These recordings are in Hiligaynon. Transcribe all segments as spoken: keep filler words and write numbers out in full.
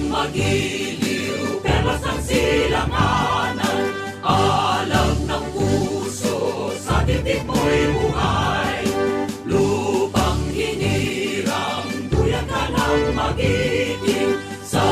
Magiliw, perlas ng silanganan, alam ng puso, sa titik mo'y buhay. Lupang hinirang, duyan ka ng magiting, sa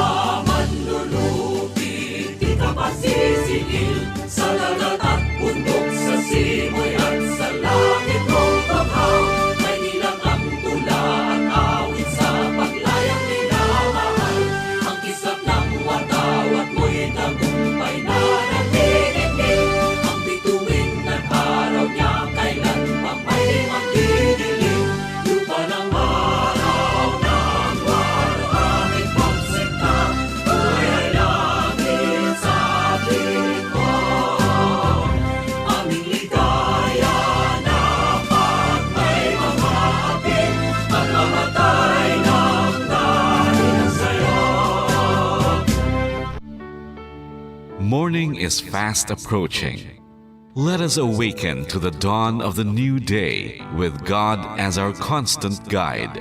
manlulupig, di ka pasisingil, sa dagat at bundok, sa simoy at sa langit mong banghaw. Kay nilang ang tula at awit sa paglayang minamahal. Ang kislap ng watawat mo'y tagumpay na naniningil. Ang bituin ng araw niya kailan pa may magdidilim. Lupa ng araw ng waluhangin pagsinta, buhay langit sa tingin mo. Aming ligaya na pag may mga hapit, magmamatay ng dahil sa'yo. Morning is fast approaching. Let us awaken to the dawn of the new day with God as our constant guide.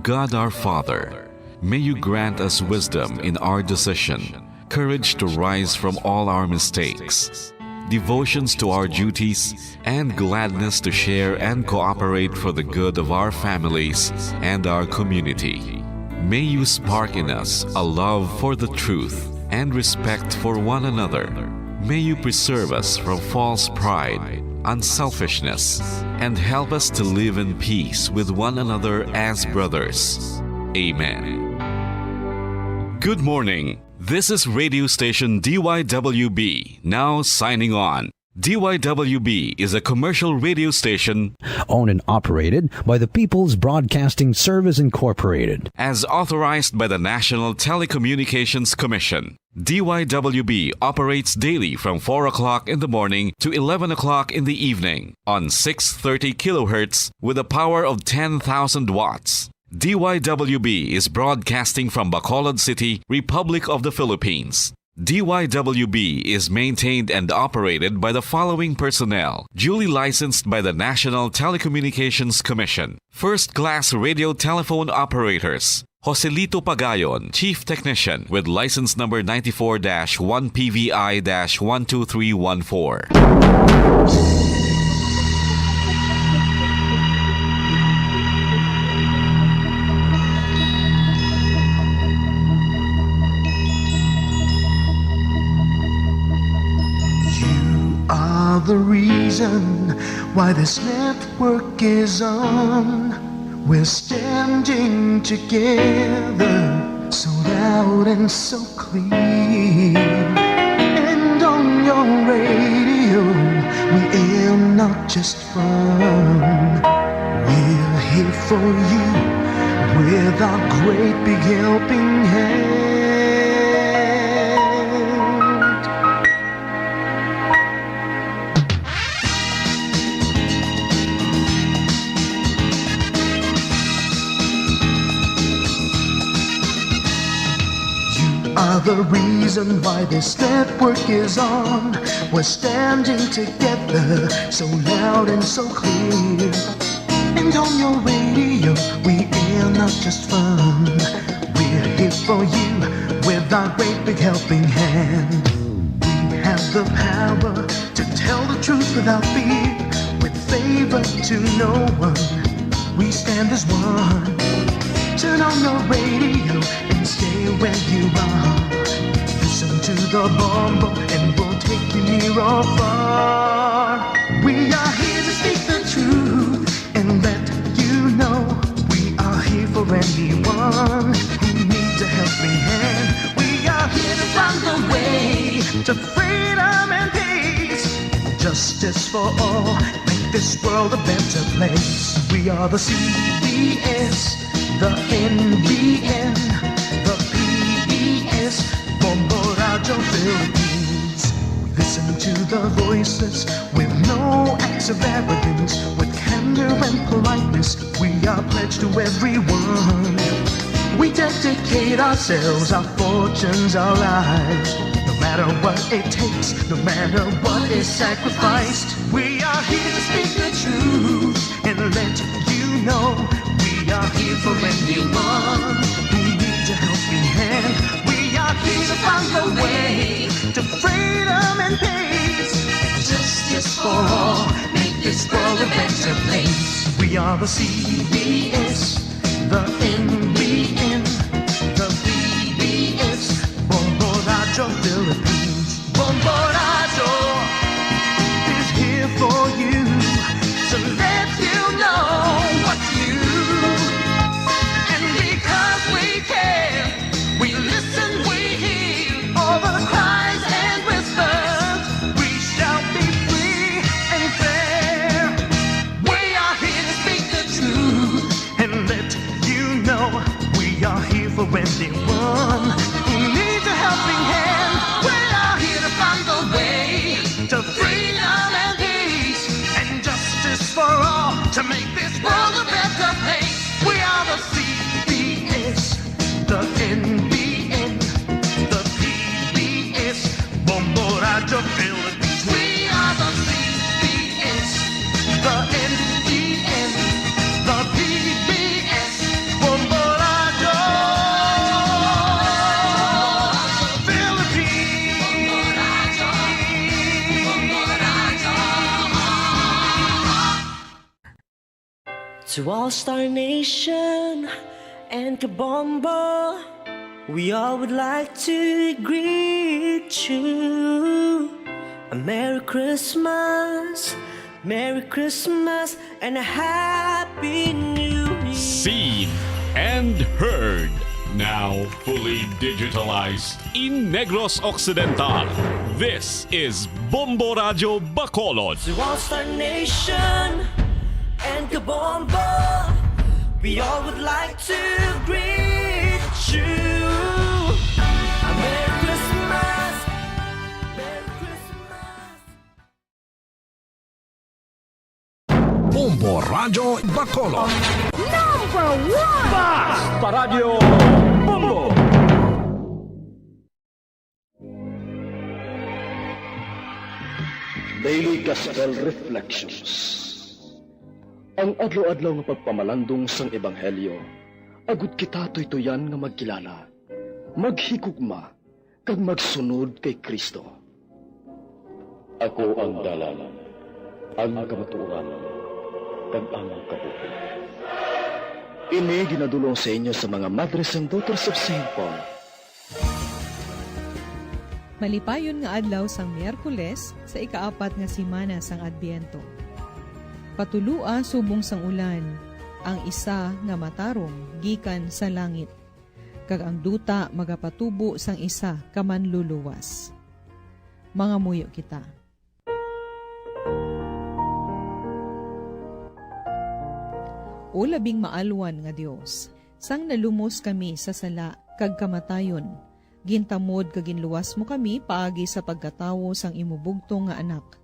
God our Father, may you grant us wisdom in our decision, courage to rise from all our mistakes, devotions to our duties, and gladness to share and cooperate for the good of our families and our community. May you spark in us a love for the truth and respect for one another. May you preserve us from false pride, unselfishness, and help us to live in peace with one another as brothers. Amen. Good morning. This is radio station D Y W B, now signing on. D Y W B is a commercial radio station owned and operated by the People's Broadcasting Service Incorporated. As authorized by the National Telecommunications Commission. D Y W B operates daily from four o'clock in the morning to eleven o'clock in the evening on six thirty kilohertz with a power of ten thousand watts. D Y W B is broadcasting from Bacolod City, Republic of the Philippines. D Y W B is maintained and operated by the following personnel, duly licensed by the National Telecommunications Commission. First class radio telephone operators, Joselito Pagayon, Chief Technician, with license number ninety-four dash one P V I dash one two three one four. You are the reason why this network is on. We're standing together, so loud and so clear. And on your radio, we aim not just fun. We're here for you with our great big helping hand. You are the reason why this network is on. We're standing together, so loud and so clear. And on your radio, we air not just fun. We're here for you with our great big helping hand. We have the power to tell the truth without fear, with favor to no one. We stand as one. Turn on your radio and stay where you are. Listen to the bombo and we'll take you near or far. We are here to speak the truth and let you know we are here for anyone who needs a helping hand. We are here to find the way to freedom and peace, justice for all, make this world a better place. We are the C B S, the N B N, the P B S, Bombo Radio Philippines. We listen to the voices with no acts of arrogance, with candor and politeness. We are pledged to everyone. We dedicate ourselves, our fortunes, our lives. No matter what it takes, no matter what is sacrificed, we are here to speak the truth and let you know we are here for anyone who needs A helping hand. We are here to find the way to freedom and peace. Justice for all, make this world a better place. We are the C B S, the N B N, the P B S, Bombo Radyo Philippines. Bombo Radyo is here for you to let you know what's new. And because we care, we listen, we hear all the cries and whispers. We shall be free and fair. We are here to speak the truth and let you know we are here for anyone who needs a helping hand. We are here to find the way to freedom and peace and justice for all to make this world a better place. We are the C B S, the N B N, the P B S, Bombo Radyo Philippines. We are the C B S, the N B N, the P B S, Bombo Radyo Philippines. To All Star Nation and Kabombo, we all would like to greet you a Merry Christmas, Merry Christmas, and a Happy New Year. Seen and heard, now fully digitalized in Negros Occidental. This is Bombo Radyo Bacolod. To All Star Nation and Kabombo, we all would like to greet you a Merry Christmas, Merry Christmas. Bombo Radyo Bacolod. Number one! Basta Radyo Bombo! Daily Gospel Reflections. Ang adlaw-adlaw nga pagpamalandong sang Ebanghelyo, agud kita tuytuyan nga magkilala, maghigugma, kag magsunod kay Cristo. Ako ang dalan, ang kamatuoran, kag ang kabuhi. Ini ginadul-ong sa inyo sa mga Madres and Daughters of Saint Paul. Malipayon nga adlaw sang Miyerkules sa ikaapat nga semana sang Adbyento. Patulua subong sang ulan ang isa nga matarong gikan sa langit, kag ang duta magapatubo sang isa ka manluluwas. Mangamuyo kita. O labing maalwan nga Dios, sang nalumos kami sa sala kag kamatayon, gintamod kag ginluwas mo kami paagi sa pagkatawo sang imo bugtong nga Anak.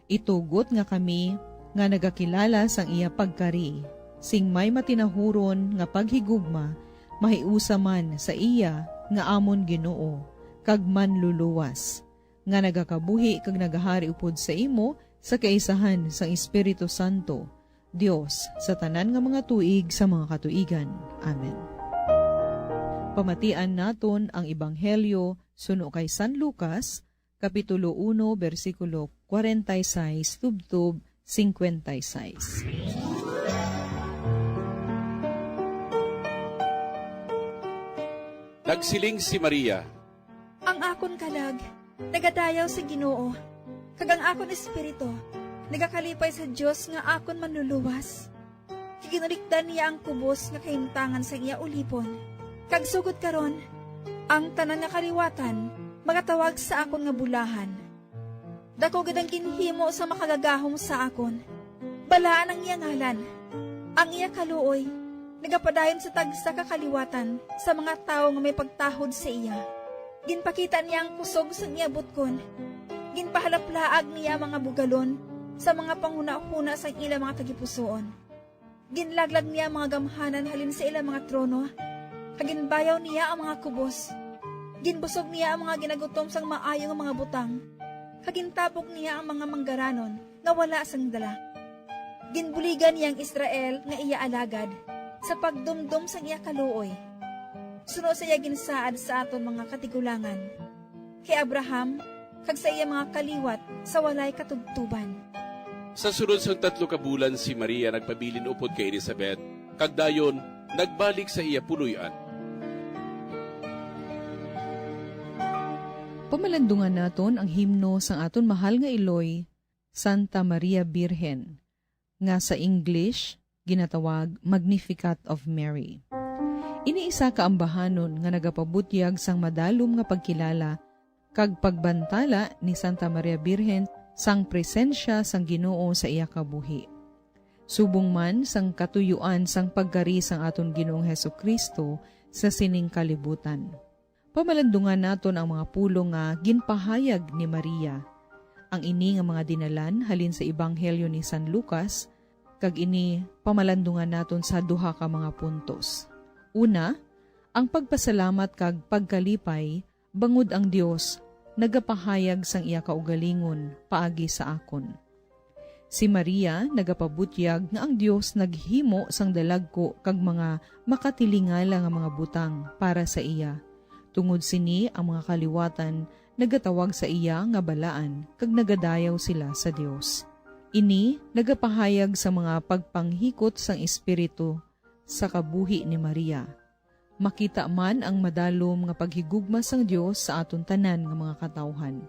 Itugot nga kami nga nagakilala sang iya pagkari sing may matinahuron nga paghigugma, mahiusa man sa iya nga amon Ginoo kag Manluluwas, nga nagakabuhi kag nagahari upod sa imo sa kaisahan sang Espiritu Santo, Dios sa tanan nga mga tuig sa mga katuigan. Amen. Pamatian naton ang Ebanghelyo suno kay San Lucas, Kapitulo uno, bersikulo kwarenta y seis tubtob cincuenta y seis. Nagsiling si Maria, "Ang akon kalag nagadayaw sa Ginoo, kag ang akon espiritu nagakalipay sa Dios nga akon Manluluwas. Kay ginulikdan niya ang kubos nga kahimtangan sang iya ulipon, kag sugod karon, ang tanan nga kaliwatan magatawag sa akon nga bulahan. Daku gid ang ginhimo sa makagagahom sa akon. Balaan ang iya ngalan. Ang iya kaluoy nagapadayon sa tagsa ka kaliwatan sa mga tawo nga may pagtahod sa iya. Ginpakita niya ang kusog sang iya butkon. Ginpahalaplaag niya ang mga bugalon sa mga panghunahuna sang ila mga tagipusoon. Ginlaglag niya ang mga gamhanan halin sa ila mga trono, kag ginbayaw niya ang mga kubos. Ginbusog niya ang mga ginagutom sang maayo nga mga butang, kag gintabog niya ang mga manggaranon nga wala sang dala. Ginbuligan niya ang Israel nga iya alagad sa pagdumdom sang iya kaluoy. suno sa iya ginsaad sa aton mga katigulangan, kay Abraham, kag sa iya mga kaliwat sa walay katubtoban. Sa sulod sang tatlo ka bulan, si Maria nagpabilin upod kay Elizabeth, kag dayon nagbalik sa iya puloy-an. Pamalandungan naton ang himno sang aton mahal nga iloy, Santa Maria Birhen, nga sa English ginatawag Magnificat of Mary. Ini isa ka ambahanon nga nagapabutyag sang madalom nga pagkilala kag pagbantala ni Santa Maria Birhen sang presensya sang Ginoo sa iya kabuhi. Subong man sang katuyuan sang pagkari sang aton Ginoong Jesu-Cristo sa sining kalibutan. Pamalandungan naton ang mga pulong nga ginpahayag ni Maria. Ang ini nga mga dinalan halin sa Ebanghelyo ni San Lucas, kag ini pamalandungan naton sa duha ka mga puntos. Una, ang pagpasalamat kag pagkalipay bangod ang Dios nagapahayag sang iya kaugalingon paagi sa akon. Si Maria nagapabutyag nga ang Dios naghimo sang dalagku kag mga makatilingala nga mga butang para sa iya. Tungod sini, ang mga kaliwatan nagatawag sa iya nga balaan kag nagadayaw sila sa Dios. Ini nagapahayag sa mga pagpanghikot sang Espiritu sa kabuhi ni Maria. Makita man ang madalom nga paghigugma sang Dios sa aton tanan nga mga katawhan.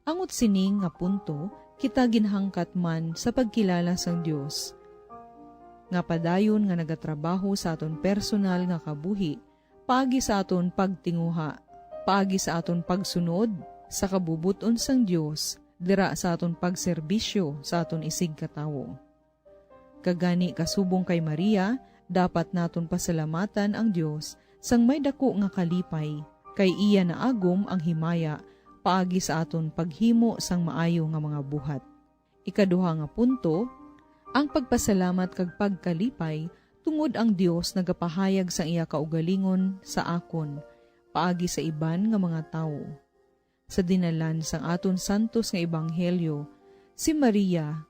Angot sini nga punto, kita ginhangkat man sa pagkilala sang Dios, nga padayon nga nagatrabaho sa aton personal nga kabuhi, paagi sa aton pagtinguha, paagi sa aton pagsunod sa kabubot-on sang Dios, dira sa aton pagserbisyo sa aton isigkatawo. Kag gani, kasubong kay Maria, dapat naton pasalamatan ang Dios sang may daku nga kalipay, kay iya naagom ang himaya paagi sa aton paghimo sang maayo nga mga buhat. Ikaduha nga punto, ang pagpasalamat kag pagkalipay tungod ang Dios nagapahayag sang iya kaugalingon sa akon paagi sa iban nga mga tawo. Sa dinalan sang aton santos nga ebanghelyo, si Maria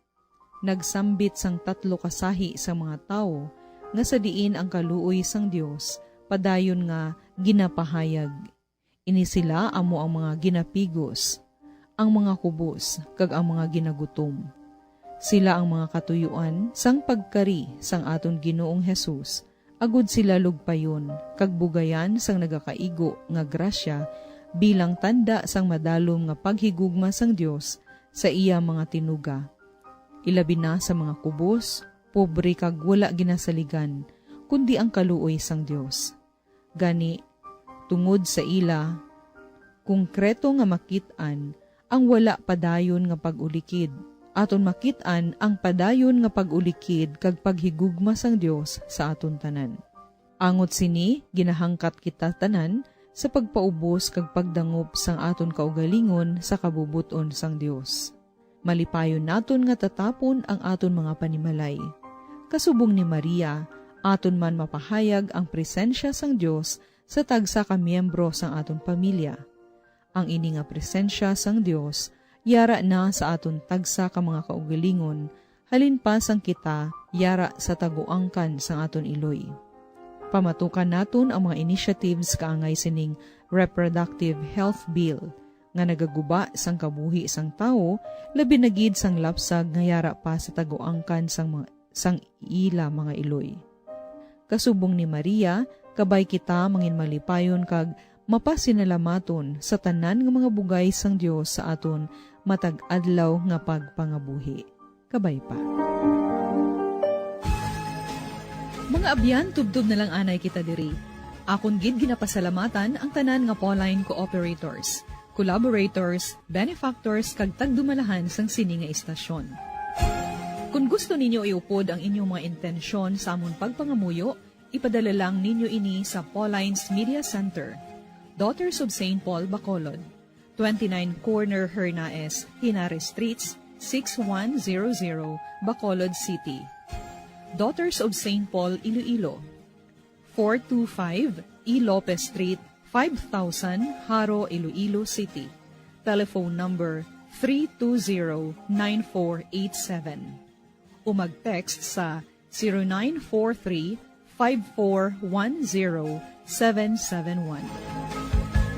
nagsambit sang tatlo ka sahi sang mga tawo nga sa diin ang kaluoy sang Dios padayon nga ginapahayag. Ini sila amo ang mga ginapigos, ang mga kubos, kag ang mga ginagutom. Sila ang mga katuyuan sang pagkari sang aton Ginoong Jesus, agud sila lugpayon kag bugayan sang nagakaigo nga grasya bilang tanda sang madalom nga paghigugma sang Dios sa iya mga tinuga, ilabi na sa mga kubos, pobre kag wala ginasaligan, kundi ang kaluoy sang Dios. Gani, tungod sa ila, konkreto nga makit-an ang wala padayon nga pag-ulikid, aton makit-an ang padayon nga pag-ulikid kag paghigugma sang Dios sa aton tanan. Angot sini, ginahangkat kita tanan sa pagpaubos kag pagdangop sang aton kaugalingon sa kabubot-on sang Dios. Malipayon naton nga tatapon ang aton mga panimalay. Kasubong ni Maria, aton man mapahayag ang presensya sang Dios sa tagsa ka miyembro sang aton pamilya. Ang ini nga presensya sang Dios yara na sa aton tagsa ka mga kaugalingon, halin pa sang kita yara sa taguangkan sang aton iloy. Pamatukan naton ang mga initiatives kaangay sining Reproductive Health Bill nga nagaguba sang kabuhi sang tawo, labi na gid sang lapsag nga yara pa sa taguangkan sang mga, sang ila mga iloy. Kasubong ni Maria, kabay kita manginmalipayon kag mapasinalamaton sa tanan nga mga bugay sang Dios sa aton matag adlaw nga pagpangabuhi. Kabay pa. Mga abyan, tubtob na lang anay kita diri. Akon gid ginapasalamatan ang tanan nga Pauline cooperators, collaborators, benefactors, kag tagdumalahan sang sini nga istasyon. Kon gusto ninyo iupod ang inyong mga intensyon sa amon pagpangamuyo, ipadala lang ninyo ini sa Pauline's Media Center, Daughters of Saint Paul, Bacolod, twenty-nine Corner Hernaez, Henares Streets, six one zero zero, Bacolod City. Daughters of Saint Paul, Iloilo, four two five E Lopez Street, five thousand, Jaro, Iloilo City. Telephone number three two zero nine four eight seven. O mag-text sa zero nine four three, five four one zero, seven seven one.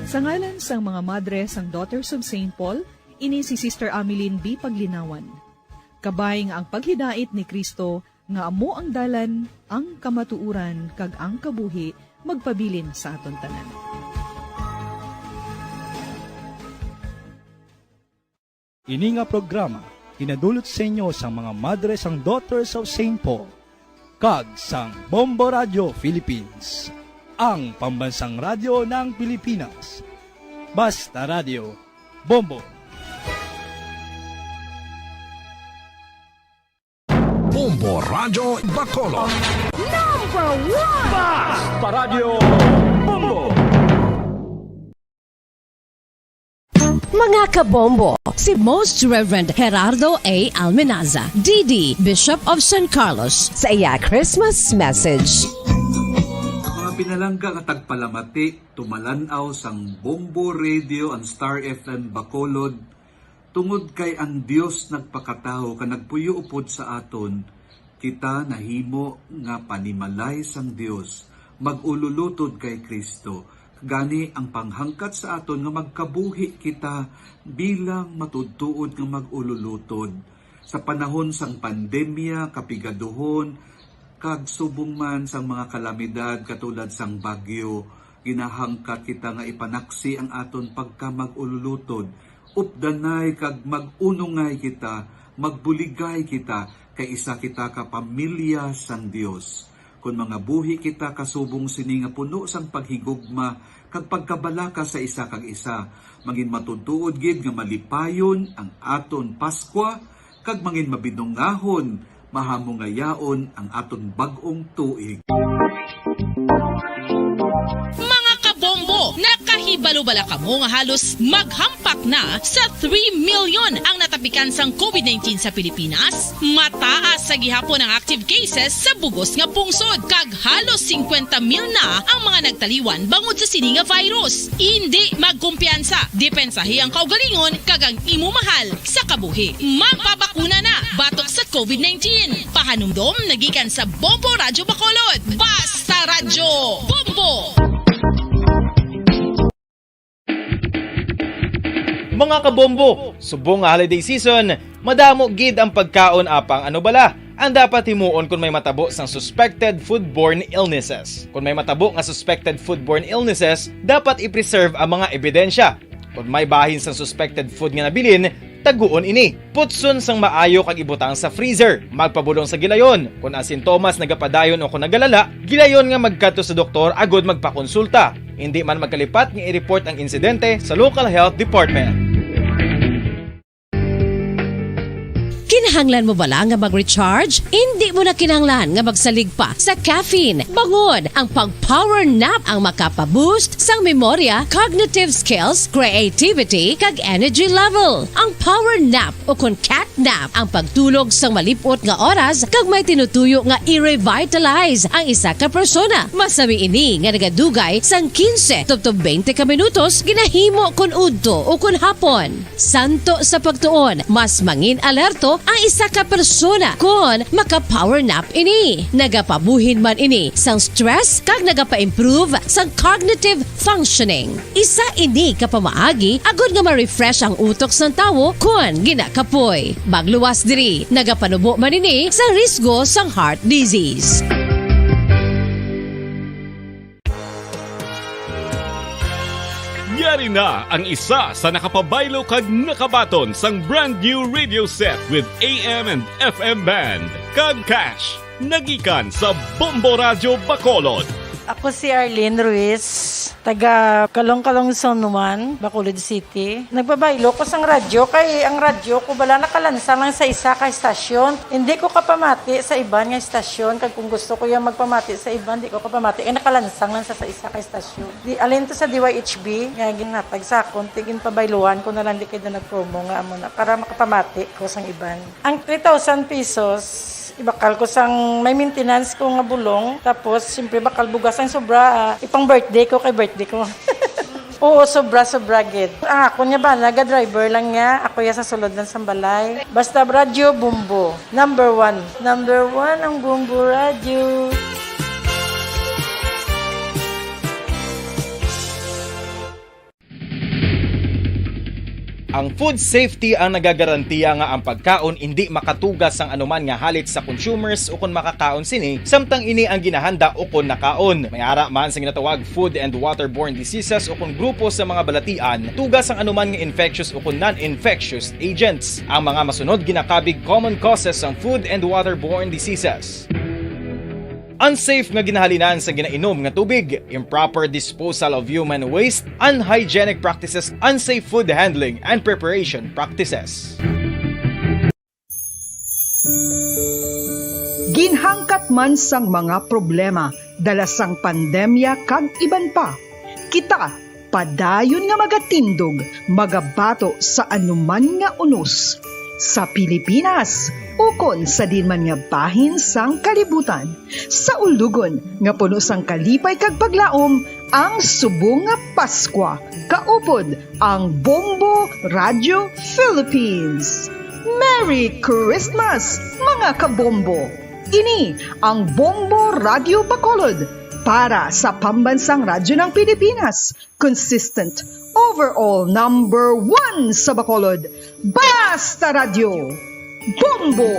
Sa ngalan sang mga madre sang Daughters of Saint Paul, ini si Sister Ameline B. Paglinawan. Kabay nga ang paghidait ni Cristo nga amo ang dalan, ang kamatuoran, kag ang kabuhi magpabilin sa aton tanan. Ini nga programa ginadulot sa inyo sang mga madre sang Daughters of Saint Paul kag sang Bombo Radio Philippines, ang pambansang radyo ng Pilipinas. Basta Radio, Bombo! Bombo Radyo Bacolod. Number one! Basta Radyo Bombo! Mga kabombo, si Most Reverend Gerardo A. Almenaza, D D, Bishop of San Carlos, sa iya Christmas message. Mga pinalangga nga tagpalamati, tumalan-aw sang Bombo Radio and Star F M Bacolod, tungod kay ang Dios nagpakatawo ka nagpuyo upod sa aton, kita nahimo nga panimalay sang Dios, mag-ululutod kay Cristo. Gani, ang panghangkat sa aton nga magkabuhi kita bilang matuod-tuod nga mag-ululutod. Sa panahon sang pandemya, kapigaduhon, kag subong man sang mga kalamidad katulad sang bagyo, ginahangkat kita nga ipanaksi ang aton pagkamag-ululutod. Updanay kag mag-unongay kita, magbuligay kita, kay isa kita ka pamilya sang Dios. Kon mangabuhi kita kasubong sini nga puno sang paghigugma kag pagkabalaka sa isa kag isa, mangin matuod-tuod gid nga malipayon ang aton Paskwa, kag mangin mabinungahon, mahamungayaon ang aton bag-ong tuig. Mga kabombo, nakahibalo bala kamo nga halos maghampak na sa three million ang natapikan sang covid nineteen sa Pilipinas? Mataas sa gihapon ang active cases sa bugos nga pungsod, kag halos singkwenta mil na ang mga nagtaliwan bangod sa sini nga virus. Indi magkumpiyansa, depensahi ang kaugalingon kag ang imo mahal sa kabuhi. Magpabakuna na batok sa covid nineteen. Pahanumdom nagikan sa Bombo Radyo Bacolod. Basta Radyo Bombo! Mga kabombo, subong nga holiday season, madamo gid ang pagkaon, apang ano bala ang dapat himuon kon may matabo sang suspected foodborne illnesses? Kon may matabo nga suspected foodborne illnesses, dapat i-preserve ang mga ebidensya. Kon may bahin sang suspected food nga nabilin, taguon ini. Putson sang maayo kag ibutang sa freezer. Magpabulong sa gilayon. Kon ang sintomas nagapadayon o kon nagalala, gilayon nga magkadto sa doktor agud magpakonsulta. Indi man magkalipat nga i-report ang insidente sa local health department. Kinahanglan mo bala nga mag-recharge? Indi mo na kinahanglan nga magsalig pa sa caffeine. Bangod, ang pag-power nap ang makapa-boost sang memorya, cognitive skills, creativity, kag energy level. Ang power nap, o kon cat nap, ang pagtulog sang malip-ot nga oras kag may tinutuyo nga i-revitalize ang isa ka persona. Masami ini nga nagadugay sang quince tubtob twenty ka minutos, ginahimo kon udto o kon hapon. Santo sa pagtuon, mas mangin-alerto ang isa ka persona kon maka-power nap ini. Nagapabuhin man ini sang stress kag nagapa-improve sang cognitive functioning. Isa ini ka pamaagi agud nga ma-refresh ang utok sang tawo kon ginakapoy. Magluwas diri, nagapanubo man ini sa risgo sang heart disease. Yari na ang isa sa nakapabaylo kag nakabaton sang brand new radio set with A M and F M band kag cash. Nagikan sa Bombo Radyo Bacolod. Ako si Arlene Ruiz, taga Calong-Calong Zone one, Bacolod City. Nagbabaylo ko sang radyo kay ang radyo ko bala nakalansang lang sa isa ka estasyon. Hindi ko kapamati sa iban nga estasyon, kag kung gusto ko yung magpamati sa iban, di ko kapamati kay nakalansang lang sa, sa isa ka estasyon. Di, alin to sa D Y H B nga ginhatag sa akon, ti ginpabayluhan ko na lang di kay na nagpromo nga amo na para makapamati ko sang iban. Ang three thousand pesos, ibakal ko sang may maintenance ko nga bulong. Tapos, siyempre, bakal bugas ang sobra, ah, ipang birthday ko kay birthday ko. Oo, sobra, sobra gid. Ang akon nga bana, ga-driver lang niya. Ako ya sa sulod lang sang balay. Basta radyo, Bombo. Number one. Number one ang Bombo Radyo. Ang food safety ang nagagarantiya nga ang pagkaon indi makatuga sang anuman nga halit sa consumers ukon makakaon sini, samtang ini ang ginahanda ukon nakaon. May ara man sa ginatawag food and waterborne diseases ukon grupo sa mga balatian, tuga sang anuman nga infectious ukon non-infectious agents. Ang mga masunod ginakabig common causes sang food and waterborne diseases. Unsafe nga ginahalinan sa ginainom nga tubig, improper disposal of human waste, unhygienic practices, unsafe food handling, and preparation practices. Ginhangkat man sang mga problema dala sang pandemya kag iban pa, kita padayon nga magatindog, magabato sa anuman nga unos, sa Pilipinas ukon sa diin man nga bahin sang kalibutan, sa ulugon nga puno sang kalipay kag paglaom ang subong nga Paskwa. Kaupod ang Bombo Radio Philippines. Merry Christmas, mga kabombo! Ini ang Bombo Radio Bacolod para sa Pambansang Radyo ng Pilipinas. Consistent, overall number one sa Bacolod. Basta Radyo, Bombo!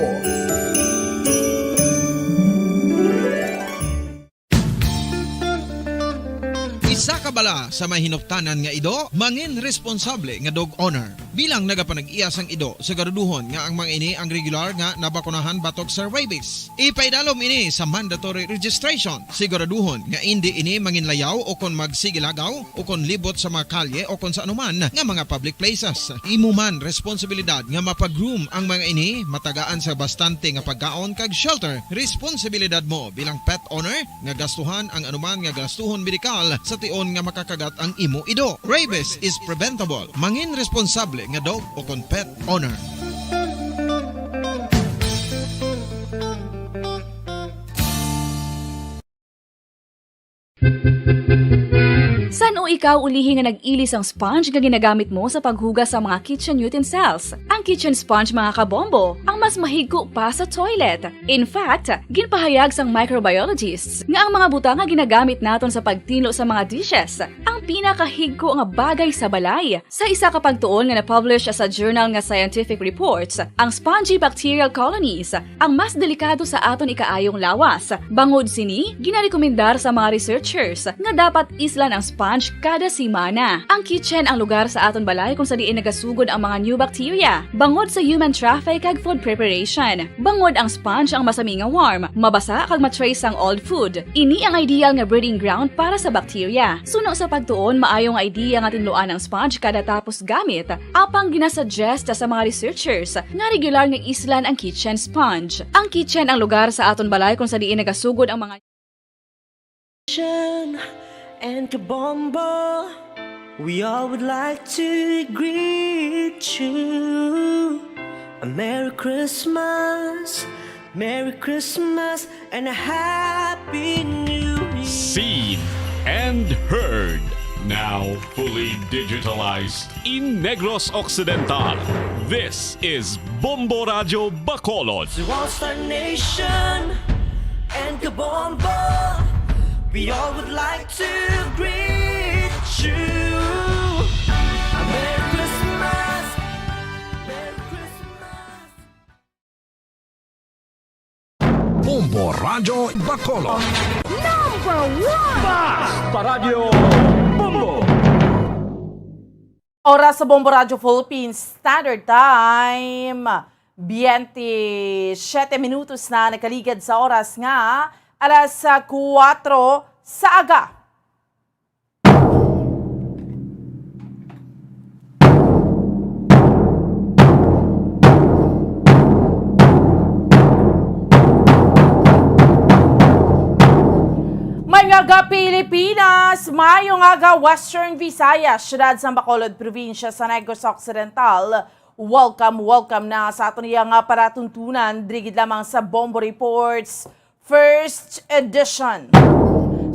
Isa ka bala sa may hinuptanan nga ido, mangin responsable nga dog owner. Bilang nagapanag-iya sang ido, siguraduhon nga ang mga ini ang regular nga nabakunahan batok sa rabies. Ipaidalom ini sa mandatory registration. Siguraduhon nga indi ini manginlayaw o kon magsigilagaw o kon libot sa mga kalye o kon sa anuman nga mga public places. Imo man responsibilidad nga mapag-groom ang mga ini, matagaan sa bastante nga pagkaon kag shelter. Responsibilidad mo bilang pet owner nga gastuhan ang anuman nga gastuhon medikal sa tion nga makakagat ang imo ido. Rabies is preventable. Mangin responsable nga dog o kon pet owner. San-o ikaw ulihi nga nag-ili sang sponge nga ginagamit mo sa paghugas sa mga kitchen utensils? Ang kitchen sponge, mga kabombo, ang mas mahigko pa sa toilet. In fact, ginpahayag sang microbiologists nga ang mga butang nga ginagamit naton sa pagtinlo sa mga dishes ang pinakahigko nga bagay sa balay. Sa isa ka pagtuon nga na-publish sa journal nga Scientific Reports, ang spongy bacterial colonies ang mas delikado sa aton ikaayong lawas. Bangod sini, ginarekomendar sa mga researchers nga dapat islan ang sponge kada semana. Ang kitchen ang lugar sa aton balay kung sa diin nagasugod ang mga new bacteria, bangod sa human traffic kag food preparation. Bangod ang sponge ang masami nga warm, mabasa kag ma-trace ang old food. Ini ang ideal nga breeding ground para sa bacteria. Suno sa pagtuon, maayo nga idea nga tinluan ang sponge kada tapos gamit, apang ginasuggest sa mga researchers nga regular nga islan ang kitchen sponge. Ang kitchen ang lugar sa aton balay kung sa diin nagasugod ang mga And Kabombo, we all would like to greet you a Merry Christmas, Merry Christmas, and a Happy New Year. Seen and heard. Now fully digitalized in Negros Occidental. This is Bombo Radyo Bacolod. To all Star Nation and Kabombo, we all would like to greet you a Merry Christmas, Merry Christmas. Bombo Radyo Bacolod. Number one! Basta Radyo Bombo! Oras sa Bombo Radyo Philippines Standard Time, biyente siyete minutos na nakaligad sa oras nga alas kuwatro sa aga. Maayong aga, Pilipinas! Maayong aga, Western Visayas, siyudad sang Bacolod, probinsya sa Negros Occidental. Welcome, welcome na sa aton iya nga paratuntunan, diri gid lamang sa Bombo Reports, First Edition.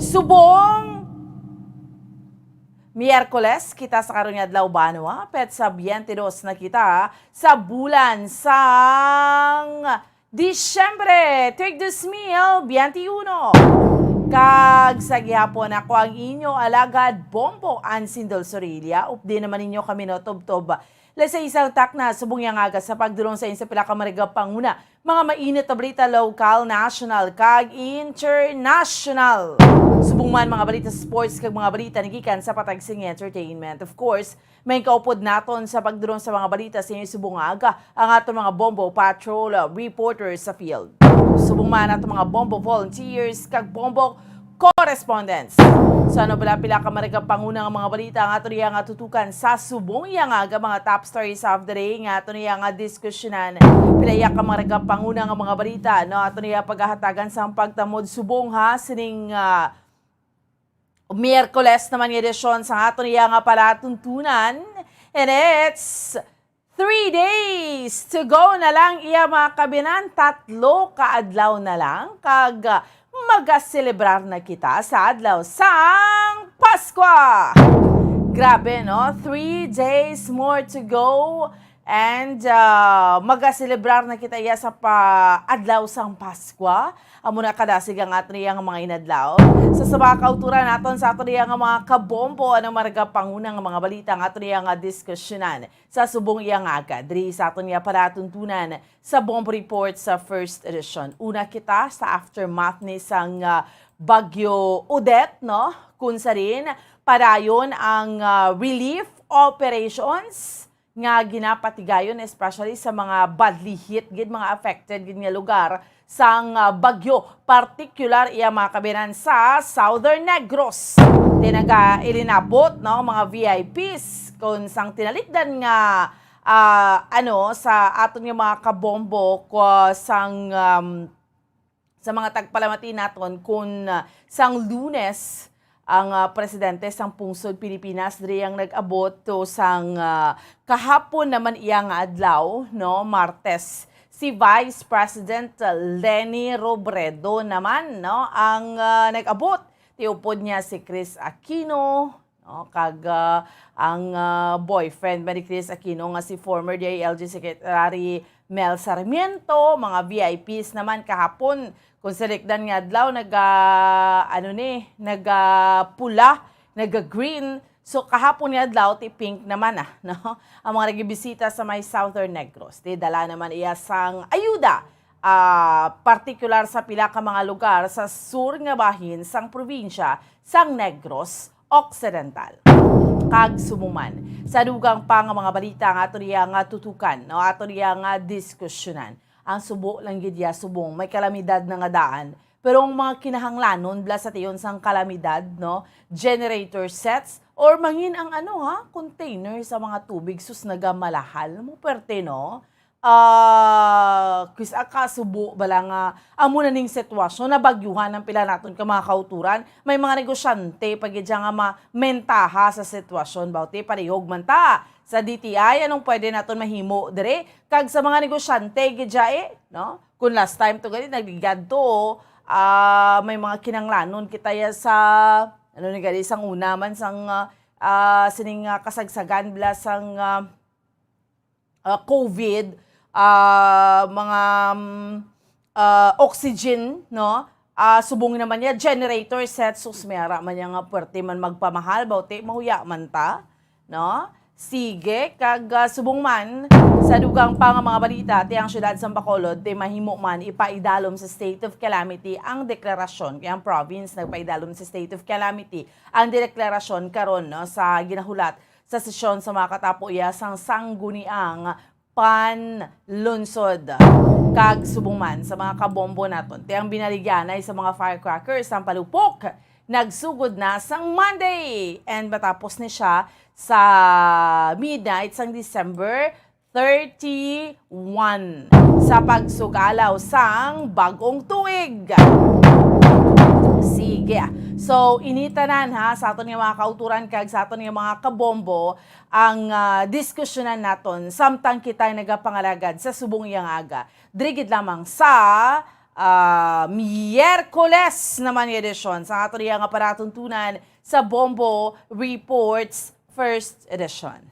Subong Miyerkules kita sa karon nga adlaw, banwa, petsa biyente dos na kita sa bulan sang Disyembre, trig dos mil biyente uno. Kag sa gihapon, ako ang inyo alagad, Bombo Ansindol Sorilla. Updi naman ninyo kami, no, tubtob. Lasay isang takna subong yang aga sa pagdulong sa inyo sa pila ka mga panguna, mga mainit na balita, lokal, national, kag international. Subong man mga balita sa sports kag mga balita nagikan sa patag sing entertainment. Of course, may kaupod naton sa pagdulong sa mga balita sa inyo subong nga aga ang aton mga Bombo Patrol, uh, reporters sa field. Subong man aton mga Bombo volunteers kag Bombo correspondents. So ano bala pila ka mga panguna nga mga balita ang aton iya nga tutukan sa subong iya nga aga, mga top stories of the day nga aton iya nga diskusyonan? Pila iya ka mga panguna nga mga balita, no, aton iya paghahatagan sa pagtamod subong ha sining, ah, Miyerkules naman nga edisyon sa aton iya nga palatuntunan. And it's three days to go na lang, iya mga kabinan. Tatlo ka adlaw na lang kag, ah, magaselebrar na kita sa adlaw sang Paskwa. Grabe, no? Three days more to go. And, ah, magaselebrar na kita iya sa pa-, adlaw sang Paskwa. Amo na kadasig ang aton iya nga mga inadlaw. Sa, sa mga kauturan naton, sa aton iya nga mga kabombo, ano mga panguna nga mga balita ang aton iya nga diskusyonan sa subong iya nga aga diri sa aton iya palatuntunan sa Bombo Report sa first edition. Una kita sa aftermath ni sang, ah, Bagyo Odette, no? Kung sa rin, padayon ang, ah, relief operations nga ginapatigayon, especially sa mga badly hit gid, mga affected gid nga lugar sang, ah, bagyo, partikular iya mga kabinan sa Southern Negros. Tinaga ilinabot, no, mga V I Ps kung sang tinalikdan nga, ah, ano, sa aton nga mga kabombo ko sang, um, sa mga tagpalamati naton kun, ah, sang Lunes ang, ah, presidente sang pungsod Pilipinas, diri ang nag-abot to sang, ah, kahapon naman iya nga adlaw, no, Martes, si Vice President Leni Robredo naman, no, ang, ah, nag-abot. Tiupod niya si Chris Aquino, no, kag, ah, ang, ah, boyfriend ba ni Chris Aquino nga si former D I L G Secretary Mel Sarmiento, mga V I Ps naman kahapon. Kung sa likdan nga adlaw, naga, ano ni, naga pula, naga green. So, kahapon nga adlaw, ti pink naman, ah, no? Ang mga nagibisita sa may Southern Negros, ti dala naman iya sang ayuda, ah, partikular sa pila ka mga lugar sa sur nga bahin sang probinsya sang Negros Occidental. Kag subong man, sa dugang pa nga mga balita nga ato niya nga tutukan, no, ato niya nga diskusyonan. Ang subo lang gid ya, subong may kalamidad na nga daan, pero ang mga kinahanglanon bala sa tion sang kalamidad, no, generator sets, or mangin ang ano, ha, container sa mga tubig, sus, nagamalahal mo perte, no? Ah, kis-, ah, kasubo bala nga amo na ning sitwasyon, nabagyuhan ang pila naton ka mga kauturan. May mga negosyante pa gid siya nga mamentaha sa sitwasyon, bawti parihog man ta sa D T I. Anong pwede naton mahimo dire? Kag sa mga negosyante gid siya, eh, no? Kung last time to gani, nagligad to, ah, may mga kinanglanon kita ya sa, ano ni gani, sang una man, sang, ah, ah, sining, ah, kasagsagan bala sang, ah, ah, COVID, ah, mga, mm, ah, oxygen, no? Ah, subong naman niya, generator set, sus, may ara man niya nga puwerte man magpamahal, bawti, mahuya man ta, no? Sige, kag, ah, subong man, sa dugang pa nga mga balita, ti ang siyudad sang Bacolod, ti mahimo man ipaidalom sa state of calamity ang deklarasyon, kay ang province nagpaidalom sa state of calamity. Ang deklarasyon karon, no, sa ginahulat sa sesyon sa mga katapo iya sang Sangguniang Panlungsod. Kag subong man sa mga kabombo naton, ti ang binaligyanay sa mga firecrackers sang palupok nagsugod na sang Monday, and matapos ni siya sa midnight sang December thirty-one sa pagsugalaw sang bag-ong tuig. Sige. So, ini tanan, ha, sa aton nga mga kauturan kag sa aton nga mga kabombo ang, ah, diskusyonan naton samtang kita nagapangalagad sa subong iyang aga. Diri gid lamang sa, ah, Miyerkules naman nga edisyon sa aton iya nga palatuntunan sa Bombo Reports First Edition.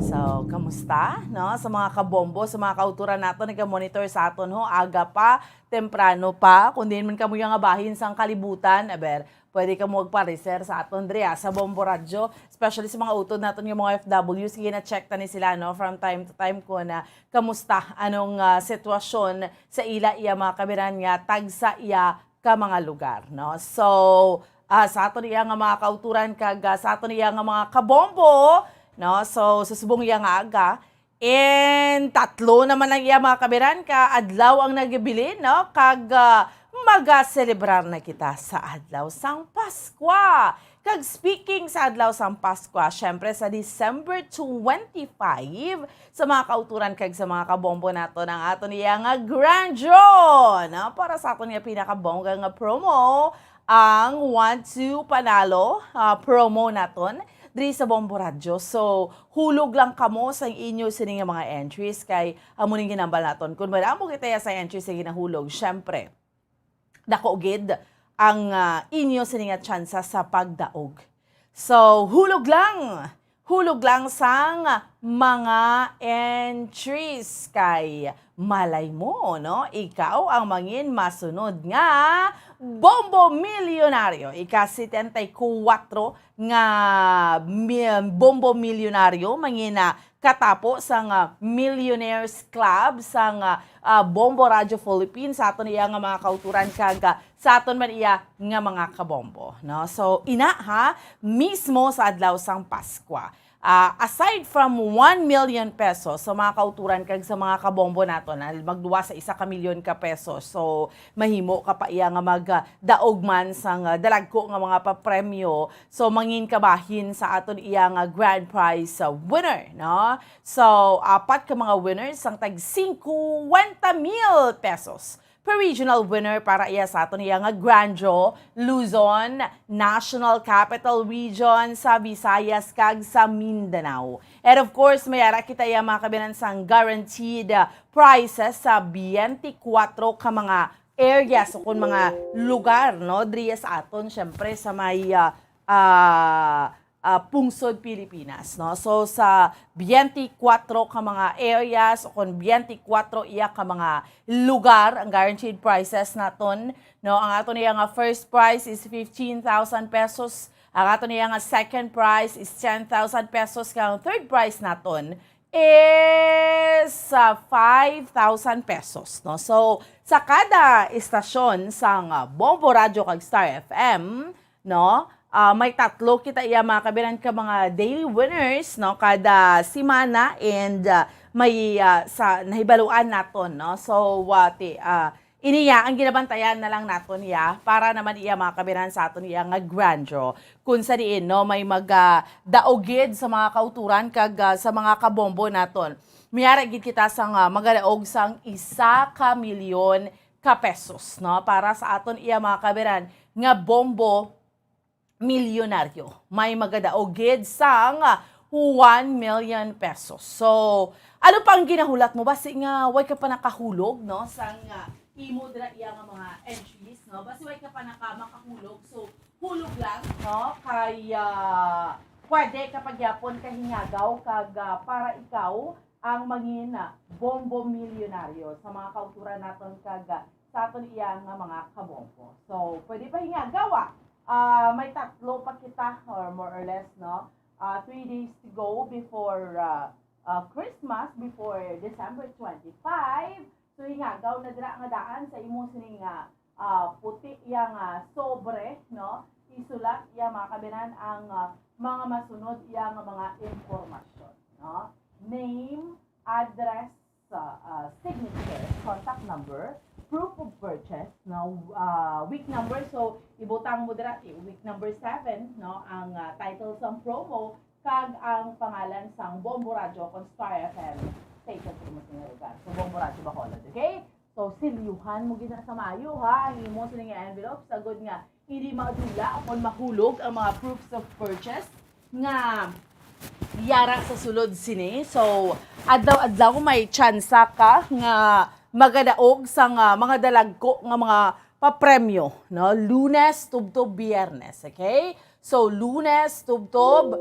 So, kamusta, no? Sa mga kabombo, sa mga kauturan naton, naga-monitor sa aton, ho, aga pa, temprano pa. Kung diin man kamo nga bahin sang kalibutan, aber, pwede kamo magpareser sa aton diri, ah, sa Bombo Radyo, especially sa mga utod naton nga mga O F Ws, sige na check ta ni sila, no, from time to time kung, ah, kamusta, anong, ah, sitwasyon sa ila iya mga kabiran nga tagsa iya ka mga lugar, no? So, ah, sa aton iya nga mga kauturan kag, ah, sa aton iya nga mga kabombo, no? So, sa subong iya nga aga, and tatlo naman ang iya mga kabiran ka adlaw ang nagabilin, no? Kag, ah, magaselebrar na kita sa adlaw sang Paskwa. Kag speaking sa adlaw sang Paskwa, syempre sa December twenty-five, sa mga kauturan kag sa mga kabombo naton ang aton iya nga grand draw, no? Para sa aton nga pinakabongga nga promo, ang One Two Panalo, ah, promo naton diri sa Bombo Radyo. So, hulog lang kamo sa inyo sini nga mga entries kay amo ning ginambal naton. Kung madamo kita sa entries nga ginahulog, syempre, dako gid ang, ah, inyo sini nga tsansa sa pagdaog. So, hulog lang! Hulog lang sang mga entries kay malay mo, no? Ikaw ang mangin masunod nga Bombo Milyonaryo. Ika setenta y kuwatro nga mi-, Bombo Milyonaryo, mangin, ah, katapo sang, ah, Millionaires Club sang, ah, ah, Bombo Radio Philippines, sa aton iya nga mga kauturan kag, ah, sa aton man iya nga mga kabombo, no? So, ina ha, mismo sa adlaw sang Paskwa. Ah, aside from one million pesos sa mga kauturan kag sa mga kabombo naton, na magluwas sa isa ka milyon ka pesos. So, mahimo ka pa iya nga mag, ah, daog man sang, ah, dalagko nga mga papremyo. So, mangin kabahin sa aton iya nga grand prize, ah, winner, no? So, apat ka mga winners sang tag singkwenta mil pesos per regional winner para iya sa aton iya nga Grand Draw, Luzon, National Capital Region, sa Visayas, kag sa Mindanao. And of course, may ara kita iya mga kabinan sang guaranteed, ah, prizes sa twenty-four ka mga areas o kung mga lugar, no, diri sa aton, syempre, sa may, ah, ah, ah, pungsod Pilipinas, no? So, sa twenty-four ka mga areas o kung twenty-four iya ka mga lugar, ang guaranteed prizes naton, no? Ang aton iya nga first prize is fifteen thousand pesos, ang aton iya nga second prize is ten thousand pesos, kag ang third prize naton is, ah, five thousand pesos, no? So, sa kada istasyon sang, ah, Bombo Radio kag Star F M, no? Ah, may tatlo kita iya mga kabiran ka mga daily winners, no? Kada semana and, ah, may, ah, sa nahibaluan naton, no? So, ah, ti-, ah, ini ya ang ginabantayan na lang naton ya para naman iya mga kabiran sa aton iya nga grand draw. Kung sa diin, no, may magadaog gid sa mga kauturan kag, ah, sa mga kabombo naton. May ara gid kita sang, ah, magadaog sang isa ka milyon ka pesos, no, para sa aton iya mga kabiran nga bombo milyonaryo. May magadaog gid sang one million pesos. So, ano pa ang ginahulat mo? Basi nga, way ka pa nakahulog, no? Sang, ah, imo dira iya nga mga entries, no? Basi way ka pa naka-, makahulog. So, hulog lang, no? Kay, ah, pwede ka pagyapon kahingagaw kag, ah, para ikaw ang mangin, ah, bombo milyonaryo sa mga kauturan naton kag, ah, sa aton iya nga mga kabombo. So, pwede pa hingagaw, ah. Ah, may tatlo pa kita, or more or less, no? Ah, three days to go before, ah, ah, Christmas, before December twenty-five. So, hingagaw na dira nga daan sa imo sining, ah, ah, puti iya nga sobre, no? Isulat iya, mga kabinan, ang, ah, mga masunod iya nga mga impormasyon, no? Name, address, ah, ah, signature, contact number, proof of purchase, no? Ah, week number. So, ibutang mo dira, eh, week number seven, no? Ang, ah, title sang promo, kag ang pangalan sang Bombo Radyo kon Star F M station sa imo sining lugar. So, Bombo Radyo Bacolod, okay? So, silyuhan mo gid na sa maayo, ha, ang imo sining envelope, sagod nga hindi madula o kon mahulog ang mga proofs of purchase nga yara sa sulod sini. So, adlaw-adlaw may tsansa ka nga magadaog sa nga mga dalagko nga mga papremyo, no? Lunes tubtob Biyernes, okay? So, Lunes tubtob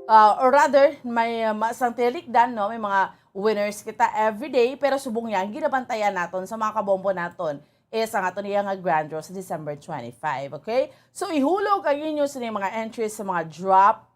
Ah, or rather, may, ah, ma-, sang tiyalikdan, no? May mga winners kita everyday, pero subong yan, ginabantayan naton sa mga kabombo naton is ang aton iya nga grand draw sa December twenty-five, okay? So, ihulog ang inyo sini mga entries sa mga drop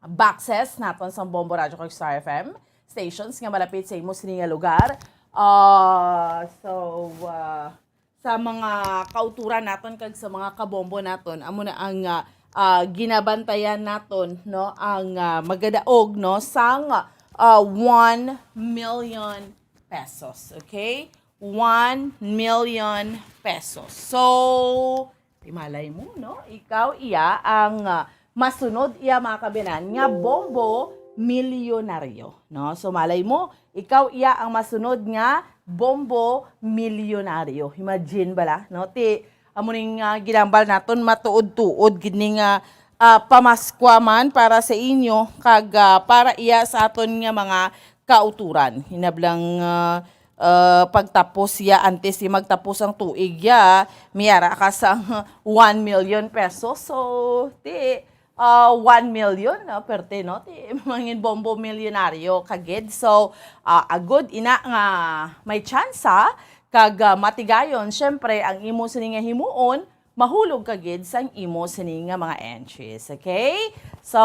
boxes naton sa Bombo Radyo kag Star F M stations nga malapit sa imo sini nga lugar. Ah, so, ah, sa mga kauturan naton kag sa mga kabombo naton, amo na ang, ah, ah, ginabantayan naton, no, ang, ah, magadaog, no, sang, ah, one million pesos, okay? One million pesos. So, di malay mo, no? Ikaw iya ang, ah, masunod iya, mga kabinan, nga bombo milyonaryo, no? So, malay mo, ikaw iya ang masunod nga bombo milyonaryo. Imagine bala, no? Ti, amo ning, ah, ginambal naton, matuod-tuod gid ni nga, ah, pamaskwa man para sa inyo kag, ah, para iya sa aton nga mga kauturan. Hinablang, ah, ah, pagtapos ya, antes di magtapos ang tuig ya, miyara ka sa one million pesos. So, ti, ah, one million, no? Perte, no? Ti, mangin bombo milyonaryo ka gid. So, ah, agod ina nga may tsansa kag, ah, matigayon, syempre, ang imo sini nga himuon, mahulog ka gid sang imo sini nga mga entries, okay? So,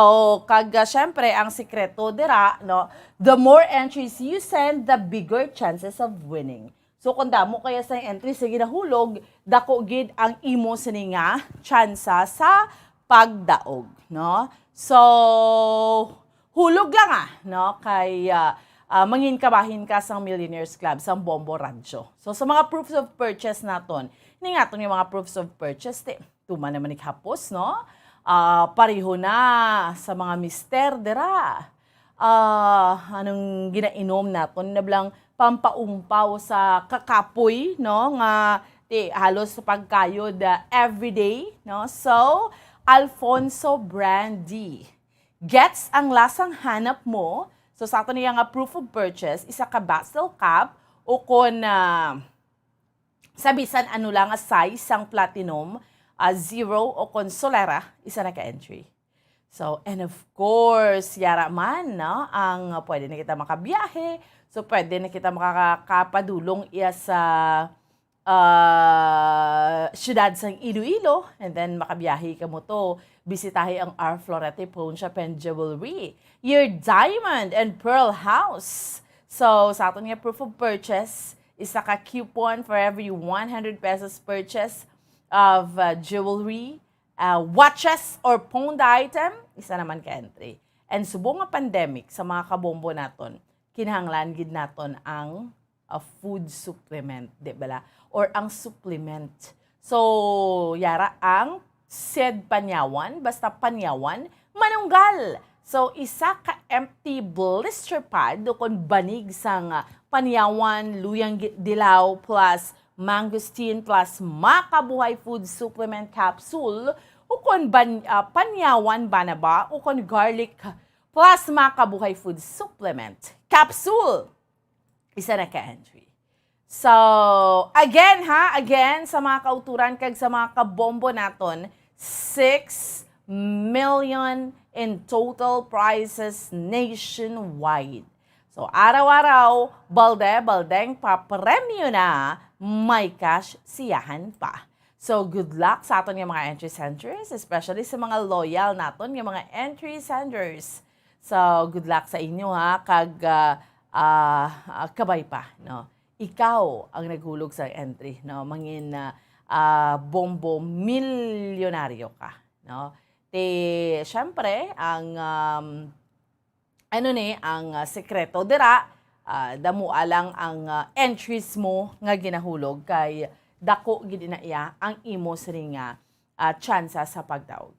kag, ah, syempre, ang sikreto dira, no, the more entries you send, the bigger chances of winning. So, kung damo kaya sa entries nga ginahulog, dako gid ang imo sini nga tsansa sa pagdaog, no? So, hulog lang, ah, no? Kay, ah, ah, mangin kabahin ka sang Millionaires Club, sang Bombo Radyo. So, sa mga proofs of purchase naton, ning aton nga mga proofs of purchase, ti, tuman naman ni hapos, no? Ah, pareho na sa mga mister dira. Ah, anong ginainom naton? Nablang pampaumpaw sa kakapoy, no? Nga, ti, halos pagkayod, ah, everyday, no? So, Alfonso Brandy. Gets ang lasang hanap mo? So, sa aton iya nga proof of purchase, isa ka Bastel Cup o kon, ah, sa bisan ano lang nga size sang Platinum, ah, Zero o kon Solera, isa na ka entry. So, and of course, yara man, no, ang pwede na kita makabiyahe. So, pwede na kita makakapadulong iya sa, ah, siyudad sang Iloilo, and then makabiyahe kamo to, bisitahi ang R Florete Pawn Shop and Jewelry, your diamond and pearl house. So, sa aton nga proof of purchase, isa ka coupon for every one hundred pesos purchase of, uh, jewelry, uh, watches, or pawned item, isa naman ka entry. And subong nga pandemic sa mga kabombo naton, kinahanglan gid naton ang, uh, food supplement, di bala? Or ang supplement. So, yara ang Seed Panyawan, basta Panyawan, manunggal. So, isa ka empty blister pad o kon banig sang, ah, Panyawan, Luyang Gi-, Dilaw plus Mangosteen plus Makabuhay Food Supplement Capsule o kon ban-, ah, Panyawan Banaba o kon Garlic plus Makabuhay Food Supplement Capsule. Isa na ka entry. So, again ha, again, sa mga kauturan kag sa mga kabombo naton, six million in total prizes nationwide. So, araw-araw, balde-baldeng papremyo na, may cash siyahan pa. So, good luck sa aton nga mga entry senders, especially sa mga loyal naton nga mga entry senders. So, good luck sa inyo ha, kag, ah, ah, ah, kabay pa, no? Ikaw ang naghulog sa entry, no? Mangin, ah, ah, bombo milyonaryo ka, no? Ti, syempre, ang, um, ano ni, ang, ah, sekreto dira, ah, damoa lang ang, ah, entries mo nga ginahulog kay dako gid na iya ang imo sini nga, ah, tsansa sa pagdaog.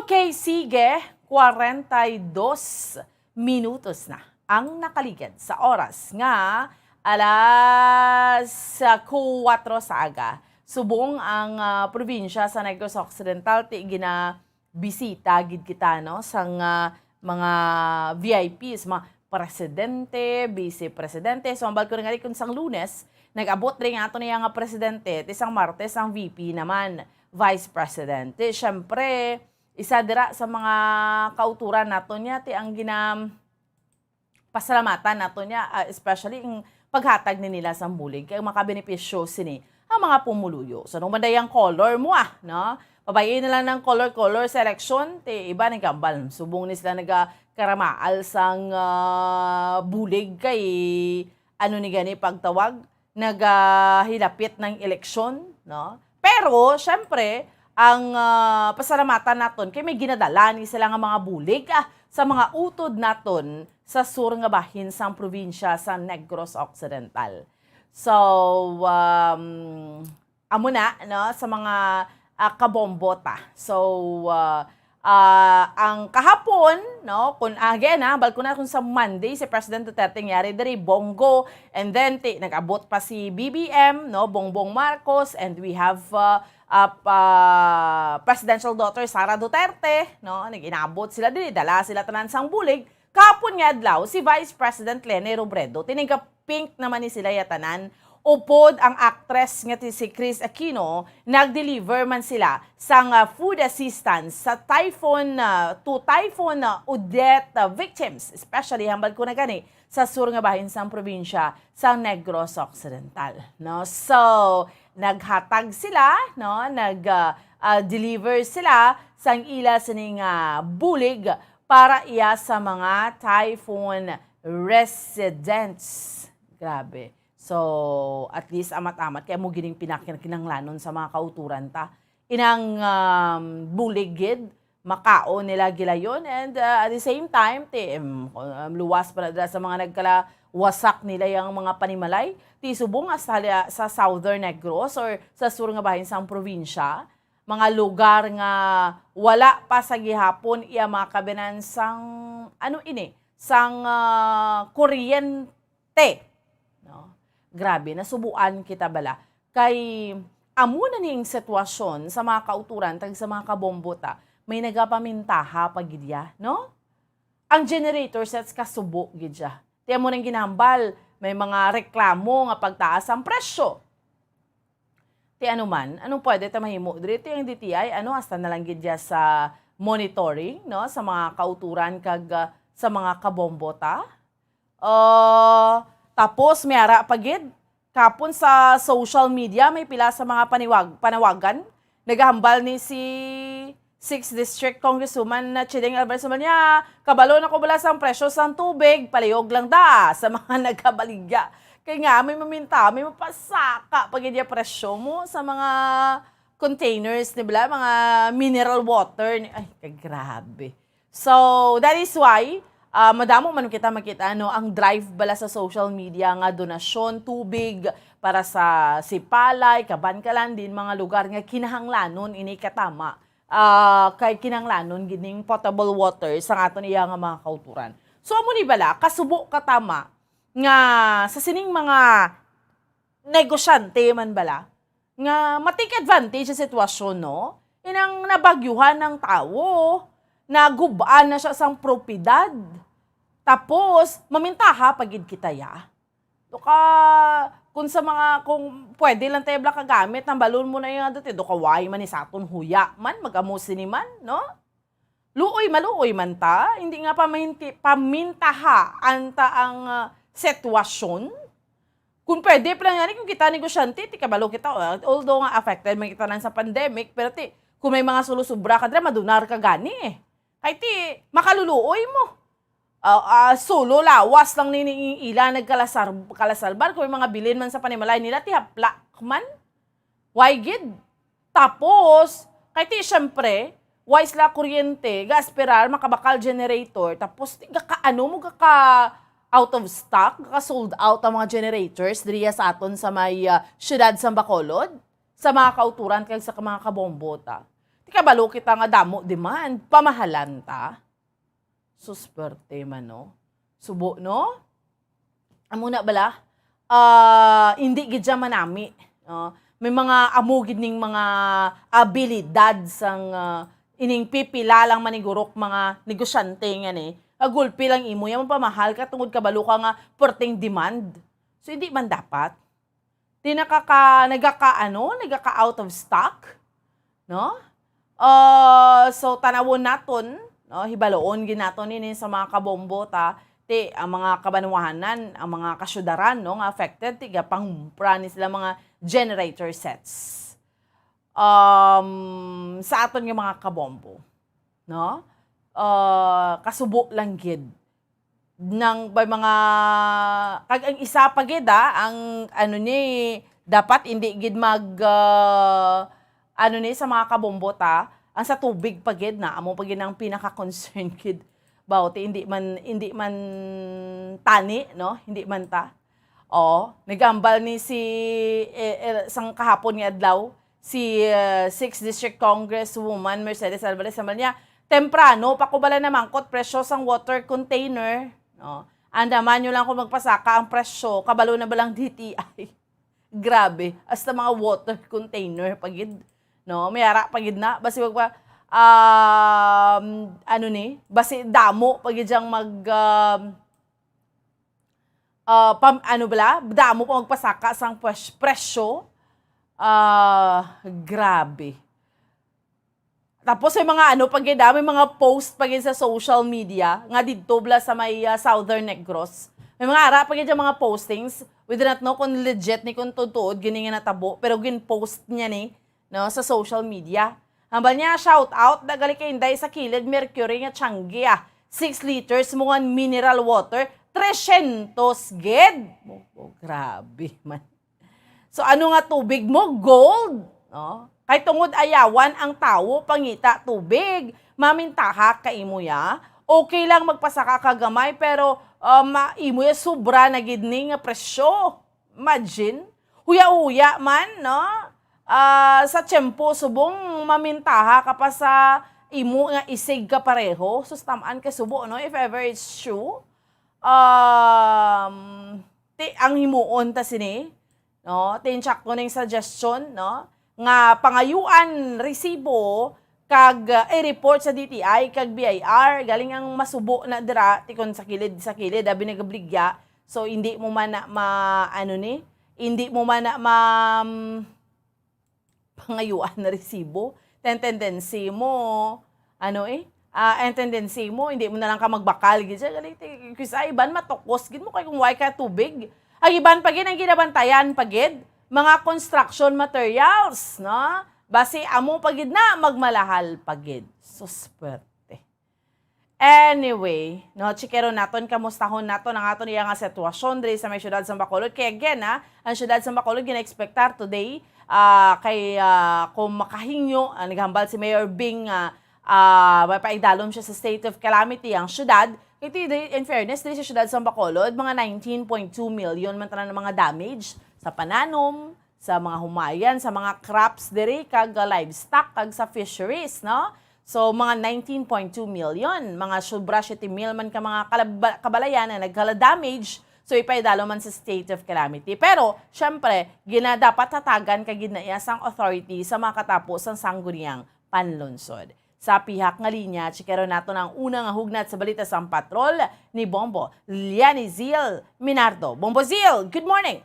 Okay, sige. Kwarenta y dos minutos na ang nakaligad sa oras nga alas kuwatro sa aga. Subong ang, ah, probinsya sa Negros Occidental, ti ginabisita gid kita, no, sang, ah, mga V I Ps, mga presidente, vice presidente. So, ang balko nga rin kung sang Lunes, nag-abot rin nga ato niya nga presidente, ti sang Martes ang V P naman, vice presidente. Siyempre, Isa dira sa mga kauturan naton niya, ti ang gina-, pasalamatan naton niya, ah, especially ang paghatag ni nila sang bulig, kay makabenepisyo sini ang mga pumuluyo. So, ano man day ang color mo, ah, no? Pabayi na lang ng color-color sa eleksyon, ti iba nagambal. Subong ni sila nagakaramaal sang, ah, bulig kay, ano ni gani pagtawag, nagahilapit ng eleksyon, no? Pero, syempre, ang, ah, pasalamatan naton kay may ginadala ni sila nga mga bulig, ah, sa mga utod naton sa sur nga bahin sang probinsya sa Negros Occidental. So, um, amo na, no, sa mga, ah, kabombo ta. So, ah, ah, ang kahapon, no, kung again, ha, bal ko na kung sa Monday, si President Duterte ang yari diri, Bongo, and then ti, nag-abot pa si B B M, no, Bongbong Marcos, and we have, ah, ah, pa, presidential daughter Sara Duterte, no, nag-inabot sila diri, dala sila tanan sang bulig. Kahapon nga adlaw, si Vice President Leni Robredo, ti nagka-pink naman ni sila ya tanan. Upod ang actress nga ti si Kris Aquino, nag-deliver man sila sang, ah, food assistance sa typhoon, ah, to typhoon, ah, Odette, ah, victims, especially hambal ko na gani sa sur nga bahin sang probinsya sa Negros Occidental, no? So, naghatag sila, no? Nag, ah, ah, deliver sila sang ila sini nga bulig para iya sa mga typhoon residents. Grabe. So, at least amat-amat kay amo gining pinakinahanglanon sa mga kauturan ta. Inang, um, bulig gid, makaon nila gilayon, and, uh, at the same time, ti, um, um, luwas pa na dira sa mga nagkalawasak nila yang mga panimalay, ti subong hasta li-, sa Southern Negros or sa sur nga bahin sang probinsya, mga lugar nga wala pa sa gihapon iya mga kabinan sang, ano ini, sang, ah, kuryente. No? Grabe, nasubuan kita bala. Kay amo na ning sitwasyon sa mga kauturan kag sa mga kabombo ta, may nagapamintaha pa gid ya, no? Ang generator sets kasubo gid siya. Ti amo nang ginahambal, may mga reklamo nga pagtaas ang presyo. Ti ano man, anong pwede ta mahimo diri? Ti ang D T I, ano, hasta na lang gid ya sa monitoring, no, sa mga kauturan kag, ah, sa mga kabombo ta. Ah, tapos may ara pa gid, kapon sa social media may pila sa mga paniwag-, panawagan. Nagahambal ni si Sixth District Congresswoman na Chideng Alvarez naman niya, "Kabalo na ko bala sang presyo sang tubig, palihog lang da sa mga nagkabaligya." Kay nga, may maminta, may mapasaka pa gid ya presyo mo sa mga containers, di ba? Mga mineral water. Ni-, ay, kagrabe. So, that is why, ah, madamo man kita makita, no, ang drive bala sa social media nga donasyon, tubig para sa Sipalay, Kabankalan, din mga lugar nga kinahanglanon ini katama, ah, kay kinahanglanon gid ning potable water sa aton iya nga mga kauturan. So, amo ni bala, kasubo katama nga sa sining mga negosyante man bala, nga ma-take advantage sa sitwasyon, no? Inang nabagyuhan ang tawo, nagub-an na siya sang propiedad. Tapos, mamintaha pa gid kita, ya. Do ka, kung sa mga, kung pwede lang tayo bala kagamit, ang balon mo na yung ano, do ka, why man ni sa aton huya man, mag-amo sini man, no? Luoy, maluoy man ta, hindi nga pamahinti-, pamintahaan ta ang, ah, sitwasyon. Kung pwede pa lang gani, kung kita negosyante, ti kabalo kita, ah, although nga affected man kita lang sa pandemic, pero ti, kung may mga sulo-sobra ka dira, madonar ka gani eh. Kay ti, makaluluoy mo. Ah, ah, sulo lawas lang ni, ni ila nagkalasar-, kalasalbar, kung may mga bilin man sa panimalay nila, ti haplak man. Why gid? Tapos, kay ti, syempre, why sila kuryente, ga-esperar, makabakal generator, tapos, ti, gaka-, ano mo, gaka out of stock, gaka sold out ang mga generators diriya sa aton sa may, ah, siyudad sa Bacolod, sa mga kauturan kag sa mga kabombo ta. Ti kabalo kita nga damo demand, pamahalan ta. Susperte man, no? Subo, no? Amo na bala, ah, hindi gid siya manami, no? May mga amo gid ning mga abilidad sang, ah, ining pipila lang manigurok mga negosyante nga ni. Agulpi lang imo yan, mapamahal ka tungod kabalo ka nga perting demand. So, hindi man dapat. Di nakaka-, nagaka-, ano, nagaka-out of stock, no? Ah, so, tanawon naton, no, hibaloon gid naton ini sa mga kabombo, ta, ti, ang mga kabanwahanan, ang mga kasyudaran, no, nga affected, ti, gapangumpra ni sila mga generator sets. Um, sa aton nga mga kabombo, no? Ah, kasubo lang gid nang may mga, kag ang isa pa gid, ah, ang ano ni, dapat hindi gid mag, ah, ano ni, sa mga kabombo ta, ang sa tubig pa gid na, amo pa gid ang pinaka-concern gid. Bawo ti hindi man, hindi man tani, no? Hindi man ta. Oh, nagambal ni si, eh, eh, sang kahapon nga adlaw, si, eh, Sixth District Congresswoman Mercedes Alvarez, sabi niya, temprano pa ko bala namangkot presyo sang water container, no? Andaman nyo lang kung magpasaka ang presyo, kabalo na ba lang D T I? Grabe, hasta mga water container pa gid, no? May ara pa gid na, basi magpa, um, ano ni, basi damo pa gid siyang mag, um, ah, pam-, ano bala, damo pa magpasaka sang pres-, presyo. Ah, grabe. Tapos may mga ano pa gid, ah, may mga post pa gid sa social media nga didto bala sa may, ah, Southern Negros. May mga ara pa gid ang mga postings. We do not know kung legit ni, kung tuod-tuod gini nga natabo, pero gin-post niya ni, no, sa social media. Hambal niya, shout out na gali kay Inday sa kilid, Mercury nga tiyanggi, ah. Six liters mo nga mineral water, tresyentos gid. Oh, oh, grabe man. So, ano nga tubig mo? Gold, no? Kay tungod ayawan ang tawo pangita tubig, mamintaha ka imo ya. Okay lang magpasaka ka gamay, pero, ah, ma-, imo ya sobra na gid ni nga presyo. Imagine, huya-huya man, no? Ah, sa tiyempo subong mamintaha ka pa sa imo nga isig ka pareho. Sus, tam-an ka subo, no? If ever it's true. Um, ti-, ang himuon ta sini, no? Ti insakto ning suggestion, no? Nga pangayuan resibo kag, uh, i-report sa D T I kag B I R, galing ang masubo na dira, ti kon sa kilid, sa kilid, abi nagabligya. So, hindi mo man na ma-, ano ni, hindi mo man na ma-, pangayuan na resibo. Ten tendency mo, ano eh, ah, ang tendency mo, hindi mo na lang ka magbakal, gid siya. Galing, ti-, kis-, ay, iban, matukos, gid mo, kay kung way ka tubig. Ang iban pa gid, ang ginabantayan pa gid, mga construction materials, no? Basi amo pa gid na, magmalahal pa gid. Susperte. Anyway, no, chikero naton, kamustahon naton ang aton iya nga sitwasyon diri sa may siyudad sa Bacolod. Kay again, ah, ang siyudad sa Bacolod gina-expectar today, ah, kay, ah, kung makahingyo, ah, naghambal si Mayor Bing, ah, ah, may paidalom siya sa state of calamity ang siyudad. Kay ti-, di-, in fairness, diri sa siyudad sa Bacolod, mga nineteen point two million man tanan ang mga damage sa pananom, sa mga humayan, sa mga crops diri, kag, uh, livestock, kag sa fisheries, no? So, mga nineteen point two million, mga sobra siyete mil man ka mga kalab-, kabalayan ang nagkala-damage, so ipaidalo man sa state of calamity. Pero, syempre, gina-, dapat hatagan ka gid na iya sang authority sa makatapo sang sangguniang panlungsod. Sa pihak nga linya, chikero naton ang una nga hugnat sa balita sang patrol ni Bombo Lianizil Minardo. Bombo Zil, good morning!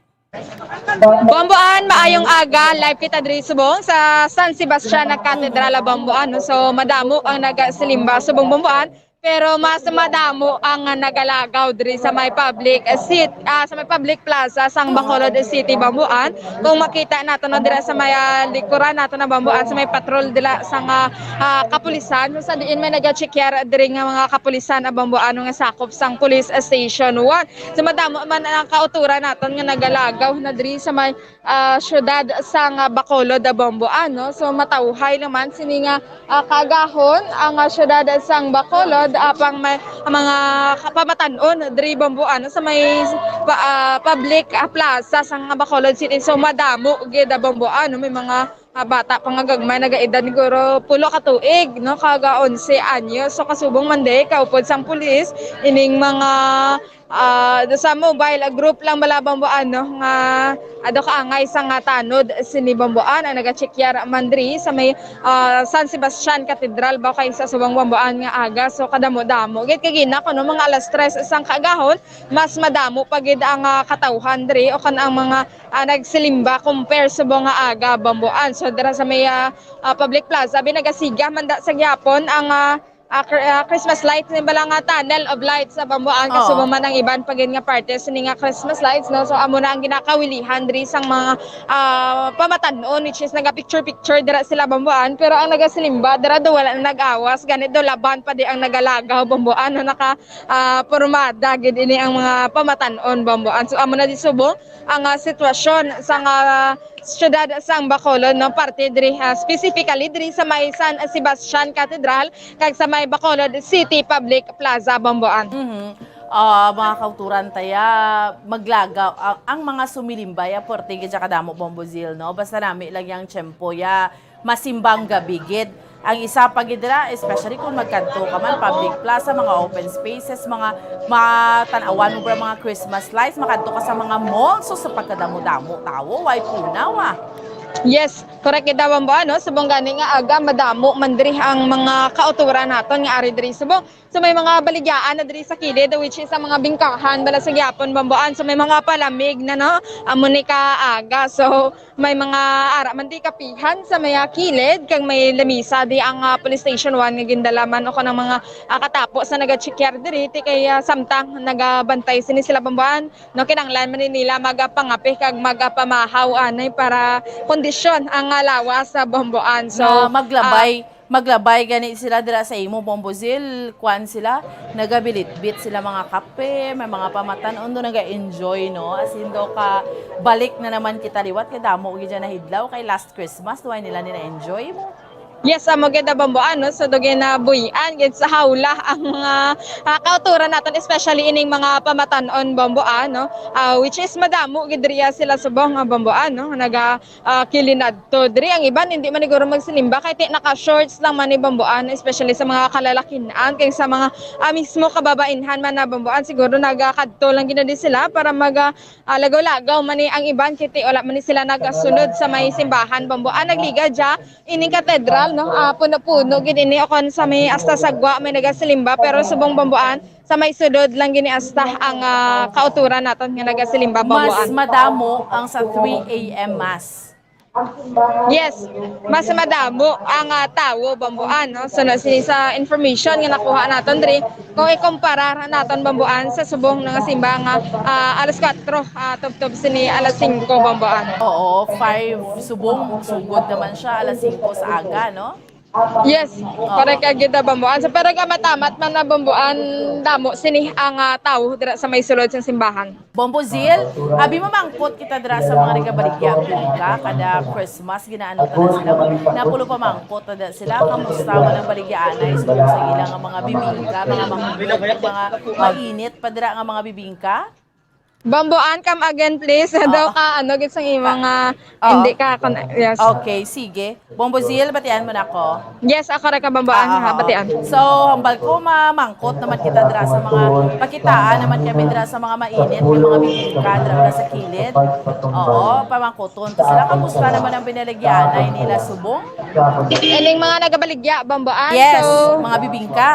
Bomboan, maayong aga. Live kita diri subong sa San Sebastian nga Katedral, Bomboan, no? So, madamo ang nagasimba subong, Bomboan, pero mas madamo ang nagalagaw diri sa may public seat, ah, sa may public plaza sang Bacolod City, Bomboan. Kung makita nato, no, dira sa may, ah, likuran nato na, Bomboan, sa may patrol dira sa nga, ah, kapulisan, sa diin may nagachekyar diri nga mga kapulisan, ah, Bomboan, nga sakop sang Police Station one. So, madamo man ang kauturan naton nga nagalagaw na diri sa may, ah, siyudad sang, ah, Bacolod, ah, Bomboan, no? So, matawhay naman sini nga, ah, kaagahon ang, ah, siyudad sang Bacolod, ah, pang may, mga kapamatan-on diri, Bomboan, no? Sa may pa-, ah, public, ah, plaza sang Bacolod City. So, madamo gid, ah, Bomboan, no? May mga, ah, bata pa nga gagmay, nagaedad siguro pulo ka tuig, no? Kag, ah, onse anyos. So, kasubong man di kaupod sang pulis ining mga Ah, sa mobile group lang bala, Bamboan, no, nga ado kaangay sa nga tanod sini, Bamboan, ang nagachekyar man diri sa may, ah, San Sebastian Cathedral ba kay sa subong, Bamboan, nga aga. So kadamo-damo gid kay gina kuno mga alas tres sang kaagahon, mas madamo pa gid ang, ah, katawhan diri o kan ang mga, ah, nagsilimba compare subong nga aga, Bamboan. So dira sa may, ah, ah, public plaza, binagasiga man da sa gihapon ang, ah, ah, Chr-, ah, Christmas lights, ni bala nga tunnel of lights sa Bamboan, Oo. Kasubo man ang iban pa gid nga parte sini nga Christmas lights, no? So amo na ang ginakawilihan diri sang mga, ah, pamatan-on, which is naga-picture-picture dira sila, Bamboan, pero ang nagasilimba dira do wala na nag-awas, gani do laban pa di ang nagalagaw, Bamboan, no? Naka, ah, pormada gid ini ang mga pamatan-on, Bamboan. So amo na di subong ang, ah, sitwasyon sa nga siyudad sang Bacolod, no, parte diri, ah, specifically diri sa may San Sebastian Cathedral kag sa may Bacolod City Public Plaza, Bamboan. Mhm. Ah, mga kauturan, taya, maglagaw ang, ang mga sumilimbay, ah, porte gid siya kadamo, Bombo Zil, no? Basta nami lang yang tiyempo, ya, masimbang gabi gid. Ang isa pa gid dira, especially kung magkadto ka man, public plaza, mga open spaces, mga matan-awan mo ba mga Christmas lights, makadto ka sa mga mall, so sa pagkadamo-damo tawo, way punaw, ah. Yes, correct gid daw, Bamboan, no? Subong gani nga aga, madamo man diri ang mga kauturan naton nga ari diri subong. So may mga baligyaan na diri sa kilid, which is ang mga bingkahan bala sa gihapon, Bamboan. So may mga palamig na, no? Amo ni ka aga. So may mga ara man di kapihan sa may, ah, kilid, kag may lamisa di ang, ah, Police Station one nga gindala man o kanang mga, ah, katapo sa nagachekyar diri, ti kay, ah, samtang nagabantay sini sila, Bamboan, no, kinahanglan man ni nila magapangape kag magapamahaw anay para kondisyon ang, ah, lawas sa, Bamboan. So, Na maglabay, ah, maglabay gani sila dira sa imo, Bombo Zil, kuan sila, nagabilitbit sila mga kape, may mga pamatan-on do naga-enjoy, no? As in, do ka, balik na naman kita liwat, kay damo gid dyan nahidlaw, kay last Christmas, duway nila ni na-enjoy mo. Yes, amo gid, Bamboan, no? So, do ginabuy-an gid sa hawla ang mga, ah, kauturan naton, especially ining mga pamatan-on, Bamboan, no? Ah, which is madamo gid riya sila subong nga, Bamboan, no? Naga, ah, kilinadto. Diri ang iban, hindi man siguro magsilimba, kay ti naka-shorts lang man ni, Bamboan, especially sa mga kalalakin-an, kay sa mga, ah, mismo kababainhan man na, Bamboan, siguro nagakadto lang gid na di sila para mag, ah, ah, lagaw-lagaw man ni ang iban, kay ti wala man ni sila nagasunod sa may simbahan, Bamboan. Nagliga dya, ining katedral, no? Ah, puno-puno gid ini, o kon sa may asta sagwa may nagasilimba, pero subong, Bamboan, sa may sulod lang gini asta ang, ah, kauturan naton nga nagasilimba, Bamboan. Mas madamo ang sa three A M mass. Yes, mas madamo ang, ah, tawo, Bamboan, no? So, na, si, sa information nga nakuha naton diri, kung ikumpara naton, Bamboan, sa subong nga simba nga, ah, alas kuwatro, ah, tubtob sini alas singko, Bamboan. Oo, five subong, sugod naman siya, alas singko sa aga, no? Yes, Oo. Correct ka gid, Bamboan. So, pero gamatamat man na, Bamboan, damo sini ang, ah, tawo dira sa may sulod sang simbahan. Bombo Zil, abi, mamangkot kita dira sa mga nagabaligya bingka kada Christmas, ginaano ta na sila. Napulo pamangkot na da sila. Kamusta man ang baligya anay sa, sa ila nga mga bibingka, mga mahunot, mga mainit pa dira nga mga bibingka? Bamboan, come again, please. Daw Oo. Ka, ano, gid sang imo Ka- nga, Oo. Hindi ka, kon-, yes. Okay, sige. Bombo Zil, batian mo na ko. Yes, ako ra ka, Bamboan, Ah, ha, oo. Batian. So, hambal ko, mamangkot naman kita dira sa mga, pakitaan naman kami dira sa mga mainit, yung mga bibingka dira, dira sa kilid. Oo, pamangkoton ko sila. Kamusta naman ang binaligyan? Ay nila subong? Ining mga nagabaligya, Bamboan, Yes, so mga bibingka.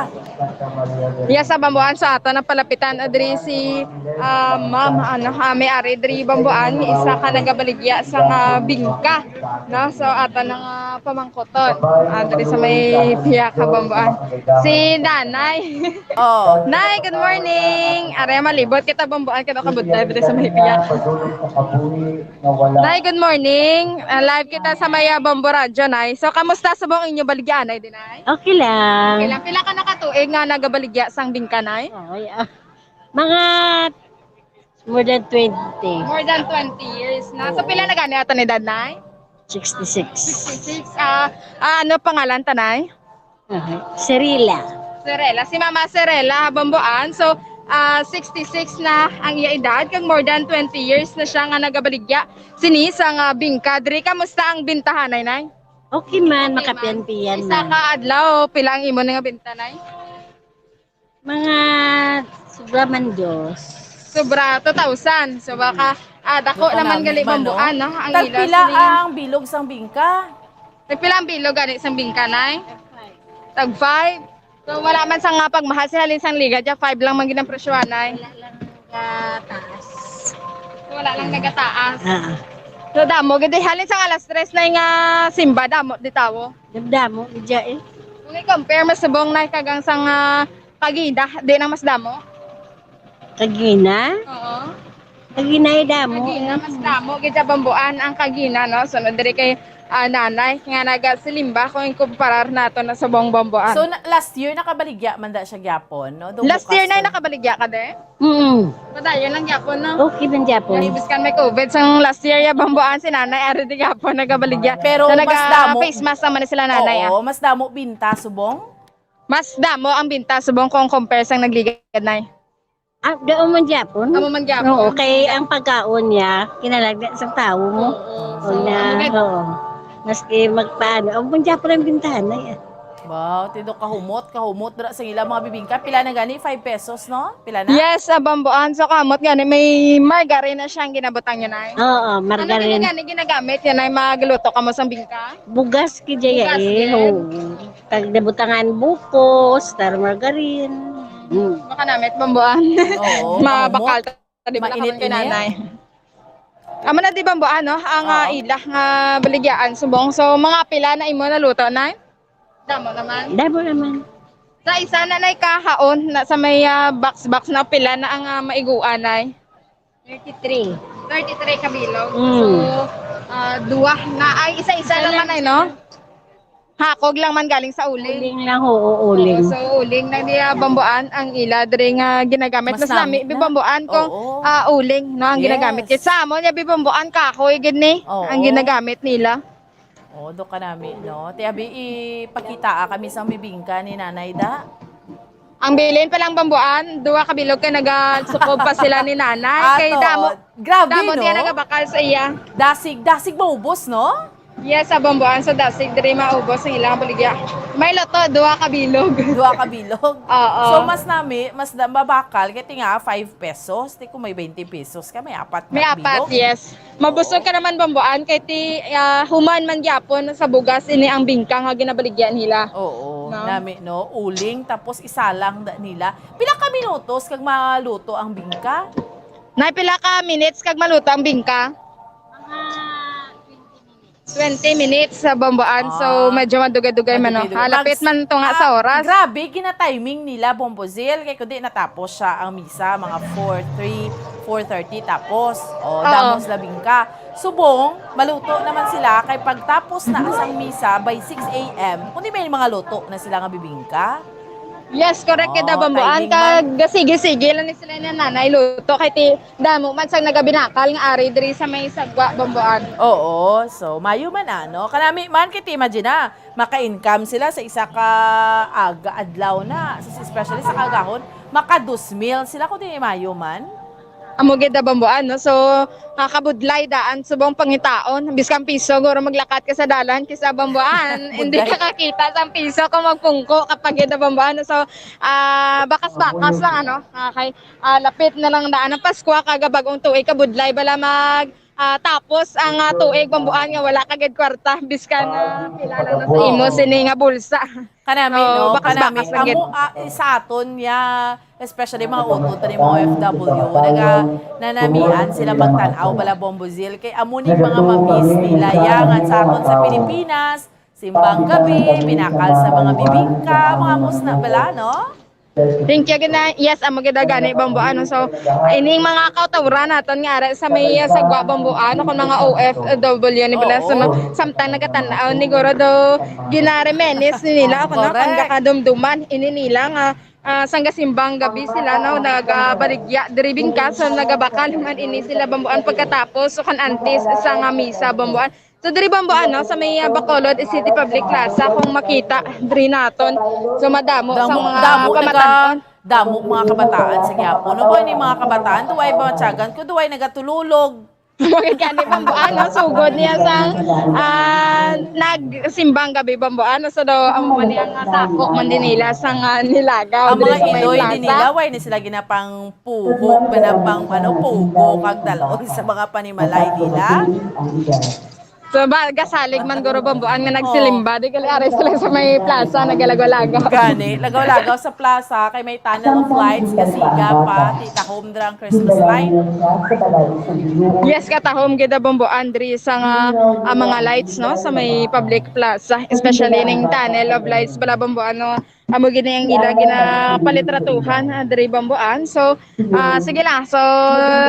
Yes, sa Bamboan, sa ato na palapitan, ah, diri si, ah, ma'am, ano, ha, may ari diri, Bamboan, isa ka nagabaligya sa nga bingka, no? So, ato na nga pamangkoton, ah, diri sa may piyak ka, Bamboan. Si Nanay. Oh. Nay, good morning. Are, malibot kita, Bamboan, kita kabudlay diri sa may piyak. Nay, good morning. Ah, live kita sa may, ah, Bombo Radyo, Nay. So, kamusta subong inyo baligya, Nay, di, Nay? Okay lang. Okay lang. Pila ka na ka tuig nga nagabaligya sang bingka, Nay? Ay, ah, mga more than twenty. More than twenty years na. So, Oo. Pila na gani ato ni Dad, Nay? Sixty-six. Sixty-six. Ah, ah, ano pangalan ta, Nay? Aha. Serila. Serela. Si Mama Serela Bomboan. So, ah, sixty-six na ang iya edad, kag more than twenty years na siya nga nagabaligya sini sa nga bingka. Diri, kamusta ang bintahan, Nay, Nay? Okay man, Okay man. Makapian-pian Isa man. Ka adlaw, pila ang imo nga binta, Nay? Mga sobra man dos. Sobra two thousand. So, baka, ah, dako Dako naman namin gali man, no? Bambuan, no? Ang Tagpila ila siling. Ang bilog sang bingka? Tagpila ang bilog gani sang bingka, Nay? Tag five. So, wala man sa nga pagmahal sila, halin sang liga dya, five lang man gid ang presyo, Nay. Wala lang nagataas. Wala lang nagataas. Ah. So, damo gid, halin sang alas tres na nga simba, damo di tawo. Damo, dya eh. Kung i-compare, mas subong, Nay, kag ang sang, ah, kagina, di na mas damo? Kagina? Oo. Kagina ay damo. Kagina, mas damo gid sa Bambuan ang kagina, no? Sunod diri kay, ah, nanay nga nagasilimba kung ikumparar nato na sa buong Bambuan. So, na- last year, nakabaligya man da siya gyapon, no? Doon Last bukas year na na. Nakabaligya ka, de? Mm. Padayon lang gyapon, no? Okay lang gyapon. Ay, biskan may covid, sang last year, ya Bambuan, si nanay, ari di gyapon, nagabaligya. Pero So, mas naga damo. Face mask naman sila nanay, Oo, ah. Mas damo binta, subong? Mas damo ang binta, subong, kung compare sang nagligad, nay. Ah, doon man gyapon? Amo man gyapon. Oo, kay ang pagkaon niya, kinalagyan sa tao mo. Oo. Oo So, na, ang mga oo. Maski magpaano, ang man gyapon ang bintahan na yan. Wow, tindo kahumot, kahumot dira sa ila mga bibingka. Pila na gani? Five pesos, no? Pila na? Yes, sa Bambuan. So, kamot gani, may margarine na siyang ginabutang yun ay. Oo, Ano margarine. Din gani ginagamit yun ay magluto ka mo sa bingka? Bugas ki Jaya Bugas eh. Din. Oo. Tag nabutangan buko, star margarine. Mm. Baka namit Bambuan. Oo, Mabakal mahumot. Ta, di ba Mainit-init. Nakaman kay nanay? Amo na di Bambuan, no? Ang ah, Oo. Ila nga baligyaan, subong. So, mga pila na imo naluto, nay? Damo naman. Damo naman. Sa isa na nay kahaon, na sa may ah, box-box na pila na ang ah, maiguan, nay? Thirty-three. Thirty-three ka bilog. Mm. So, ah, duwa na, ay, isa-isa Isa lang lang man ay, no? Hakog lang man galing sa uling. Uling lang, oo, uling. Oo, so, uling na niya Bambuan ang ila diri nga ginagamit. Mas Mas nami, nami na. Bibambuan kung Oo. Ah, uling, no, ang Yes. Ginagamit. Kit sa amo niya, Bibambuan, kahoy, gid ni, Oo. Ang ginagamit nila. Oh, do ka nami, no? Ti abi, ipakita ah, kami sang bibingka ni Nanay da. Ang bilin pa lang Bambuan, duha ka bilog kay nagasukob pa sila ni Nanay. Ah, Kay to. Damo, Grabe, damo no? Niya nagabakal sa iya. Dasig, dasig maubos, no? Yes, sa Bambuan, sa dasig, diri maubos ang ilang baligya. May loto, duha ka bilog. Duha ka bilog. Oo. So, mas nami, mas da- mabakal, kay tinga five pesos. Ti kung may twenty pesos ka, may apat May na apat, bilog. Yes. Mabusog ka naman, Bambuan, kay ti ah, human man gyapon sa bugas ini ang bingka nga ginabaligya nila. Oo, No? Nami, no? Uling, tapos isalang da nila. Pila ka minutos kag maluto ang bingka? Nay, pila ka minutes kag maluto ang bingka? Mga twenty minutes sa Bambuan, so Ah, medyo madugay-dugay man, no? Madugay-dugay. Halapit Pag- man to nga sa ah, oras. Grabe, gina-timing nila, Bombo Zil, kay kundi natapos siya ang misa, mga four three, four thirty tapos. O, Oo. Damos labing ka. Subong, maluto naman sila kay pagtapos na sang misa by six a m, kundi may mga luto na sila nga bibingka. Yes, correct. Oh, kay da Bambuan, timing man. Kag sige-sige lang ni sila ni nanay luto kay ti damo man sang nagabinakal nga ari diri sa may sagwa Bambuan. Oo, so mayo man ano. Kanami man kay ti imagine na, maka-income sila sa isa ka aga adlaw na, especially sa kagahon, maka dos mil sila kung di mayo man. Amo gid da Bambuan, no? So, ah, kabudlay daan subong pangitaon, biskan piso guro maglakat ka sa dalan kisa Bambuan. Hindi Budlay. Ka kakita sang piso kung magpungko kapag gid da Bambuan, no? So, ah, bakas-bakas lang, ano? Ah, kay, ah, lapit na lang daan ang Pasko, kaga bagong tuig, kabudlay bala mag, ah, tapos ang, ah, tuig Bambuan nga wala ka gid kwarta, biskan, ah, pila lang na sa imo sini nga bulsa. Kanami, Oo, no? Bakas-bakas Kanami. Lang gid. Amo, ah, sa aton niya, especially mga utod, tani mga O F W, naga, nanamian sila magtan-aw bala Bombo Zil. Kay amo ni mga mamiss nila, ya, nga sa aton sa Pilipinas, simbang gabi, binakal sa mga bibingka, mga musna bala, no? Thank you, gina. Yes, amo gid gani, Bambuan, no? So, ining mga kauturan naton nga ara sa may, uh, sagwa Bambuan, kung mga O F W ni bala, Oo. So, no, samtang nagatan-aw ni guro do ginaremenis ni nila, kung no, Correct. Ang gakadumduman, ini nila nga, ah, sang gasimbang gabi sila, no, nagabaligya diri bingka, so nagabakal man ini sila Bambuan pagkatapos, so kan antes sa nga misa Bambuan. So, diri Bambuan, no, sa may, ah, Bacolod City Public Plaza, kung makita diri naton. So, madamo sa Damo, mga damo, pamatan-on. Naga, damo mga kabataan sa Quiapo. No, boy, ni mga kabataan, duway ba matyagan ko, duway nagatululog. Mga gani, Bamboan, no? Sugod niya sa, ah, nagsimbang gabi, Bamboan, no? So, daw, ang man niya nga sako man din nila sa nga nilagaw Ang diri mga sa may Iloy din plaza. Nila, why ni sila ginapang pugo, ginapang, ano, pugo, kag dalon sa mga panimalay nila? So, ba, gasalig man guro, Bamboan, nga nagsilimba. Di gali, ari sila sa may plaza, nagalagaw-lagaw. Gani, lagaw-lagaw sa plaza, kay may tunnel of lights, kasiga pa, tita home dra ang Christmas light. Yes, katahom gid, Bamboan, diri sa nga, ah, mga lights, no, sa may public plaza, especially ning tunnel of lights bala, Bamboan, no. Amo gini ang ila ginapalitratuhan, ah, diri, Bamboan. So, ah, sige lang. So,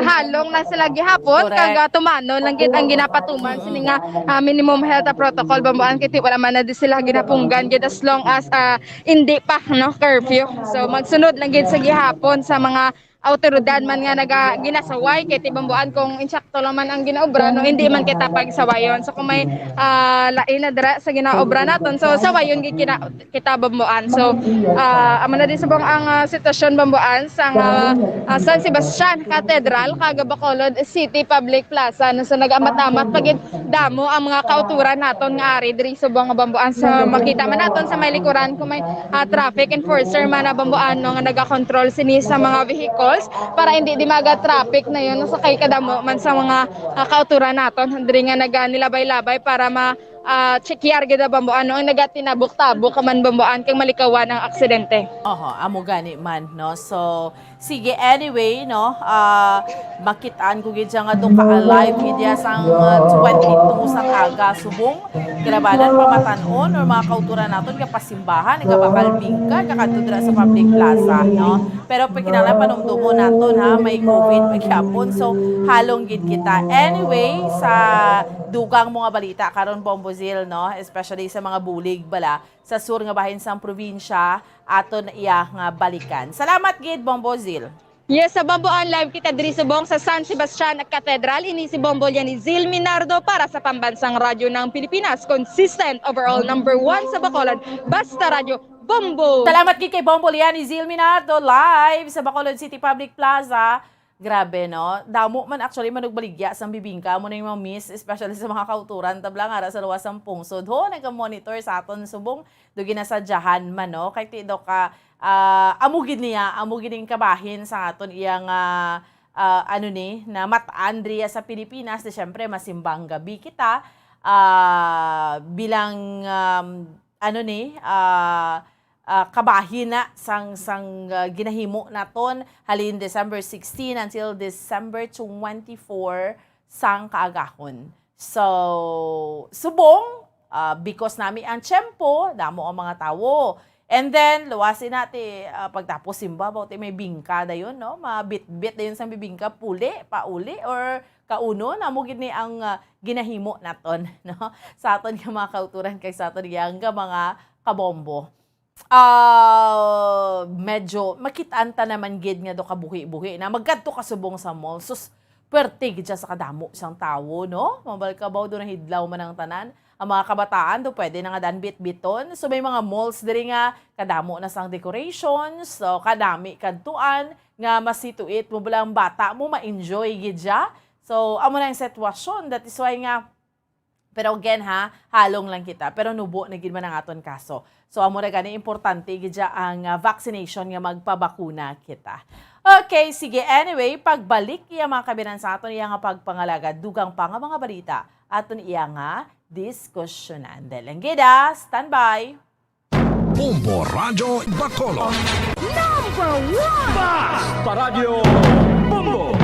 halong na sila gihapon. Correct. Kag, ah, tumanon lang gid ang ginapatuman sini nga, ah, minimum health, ah, protocol, Bamboan, kay ti wala man na di sila ginapunggan gid as long as, ah, hindi pa, no, curfew. So, magsunod lang gid sa gihapon sa mga awtoridad man nga naga-, ginasaway, kay ti, Bamboan, kung insakto lang man ang ginaobra, no, hindi man kita pagsawayon. So, kung may, ah, lain na dira sa ginaobra naton, so, sawayon gid kita, kita, Bamboan. So, ah, amo na din subong ang, ah, sitwasyon, Bamboan, sa, ah, ah, San Sebastian Cathedral kag Bacolod City Public Plaza, no? So, nag-amat-amat pa gid damo ang mga kauturan naton nga ari diri subong nga, Bamboan, sa makita man naton sa may likuran kung may, ah, traffic enforcer man na, Bamboan, no, nga nagakontrol sini sa mga vehicles para hindi di maga-traffic na yun, no? Sa kay kadamo man sa mga, ah, kauturan naton diri nga naga-, nilabay-labay para ma, ah, check-yar gid, Bamboan, no, ang nagatinabok-tabok man, Bamboan, kag malikawan ang aksidente. Oho, amo gani man, no? So, sige, anyway, no, ah, makitaan ko gid siya nga do ka alive gid ya sang, ah, twenty-two sang aga subong. Kalabanan pa matan-on or mga kauturan naton nga pasimbahan, nga bakal bingka, nga kadto dira sa public plaza, no? Pero pagkinahanglan panumdumon naton, ha, may covid pa gyapon. So, halong gid kita. Anyway, sa dugang mo nga balita karon, Bombo Zil, no, especially sa mga bulig bala sa sur nga bahin sang probinsya, aton iya nga balikan. Salamat gid, Bombo Zil. Yes, sa Bamboan, live kita diri subong sa San Sebastian Cathedral. Ini si Bombo Lian ni Zil Minardo para sa Pambansang Radyo ng Pilipinas. Consistent, overall, number one sa Bacolod. Basta Radyo, Bombo! Salamat gid kay Bombo Lian ni Zil Minardo, live sa Bacolod City Public Plaza. Grabe, no? Damo man actually manugbaligya sang bibingka mo na yung mga miss, especially sa mga kauturan, tabla nga ra sa luwas sang pungsod. Ho, nagka-monitor sa aton subong, do ginasadyahan man, no? Kay ti do ka, ah, amo gid niya, amo gid ning kabahin sa aton iyang, ah, ah, ano ni, na mat-an diriya sa Pilipinas, di syempre, masimbang gabi kita, ah, bilang, um, ano ni, ah, ah, kabahin na sang, sang, ah, ginahimo naton halin December sixteen until December twenty-four sang kaagahon. So, subong, ah, because nami ang tiyempo, damo ang mga tawo. And then, luwasi na ti, ah, pagtapos simba, baw ti may bingka dayon, no? Mabitbit dayon sang bibingka, puli, pauli, or kaunon, amo gid ni ang, ah, ginahimo naton, no? Sa aton nga mga kauturan kag sa aton nga mga kabombo. Ah, medyo makitaan ta naman gid nga do kabuhi-buhi na magkadto ka subong sa mall. Sus, pwerte gid siya sa kadamo sang tawo, no? Mabal ka ba, do nahidlaw man ang tanan. Ang mga kabataan do pwede na nga dan bitbiton. So, may mga malls diri nga kadamo na sang decorations, so, kadami kadtuan nga masituit mo bala ang bata mo, ma-enjoy gid siya. So, amo na ang sitwasyon. That is why nga, pero again ha, halong lang kita. Pero nubo na gid man ang aton kaso. So, amo na gani, importante gid siya ang, ah, vaccination nga magpabakuna kita. Okay, sige. Anyway, pagbalik iya mga kabinan sa aton iya nga pagpangalagad, dugang pa nga mga balita, aton iya nga diskusyonan. Dahil lang gid, ah, standby. Bombo Radyo Bacolod. Number one! Basta Radyo Bombo!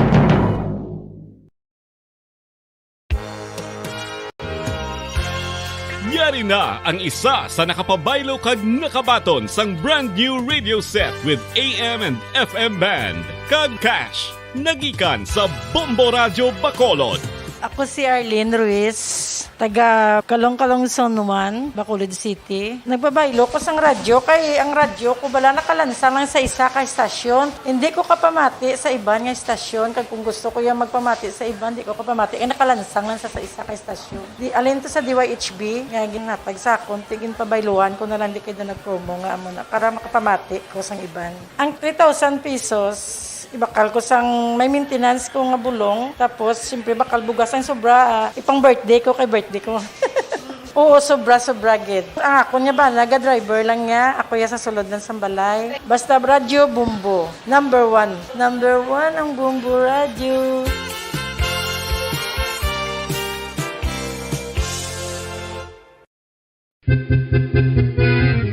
Yari na ang isa sa nakapabaylo kag nakabaton sang brand new radio set with A M and F M band kag cash. Nagikan sa Bombo Radyo Bacolod. Ako si Arlene Ruiz, taga Kalong-Kalong Zone one, Bacolod City. Nagbabaylo ko sang radyo kay ang radyo ko bala nakalansang lang sa isa ka estasyon. Hindi ko kapamati sa iban nga estasyon, kag kung gusto ko yung magpamati sa iban, di ko kapamati kay nakalansang lang sa, sa isa ka estasyon. Di, alin to sa D Y H B nga ginhatag sa akon, ti ginpabayluhan ko na lang di kay do nag-promo nga amo na para makapamati ko sang iban. Ang three thousand pesos, Ibakal ko sang may maintenance ko nga bulong, tapos siyempre bakal bugas ang sobra, ah, ipang birthday ko kay birthday ko. Oo, sobra, sobra gid. Ang akon nga bana, ga-driver lang niya, ako ya sa sulod lang sang balay. Basta radyo, Bombo. Number one. Number one ang Bombo Radyo.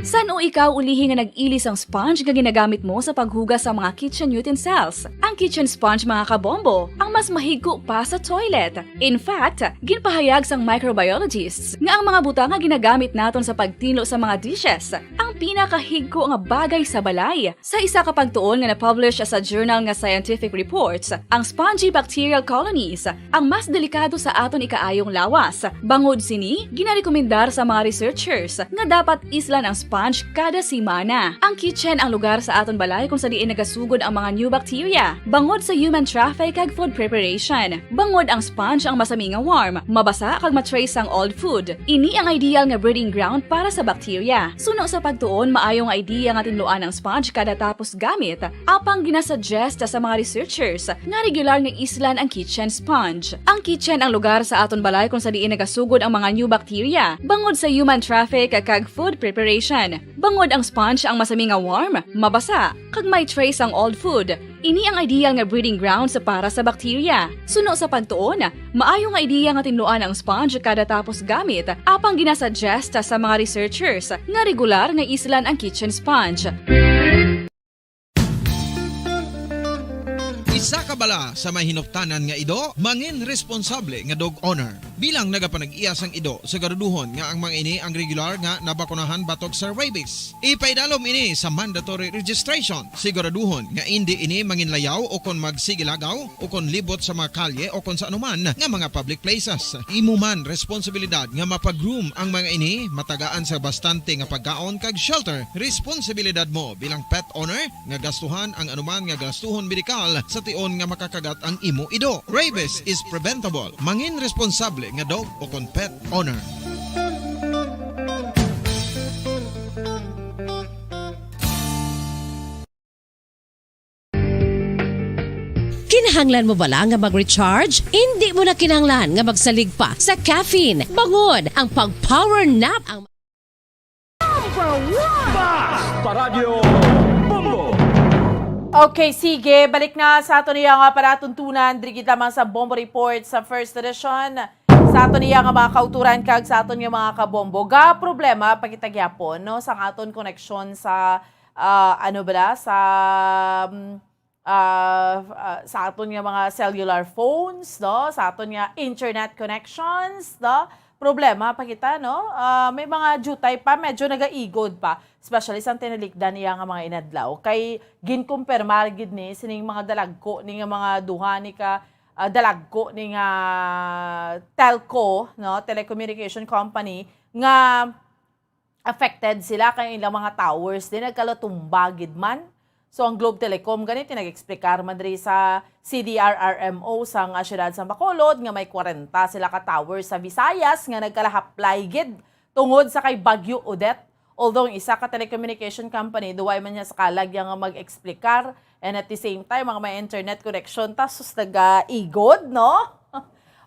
San-o ikaw ulihi nga nag-ili sang sponge nga ginagamit mo sa paghugas sa mga kitchen utensils? Ang kitchen sponge, mga kabombo, ang mas mahigko pa sa toilet. In fact, ginpahayag sang microbiologists nga ang mga butang nga ginagamit naton sa pagtinlo sa mga dishes ang pinakahigko nga bagay sa balay. Sa isa ka pagtuon nga na-publish sa journal nga Scientific Reports, ang spongy bacterial colonies ang mas delikado sa aton ikaayong lawas. Bangod sini, ginarekomendar sa mga researchers nga dapat islan ang sponge kada semana. Ang kitchen ang lugar sa aton balay kung sa diin nagasugod ang mga new bacteria, bangod sa human traffic kag food preparation. Bangod ang sponge ang masami nga warm, mabasa kag ma-trace ang old food. Ini ang ideal nga breeding ground para sa bacteria. Suno sa pagtuon, maayo nga idea nga tinluan ang sponge kada tapos gamit. Apang ginasuggest sa mga researchers nga regular nga islan ang kitchen sponge. Ang kitchen ang lugar sa aton balay kung sa diin nagasugod ang mga new bacteria, bangod sa human traffic kag food preparation. Bangod ang sponge ang masami nga warm, mabasa, kag may trace ang old food. Ini ang ideal nga breeding grounds para sa bacteria. Suno sa pagtuon, maayo nga idea nga tinluan ang sponge kada tapos gamit, apang ginasuggest sa mga researchers nga regular nga islan ang kitchen sponge. Isa ka bala sa may hinuptanan nga ido, mangin responsable nga dog owner. Bilang nagapanag-iya sang ido, siguraduhon nga ang mga ini ang regular nga nabakunahan batok sa rabies. Ipaidalom ini sa mandatory registration. Siguraduhon nga indi ini manginlayaw o kon magsigilagaw o kon libot sa mga kalye o kon sa anuman nga mga public places. Imo man responsibilidad nga mapa-groom ang mga ini, matagaan sa bastante nga pagkaon kag shelter. Responsibilidad mo bilang pet owner nga gastuhan ang anuman nga gastuhon medikal sa tion nga makakagat ang imo ido. Rabies is preventable. Mangin responsable nga dog o kon pet owner. Kinahanglan mo bala nga mag-recharge? Indi mo na kinahanglan nga magsalig pa sa caffeine. Bangod ang pag-power nap ang Number one! Basta Radyo Bombo! Okay, sige. Balik na sa aton iya nga palatuntunan. Diri gid lamang sa Bombo Report sa First Edition. Sa aton iya nga mga kauturan kag sa aton nga mga kabombo. Ga problema pa kita gyapon, no, sa aton koneksyon sa, ah, ano ba, sa, mm, ah, ah, sa aton nga mga cellular phones, no? Sa aton nga internet connections, no? Problema pa kita, no? Ah, may mga jutay pa, medyo nagaigod pa, especially sa tinalikdan niya nga mga inadlaw. Kay ginkumpirmar gid ni sining mga dalagko ni nga mga duha ni ka, ah, dalagko ni nga telco, no? Telecommunication company nga affected sila kay ilang mga towers din nagkalatumba gid man. So, ang Globe Telecom gani, nag-explicar man diri sa C D R R M O sa nga siyudad sa Bacolod nga may kwarenta sila ka towers sa Visayas nga nagkalahaplay gid tungod sa kay Bagyo Odette. Although ang isa ka telecommunication company, duway man niya sa kalag yang mag-explicar, and at the same time, ang may internet connection, ta sus, nagaigod, no?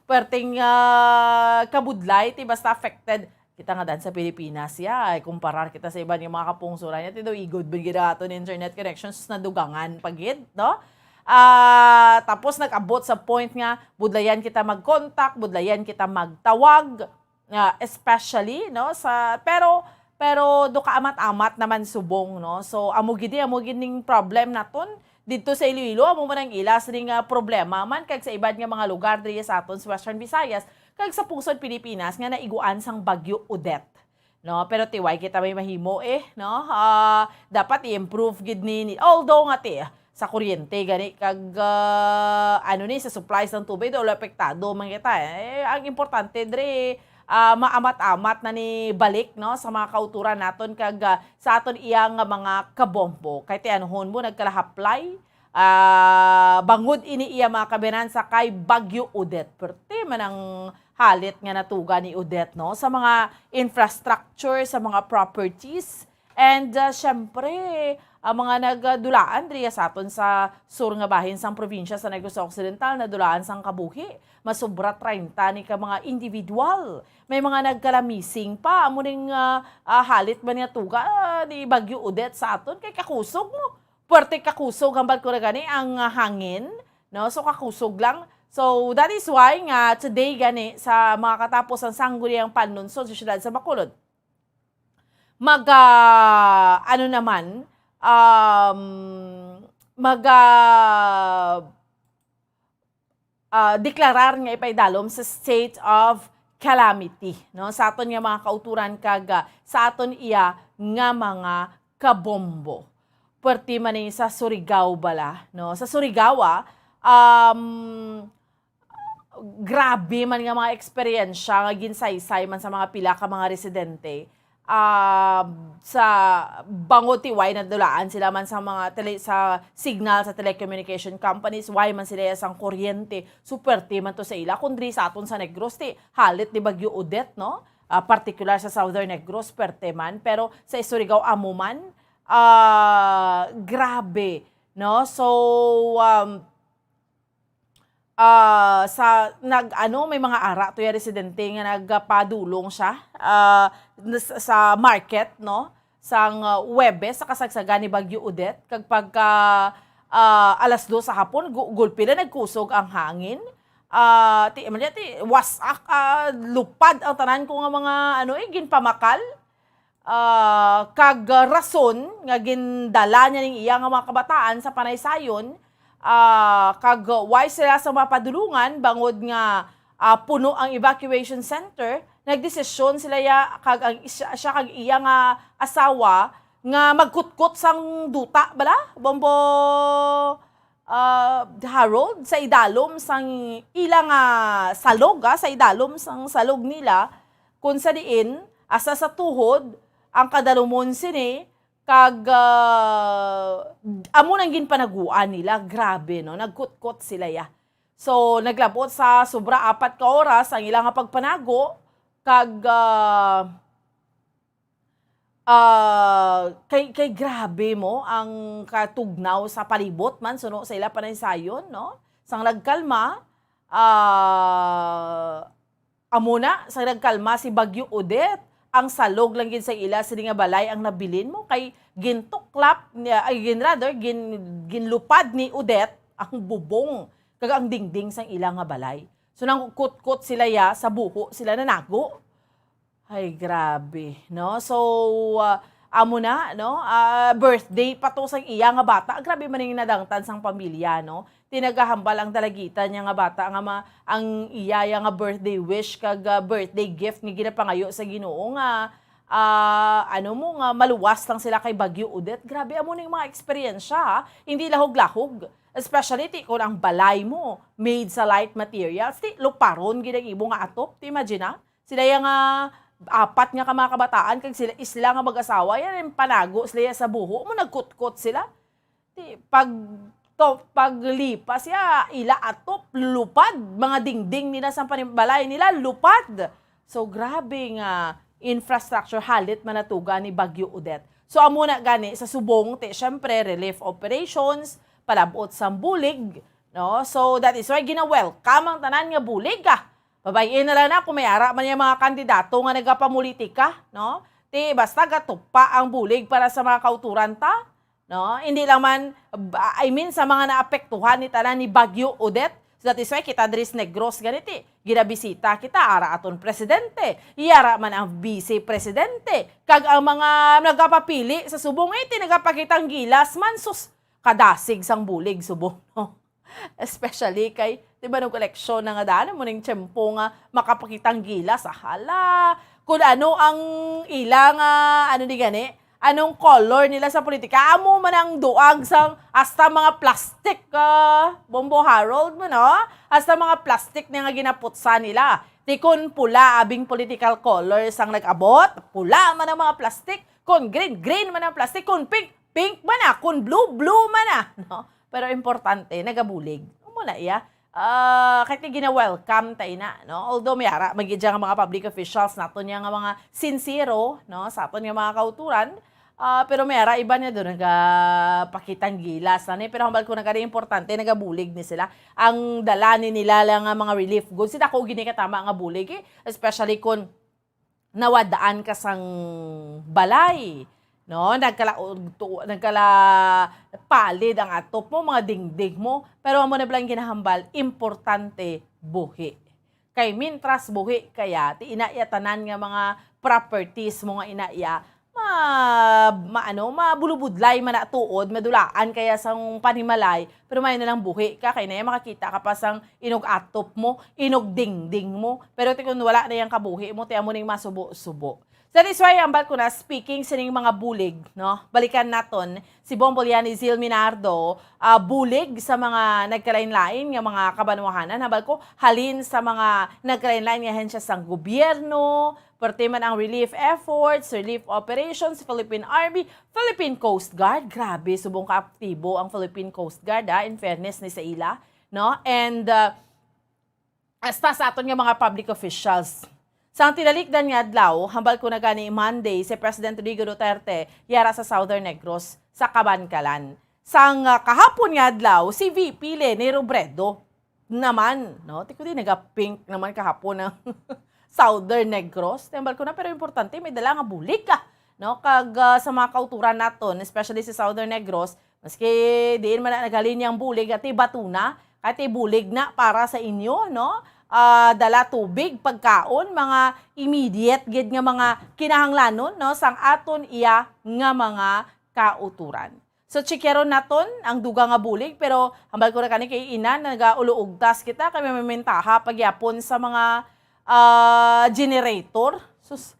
Perting, ah, kabudlay, ti basta affected. Kita nga dan sa Pilipinas, ya, ay kumparar kita sa iban nga mga kapungsuran, ya, ti daw igod man gid aton internet connection, sus, nadugangan pa gid, no? Ah, tapos nag-abot sa point nga budlayan kita mag-contact, budlayan kita magtawag, ah, especially, no, sa, pero, pero do kaamat-amat naman subong, no? So, amo gid, amo gid ning problem naton didto sa Iloilo, amo man ang ila sining, ah, problema man kag sa iban nga mga lugar diri sa aton sa Western Visayas, kag sa pungsod Pilipinas nga naiguan sang Bagyo Odette, no? Pero ti way kita may mahimo, eh, no? Ah, dapat i-improve gid ni, ni, although nga ti, sa kuryente gani kag, ah, ano ni, sa supply sang tubig, do apektado man kita, eh. Ang importante diri, ah, maamat-amat na ni balik, no, sa mga kauturan naton kag, ah, sa aton iya nga mga kabombo. Kay ti anuhon mo, nagkalahaplay, ah, bangod ini iya mga kabinansa kay Bagyo Odette. Perti man ang halit nga natuga ni Odette, no, sa mga infrastructure, sa mga properties, And, ah, syempre, ang mga nagdulaan diri sa aton sa sur nga bahin sang probinsya sa Negros Occidental, nadulaan sang kabuhi. Masubra treinta ni ka mga individual. May mga nagkalamising pa. Amo ning, ah, ah, halit man nga tuga, ah, ni Bagyo Odette sa aton kay kakusog, no? Puwerte kakusog hambal ko na gani ang, ah, hangin, no? So, kakusog lang. So, that is why nga today gani sa mga katapos ang sangguniang panlunsod sa siyudad sa Bacolod, mag, ah, ano naman, um, mag, ah, ah, deklarar nga ipaidalom sa state of calamity, no? Sa aton nga mga kauturan kag, ah, sa aton iya nga mga kabombo. Puwerte man ni sa Surigao bala, no? Sa Surigao, ah, um, grabe man nga mga eksperyensya nga ginsaysay man sa mga pila ka mga residente. Ah, sa bangod ti way nadulaan sila man sa mga tele-, sa signal sa telecommunication companies, way man sila sang kuryente. So, puwerte man to sa ila. Kundri sa aton sa Negros, ti halit ni Bagyo Odette, no? Ah, partikular sa Southern Negros, puwerte man. Pero sa Surigao, amo man, ah, grabe, no? So, um, ah, sa nag-, ano, may mga ara to ya residente nga nagpadulong siya, ah, nas-, sa market, no? Sang, ah, Huwebes sa kasagsagan ni Bagyo Odette, kag pagka, ah, alas dos sa hapon, gu-, gulpi lang nagkusog ang hangin. Ah, ti, man ti, wasak, ah, lupad ang tanan ko nga mga, ano, eh, ginpamakal. Ah, kag, ah, rason nga gindala niya ning iya nga mga kabataan sa panaysayon, ah, kag, ah, way sila sa mapadulungan bangod nga, ah, puno ang evacuation center, nagdesisyon sila ya, kag ang is-, siya kag iya nga asawa nga magkutkot sang duta bala, Bombo, ah, Harold, sa idalom sang ila nga salog, ah, sa idalom sang salog nila, kun sa diin, asa sa tuhod, ang kadalumon sini, kag, ah, amo nang ginpanaguan nila. Grabe, no? Nagkutkot sila, ya. So, naglabot sa sobra apat ka oras ang ila nga pagpanago, kag, ah, ah, kay, kay grabe mo ang katugnaw sa palibot man, suno sa ila panaysayon, no? Sang nagkalma, ah, amo na, sang nagkalma si Bagyo Odette, ang salog lang gid sa ila sini nga balay ang nabilin mo, kay gintuklap niya, ay, gin-, rather, gin-, ginlupad ni Odette ang bubong kag ang dingding sang ila nga balay. So, nangkutkot sila ya, sa buho sila nanago. Ay, grabe, no? So, ah, amo na, no? Ah, birthday pa to sang iya nga bata. Grabe man ning nadangtan sang pamilya, no? Ti nagahambal ang dalagitan niya nga bata nga ma-, ang iya, iya nga birthday wish kag, ah, birthday gift nga ginapangayo sa Ginoo nga, ah, ano mo, nga maluwas lang sila kay Bagyo Odette. Grabe, amo ning mga eksperyensya, ha? Hindi lahog-lahog. Especially ti kung ang balay mo made sa light materials, ti luparon gid ang imo nga atop. Ti imagine, ha? Sila ya nga apat nga ka mga kabataan, kag sila, sila nga mag-asawa, yan ang panago sila ya sa buho mo, nagkutkot sila. Ti, pag, to, paglipas ya, ila atop, lupad, mga dingding nila sa panim-, balay nila, lupad. So, grabe nga infrastructure, halit man natuga ni Bagyo Odette. So, amo na gani sa subong, ti, syempre, relief operations, palabot sang bulig, no? So, that is why gina-welcome ang tanan nga bulig, ah. Babay-i na lang na kung may ara man yang mga kandidato nga nagapamulitika, no? Ti, basta gatupa ang bulig para sa mga kauturan ta, no? Hindi lang man, ba-, I mean, sa mga naapektuhan ni tanan ni Bagyo Odette. So, that is why kita diri sa Negros gani ti, ginabisita kita, ara aton presidente, yara man ang vice presidente, kag ang mga nagapapili sa subong, eh, ti nagapakitang gilas man, sus, kadasig sang bulig subong, no? Especially kay, di ba, nung eleksyon na nga daan, mo ning tiyempo nga makapakitang gilas, ah, hala, kung ano ang ila nga, ano di gani, anong color nila sa politika, amo man ang duag sang hasta mga plastic, ah, Bombo Harold mo, no? Hasta mga plastic na nga ginaputsa nila. Ti kun pula abing political color sang nag-abot, pula man ang mga plastic. Kun green, green man ang plastic. Kun pink, pink man na. Kun blue, blue man na, no? Pero importante, nagabulig. Amo na iya. Ah, kay ti gina-welcome ta ina, no? Although may ara man gid dyan nga mga public officials naton niya nga mga sincero, no, sa aton nga mga kauturan, Ah, pero may ara iba niya doon nagapakitang gilas na ni. Pero hambal ko na gani importante, nagabulig ni sila. Ang dala ni nila lang nga mga relief goods. Sila ko gini katama nga bulig eh. Especially kung nawadaan ka sang balay. No? Nagkala, tu- nagkala palid ang atop mo, mga dingding mo. Pero amo na lang ginahambal, importante buhi. Kay mintras buhi kaya, ti ina iya tanan nga mga properties mo nga ina iya, ma, ma ano, mabulubudlay man na tuod, madulaan kaya sang panimalay, pero may na lang buhi ka, kay na makakita ka pa sang inog atop mo, inog dingding mo. Pero ti kun wala na yang kabuhi mo, ti amo ning masubo-subo. That is why, ambal ko na, speaking sining mga bulig, no? Balikan naton, si Bombo Liani Zil Minardo, ah, bulig sa mga nagkalain-lain nga mga kabanwahanan. Hambal ko, halin sa mga nagkalain-lain nga ahensya sang gobyerno, parte man ang relief efforts, relief operations, Philippine Army, Philippine Coast Guard. Grabe, subong ka aktibo ang Philippine Coast Guard, ah, in fairness ni sa ila, no? And, ah, hasta sa aton nga mga public officials. Sang tinalikdan nga adlaw, hambal ko na gani Monday, si President Rodrigo Duterte yara sa Southern Negros, sa Kabankalan. Sang, ah, kahapon nga adlaw, si V P Leni Robredo naman, no? Ti ko di naga-pink naman kahapon ang Southern Negros. Hambal ko na, pero importante, may dala nga bulig ka, no? Kag, ah, sa mga kauturan naton, especially sa Southern Negros, maski diin man na naghalin yang bulig, ati batuna, kay ti bulig na para sa inyo, no? Ah, dala tubig, pagkaon, mga immediate gid nga mga kinahanglanon, no, sang aton iya nga mga kauturan. So, checkeron naton ang dugang nga bulig, pero hambal ko na kani kay ina, nagauluugtas kita, kay may mamintaha pagyapon sa mga, ah, generator. Sus,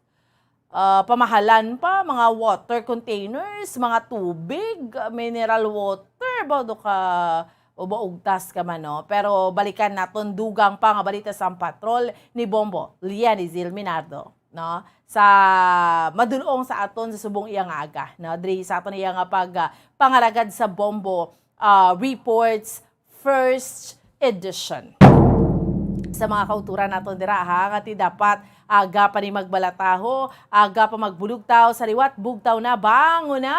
ah, pamahalan pa, mga water containers, mga tubig, ah, mineral water, ba, do ka, o ba ugtas ka man, no? Pero balikan naton dugang pa nga balita sang patrol ni Bombo Liani Zil Minardo, no? Sa madulong sa aton sa subong iya nga aga, no? Diri sa aton iya nga pag, ah, pangalagad sa Bombo, ah, Reports First Edition. Sa mga kauturan naton dira, ha, nga ti dapat aga pa ni magbalataho, aga pa magbulugtaw, sa liwat bugtaw na, bangon na.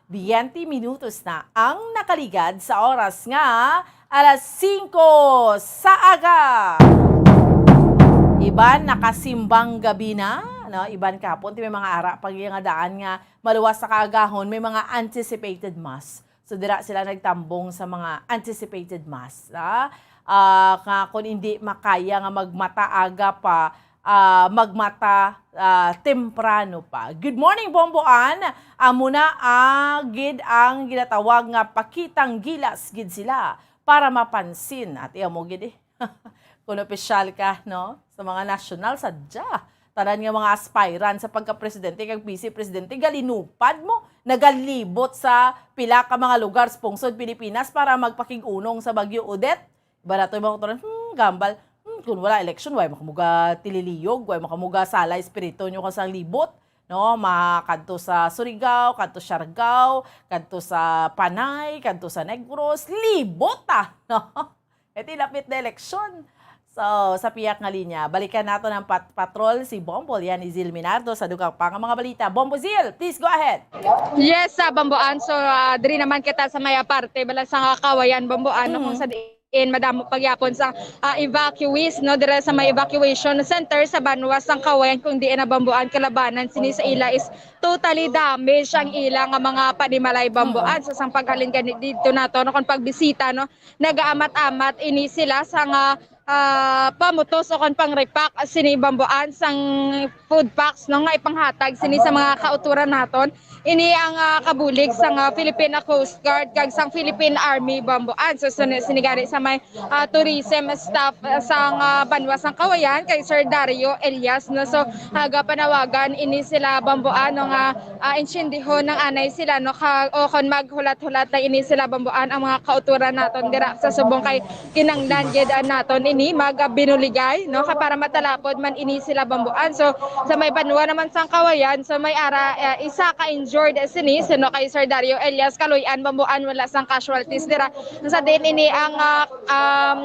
Biyente minutos na ang nakaligad sa oras nga alas singko sa aga. Iban nakasimbang gabi na, no? Iban kapon, ti may mga ara pag nga daan nga maluwas sa kaagahon, may mga anticipated mass. So, dira sila nagtambong sa mga anticipated mass, ah. Ah, nga kung hindi makaya nga magmata aga pa, ah, magmata, ah, temprano pa. Good morning, Bomboan. Amo na, ah, gid ang ginatawag nga pakitang gilas gid sila para mapansin. At iya mo gid eh. Kung opisyal ka, no? Sa mga nasyonal, sadya. Tanan nga mga aspirant sa pagka-presidente kag vice presidente, galinupad mo, nagalibot sa pila ka mga lugar sa pungsod Pilipinas para magpakig-unong sa Bagyo Odette. Iba na to yung mga kuturan, hmm, gambal, hmm, kung wala eleksyon, way makamuga tililiyog, way makamuga sala espiritu nyo kung sang libot, no? Makadto sa Surigao, kadto Siargao, kadto sa Panay, kadto sa Negros, libot ah, no? Iti lapit na eleksyon. So, sa piyak nga linya, balikan nato ng pat patrol si Bombo Lian Izil Minardo sa dugang pa nga mga balita. Bombo Zil, please go ahead. Yes, sa Bomboan. So, ah, diri naman kita sa maya parte, bala sa nga Kawayan, Bomboan, no, kung Mm. sa diin madamo pagyapon sa, ah, evacuees, no, dire sa may evacuation center sa banwa sang Kawayan, kung diin na Bomboan kalabanan sini sa ila is totally damage ang ila nga mga panimalay, Bomboan. Mm. So, sang paghalin gani dito nato, no, kung pagbisita, no, nagaamat-amat ini sila sa nga, ah, pamutos o kon pang-repack sini, Bomboan, sang food packs, no, nga ipanghatag sini sa mga kauturan naton. Ini ang, ah, kabulig sang, ah, Philippine Coast Guard kag sang Philippine Army, Bomboan. So, sini, sini gani sa may, ah, tourism staff, ah, sang, ah, banwa sang Kawayan kay Sir Dario Elias, no. So, aga panawagan ini sila, Bomboan, no, nga ah, insyendihon ng anay sila, no, ka, o kon maghulat-hulat na ini sila, Bomboan, ang mga kauturan naton dira sa subong kay kinanglan gid, ah, naton ini magabinuligay, no, ka para matalapod man ini sila, Bomboan. So, sa may banwa naman sang Kawayan, so may ara, ah, isa ka injured sini, sino kay Sir Dario Elias, kaluy-an, Bomboan, wala sang casualties dira. Sa din ini ang, ah, um,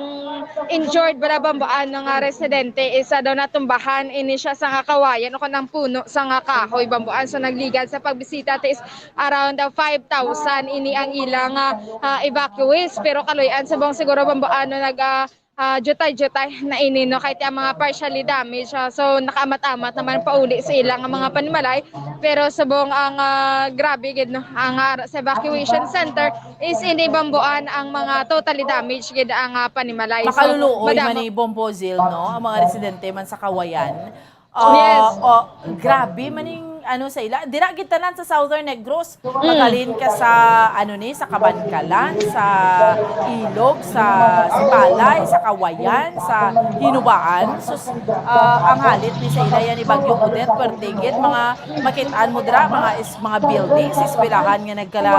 injured bala, Bamboan, nga residente, isa daw natumbahan ini siya sa nga kawayan o kanang puno sa nga kahoy, Bamboan. So nagligad sa pagbisita ti is around the five thousand ini ang ilang ah, ah, evacuees, pero kaluy-an subong siguro, Bamboan, no, nag ah, ah, jutay-jutay na ini, no, kay ti ang mga partially damaged, ah, so nakaamat-amat naman pauli sa ilang mga panimalay. Pero subong ang ah, grabe gid, no, ang ah, sa evacuation center is ini, Bamboan, ang mga totally damaged gid ang ah, panimalay. So, Makaluluoy man madamo. Ni Bombozil, no? Ang mga residente man sa Kawayan. Ah, Yes. Oh, grabe man ning ano sa ila. Dira gid tanan sa Southern Negros. Magalin ka sa ano ni, sa Kabankalan, sa Ilog, sa Sipalay, sa Kawayan, sa Hinubaan. Sus, ah, ang halit ni sa ila yan ni Bagyo Odette, pertigit mga makit-an mo dira, mga is, mga buildings, eskwelahan nga nagkala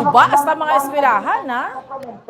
guba, hasta mga eskwelahan, ha?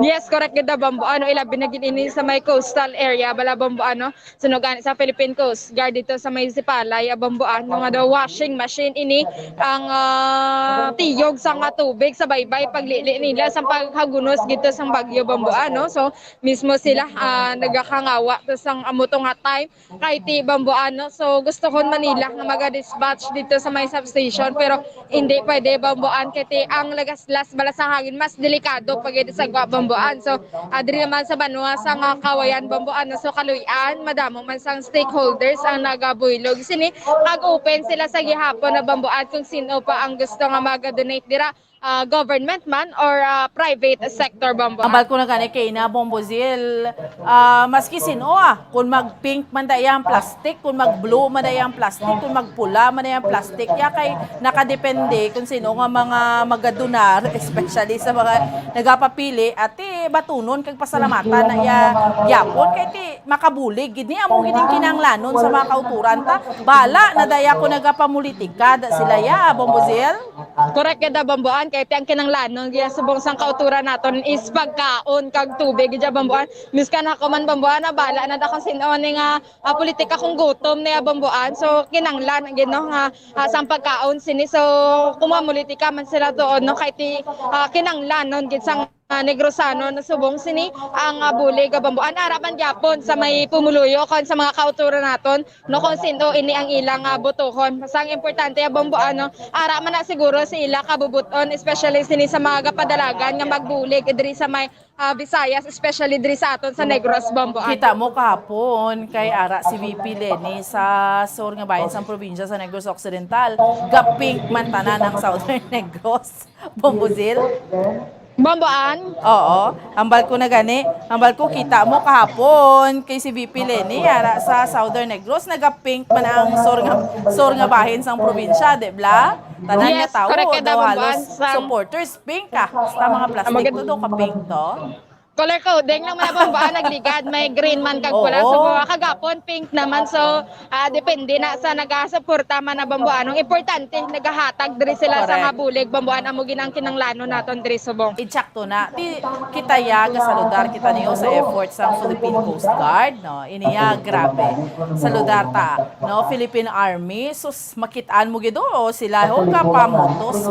Yes, correct gid, Bamboan, no, ilabi na gid ini sa may coastal area bala, Bamboan, no. Suno gani sa Philippine Coast Guard dito sa may Sipalay, ah, Bamboan, no, nga daw washing machine ini ang ah, tiyog sa nga tubig sa baybay paglili nila sa paghagunos dito sa bagyo, Bamboan, no. So mismo sila ah, nagakangawa to sang amo to nga time kay ti, Bamboan, no. So gustohon man nila nga maga-dispatch dito sa may substation, pero hindi pwede, Bamboan, kay ti ang lagaslas bala sa hangin mas delikado pa gid sa gwa, Bamboan. So ah, diri naman sa banwa sa nga Kawayan, Bamboan, no, so kaluy-an madamo man sang stakeholders ang nagabuylog sini, kag open sila sa gihapon na, Bamboan, kung sino pa ang gusto nga maga-donate dira, ah, government man or ah, private sector, Bamboan. Ambal ko na gani kay na, Bombozil, ah, maski sino, ah, kung mag-pink man daya ang plastic, kung mag-blue man daya ang plastic, kung magpula man daya ang plastic, ya kay nakadepende kung sino nga mga magadonar, especially sa mga nagapapili, at eh, batunon kag pasalamatan na iya gyapon kay ti makabulig gid ni, amo gid ang kinahanglanon sa mga kauturan ta. Bala na daya ko nagapamulitika da sila, ya, Bombozil. Correct gid, Bamboan, kay ti ang kinahanglanon gid subong sang kauturan naton is pagkaon kag tubig gid, Bamboan. Miskan ako man, Bamboan, na bala na da kung sino ni nga ah, politika kung gutom niya, Bamboan. So kinahanglan gid, no, nga ah, sang pagkaon sini. So kung mamulitika man sila doon, no, kay ti ah, kinahanglanon gid sang ah, Negrosano na subong sini ang ah, bulig, Bamboan. Ara man gyapon sa may pumuluyo kon sa mga kauturan naton, no, kung sino ini ang ilang ah, botohon. Basta ang importante, Bamboan, no, ara man na siguro sa ila kabubuton, especially sini sa mga gapadalagan nga magbulig diri sa may ah, Visayas, especially diri sa aton sa Negros, Bamboan. Kita mo kahapon kay ara si V P Leni sa sur nga bahin sang probinsya sa Negros Occidental. Ga-pink man tanan ang Southern Negros. Bombozil? Bamboan? Oo, ambal ko na gani. Ambal ko, kita mo kahapon kay si V P Leni ara sa Southern Negros, naga-pink man ang sur nga, sur nga bahin sang probinsya, di bla? Tanan Yes, nga tawo, correct ka daw daw, halos Bamboan, sang supporters pink, ah. Basta mga plastic Magad- to, do ka pink to. Color coding lang man, Bamboan, nagligad, may green man kag pula. Oo. So kagapon pink naman, so ah, depende na sa nagasuporta man na, Bamboan. Ang importante, nagahatag diri sila sa Correct. Nga bulig, Bamboan, amo gid ang kinahanglanon naton diri subong. Insakto na. Ti, kita ya, gasaludar kita niyo sa effort sa Philippine Coast Guard, no? Iniya, grabe. Saludar ta, no? Philippine Army, sus, makit-an mo gid, oh, sila, ho, kapamutos.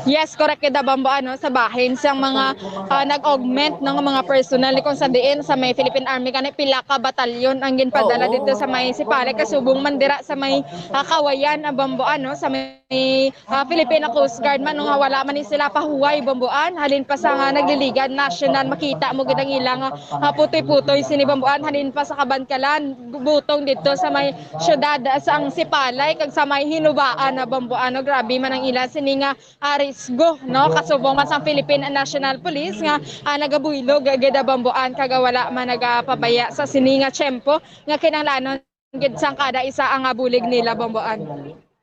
Yes, correct kita, Bamboan, no, sa bahin sang mga ah, nag-augment ng mga personnel kung sa diin sa may Philippine Army kani pila ka batalyon ang ginpadala Oo. Dito sa may Sipalay, kasubong man dira sa may ah, Kawayan, ah, Bamboan, no, sa may ah, Philippine Coast Guard man, no, nga wala man ni sila pahuway, Bamboan, halin pa sa nga nagliligad national, makita mo gid ang ilang ah, putoy-putoy sini, Bamboan, halin pa sa Kabankalan, butong dito sa may syudad, ah, sa ang Sipalay kag sa may Hinubaan na, Bamboan, no, grabe man ang ila sini nga ah, risgo, no? Kasubong man sang Philippine National Police nga ah, nagabuylog gid, Bamboan, kag wala man nagapabaya sa sini nga tiyempo nga kinahanglanon gid sang kada isa ang ah, bulig nila, Bamboan.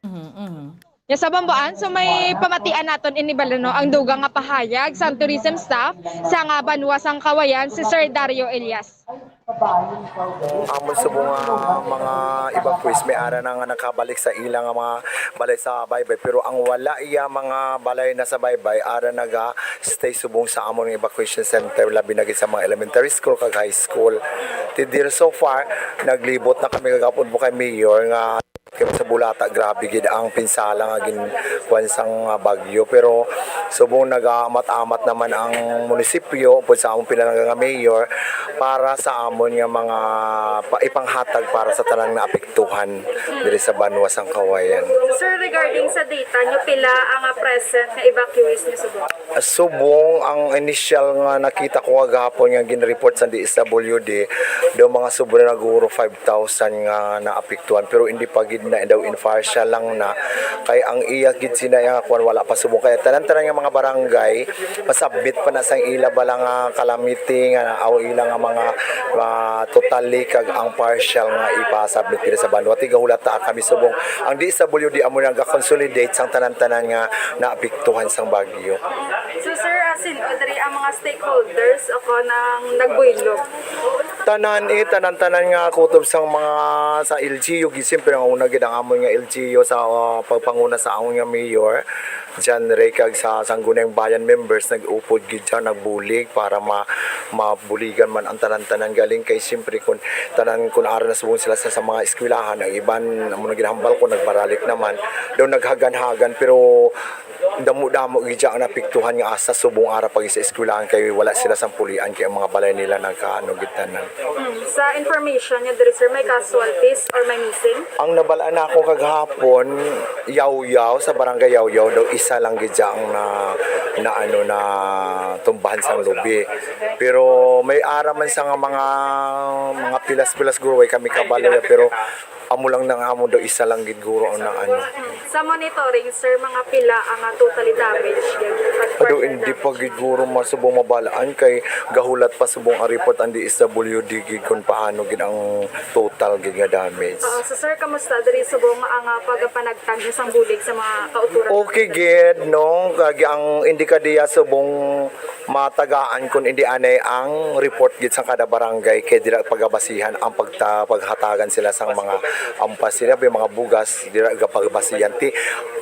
Mhm, mhm. Ya sa, Bamboan, so may pamatian naton ini bala, no, ang dugang nga pahayag sang tourism staff sa nga banwa sang Kawayan, si Sir Dario Elias. Amon subong nga mga evacuees may ara na nga nakabalik sa ila nga mga balay sa baybay, pero ang wala iya mga balay na sa baybay ara naga stay subong sa amon nga evacuation center, labi na gid sa mga elementary school kag high school. Ti diri so far naglibot na kami kagapon po kay Mayor nga kay sa Bulata, grabe gid ang pinsala nga gin kuwan sang ah, bagyo, pero subong nagaamat-amat naman ang munisipyo pud sa among pinalangga nga mayor. para sa amon nga mga pa-, ipanghatag para sa tanan nga apektuhan diri sa banwa sang Kawayan. Sir, regarding sa data nyo, pila ang ah, present nga evacuees nyo subong? Subong ang initial nga nakita ko kagahapon nga gin-report sa D S W D, daw mga sobra na guro five thousand nga naapektuhan, pero hindi pa gid na daw, in partial lang na, kay ang iya gid sina nga kuan wala pa subong, kay tanan-tanan nga mga barangay masubmit pa na sang ila bala nga calamity nga aw ila nga mga ah, totally kag ang partial nga ipasubmit diri sa banwa. Tigahulat ta kami subong ang D S W D amo na ga-consolidate sang tanan-tanan nga naapektuhan sang bagyo. So sir, asin o diri ang mga stakeholders o ko nang nagbuylog? Tanan eh, tanan-tanan nga kutob sang mga sa L G U, gid siyempre ang una gid ang amon nga L G U sa ah, pagpanguna sa amon nga mayor, John Ray, kag sa Sangguniang Bayan members nag-upod gid siya, nagbulig para ma mabuligan man ang tanan-tanan galing kay siyempre kun tanan kun ara na subong sila sa, sa mga eskwelahan, ang iban amo na ginahambal ko nagbaralik naman daw naghagan-hagan, pero damo-damo gid siya ang napiktuhan nga asa subong ara pag sa eskwelahan kay wala sila sang pulian kay ang mga balay nila nagkaano gid tanan. Sa information nyo diri sir, may casualties or may missing? Ang nabal-an nako kagahapon, Yawyaw, sa barangay Yawyaw daw isa lang gid siya ang na, na ano na tumbahan sang lubi. Pero may ara man sa nga mga mga pilas-pilas guro way kami kabalo ya, pero amo lang nang amo daw isa lang gid guro ang na ano. Sa monitoring sir, mga pila ang ah, totally damaged gid? Ado hindi pa gid guro masubong mabalaan kay gahulat pa subong ang report ang D S W D gid kung paano gid ang total gid nga damage. Oo, so sir, kamusta diri subong ang ah, pagpanagtag niyo sang bulig sa mga kauturan? Okay gid, no? Kag ang indikadiya subong matagaan kun indi anay ang report gid sang kada barangay kay dira pagabasihan ang pagta paghatagan sila sang mga ampas sila may mga bugas dira gapagbasihan ti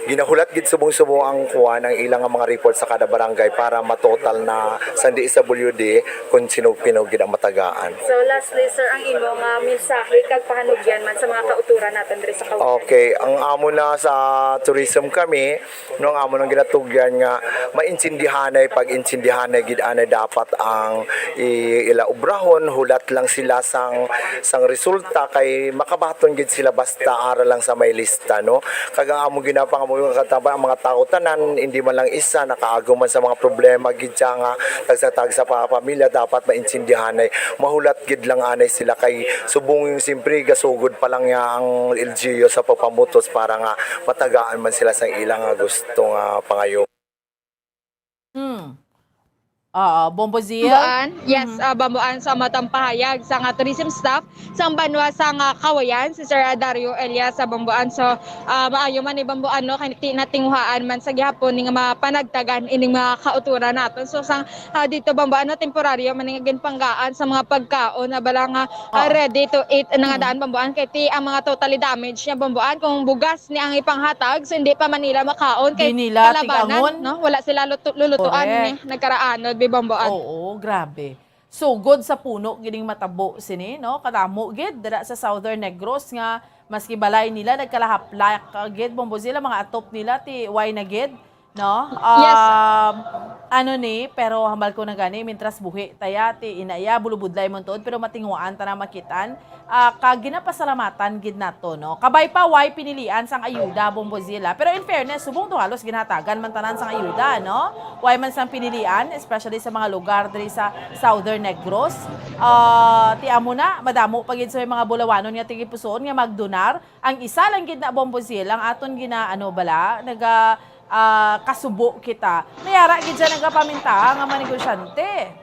ginahulat gid subong-subong ang kuan ang ilang nga mga report sa kada barangay para matotal na sang D S W D kung sino pino gid ang matagaan. So lastly sir, ang imo nga mensahe kag pahanugyan man sa mga kauturan naton diri sa Kawayan? Okay, ang amo na sa tourism kami, no, ang amo nang ginatugyan nga maintindihanay, pag-intindihanay gid anay dapat ang i- ila obrahon, hulat lang sila sang sang resulta kay makabaton gid sila basta ara lang sa may lista, no. Kag ang amo ginapangamuyo kataba ang mga tawo tanan, hindi man lang isa nakaagom man sa mga problema gid siya nga tagsa-tagsa pa pamilya dapat maintindihanay, mahulat gid lang anay sila kay subong yung siyempre gasugod pa lang niya ang L G U sa pagpamutos para nga matagaan man sila sang ilang nga gusto nga pangayo. Hmm. Oo, Bombo Zia? Bambuan, yes, ah, Bambuan sa matang pahayag sa nga tourism staff sa banwa sa nga Kawayan, si Sir Dario Elias sa Bambuan. So, ah, maayo man ni Bambuan, no, kay ti- natinguhaan man sa gihapon ni nga mga panagtagan ining mga kauturan naton. So, sang ah, dito Bambuan, no, temporaryo man nga ginpanggaan sa mga pagkaon na bala nga ah, Oo. ready to eat na nga daan Bambuan kay ti ang mga totally damaged niya Bambuan kung bugas ni ang ipanghatag so hindi pa man nila makaon kay Di nila kalabanan, tigangon. No, wala sila luto, lulutuan Correct. ni nagkaraanod bi Bambuan. Oo, grabe. Sugod sa puno gining matabo sini, no? Kadamo gid dira sa Southern Negros nga maski balay nila nagkalahaplak gid, Bombo Zia, mga atop nila ti way na gid, no? Yes. Um, ano ni, pero hambal ko na gani, mintras buhi taya ti inaya bulubudlay man tuod, pero matinguhaan ta na makitaan. Ah, kag ginapasalamatan gid nato, no? Kabay pa way pinilian sang ayuda, Bombo Zia. Pero in fairness, subong to halos ginhatagan man tanan sang ayuda, no? Way man sang pinilian, especially sa mga lugar diri sa Southern Negros. Ah, ti amo na, madamo pa gid sa may mga Bulawanon nga tigipusoon nga magdonar. Ang isa lang gid na, Bombo Zia, ang aton gina ano bala, naga ah, kasubo kita. May ara gid siya nagapamintaha nga mga negosyante.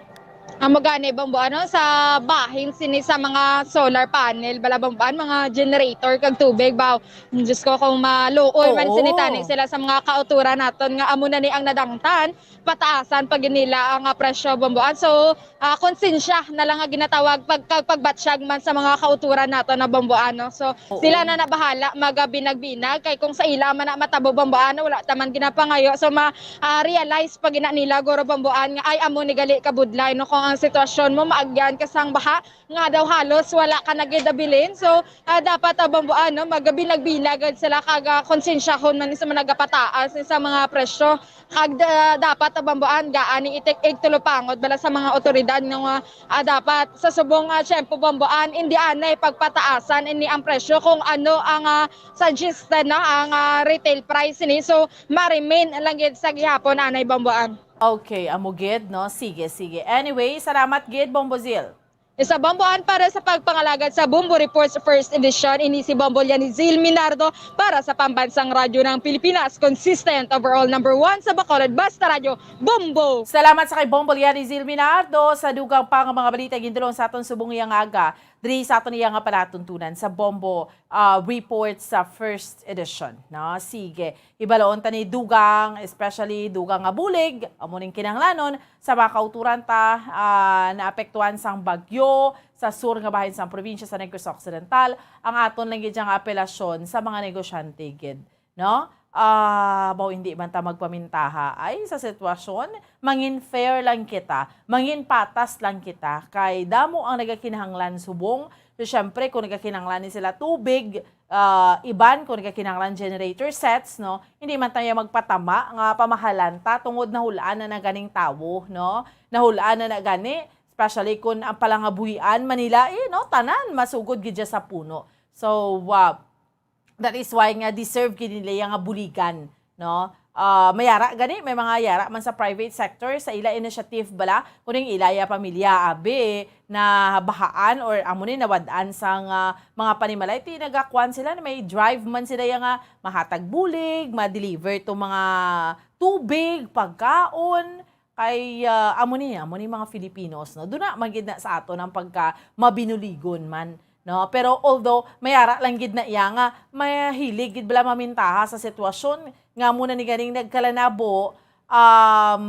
Amo gani Bambuan, no, sa bahin sini sa mga solar panel bala Bambuan, mga generator kag tubig ba. Diyos ko, kung maluoy man Oo. sini tani sila sa mga kauturan naton nga amo na ni ang nadangtan, pataasan pa gid nila ang ah, presyo Bambuan. So, ah, konsensya na lang nga ginatawag pag kag pagbatsyag man sa mga kauturan naton na Bambuan, no. So, Oo. sila na na bahala magabinag-binag kay kung sa ila man na matabo Bambuan, wala ta man ginapangayo. So, ma ah, realize pa gina nila guro Bambuan nga ay amo ni gali kabudlay, no, kung ang sitwasyon mo maagyan ka sang baha nga daw halos wala ka na gid abilin. So, ah, dapat ah, Bambuan, no, magabinag-binag gid sila kag ah, konsensyahon man sa mga nagapataas sa mga presyo. Kag da- dapat ah, Bambuan, gaani itik igtulupangod bala sa mga otoridad ano nga, ah, dapat sa subong nga tiyempo, Bombo Ann, indi anay pagpataasan ini ang presyo kung ano ang, ah, suggested, no, ang, ah, retail price ni. So, ma-remain lang gid sa gihapon anay, Bombo Ann. Okay, amo gid, no? Sige, sige. Anyway, salamat gid, Bombo Zil. Isa, Bombo Ann, para sa pagpangalagad sa Bombo Reports First Edition, ini si Bombo Lianizil Minardo para sa Pambansang Radyo ng Pilipinas, consistent, overall number one sa Bacolod, Basta Radyo, Bombo! Salamat sa kay Bombo Lianizil Minardo sa dugang pa nga mga balita gindulong sa aton subong iya nga aga diri sa aton iya nga palatuntunan sa Bombo, ah, Report sa First Edition, no? Sige, hibaloon ta ni dugang, especially dugang nga bulig, amo ning kinahanglanon sa mga kauturan ta, ah, naapektuhan sang bagyo sa sur nga bahin sang probinsya sa Negros Occidental, ang aton lang gid nga apelasyon sa mga negosyante gid, no? Ah, baw hindi man ta magpamintaha ay sa sitwasyon, mangin fair lang kita, mangin patas lang kita, kay damo ang nagakinahanglan subong. So, syempre, kung nagakinahanglan ni sila tubig, ah, iban kung nagakinahanglan generator sets, no, hindi man tayo magpatama nga pamahalan ta tungod nahulaan na na ganing tawo, no? Nahulaan na na gani, especially kung ang palangabuhian man nila, eh, no, tanan masugod gid dya sa puno. So, ah, that is why nga deserve gid nila yang nga buligan, no? Ah, may yara gani, may mga yara man sa private sector, sa ila initiative bala, kuning ila ya pamilya, abi, nabahaan or amo ni nawad-an sang, ah, mga panimalay, ti nagakuan sila, may drive man sila ya nga mahatag bulig, ma-deliver to mga tubig, pagkaon, kay, ah, amo ni, amo ni mga Filipinos, no? Duna man gid na sa aton ang pagka mabinuligon man, no? Pero although may ara lang gid na iya nga mahilig gid bala mamintaha sa sitwasyon nga amo na ni ganing nagkalanabo, um,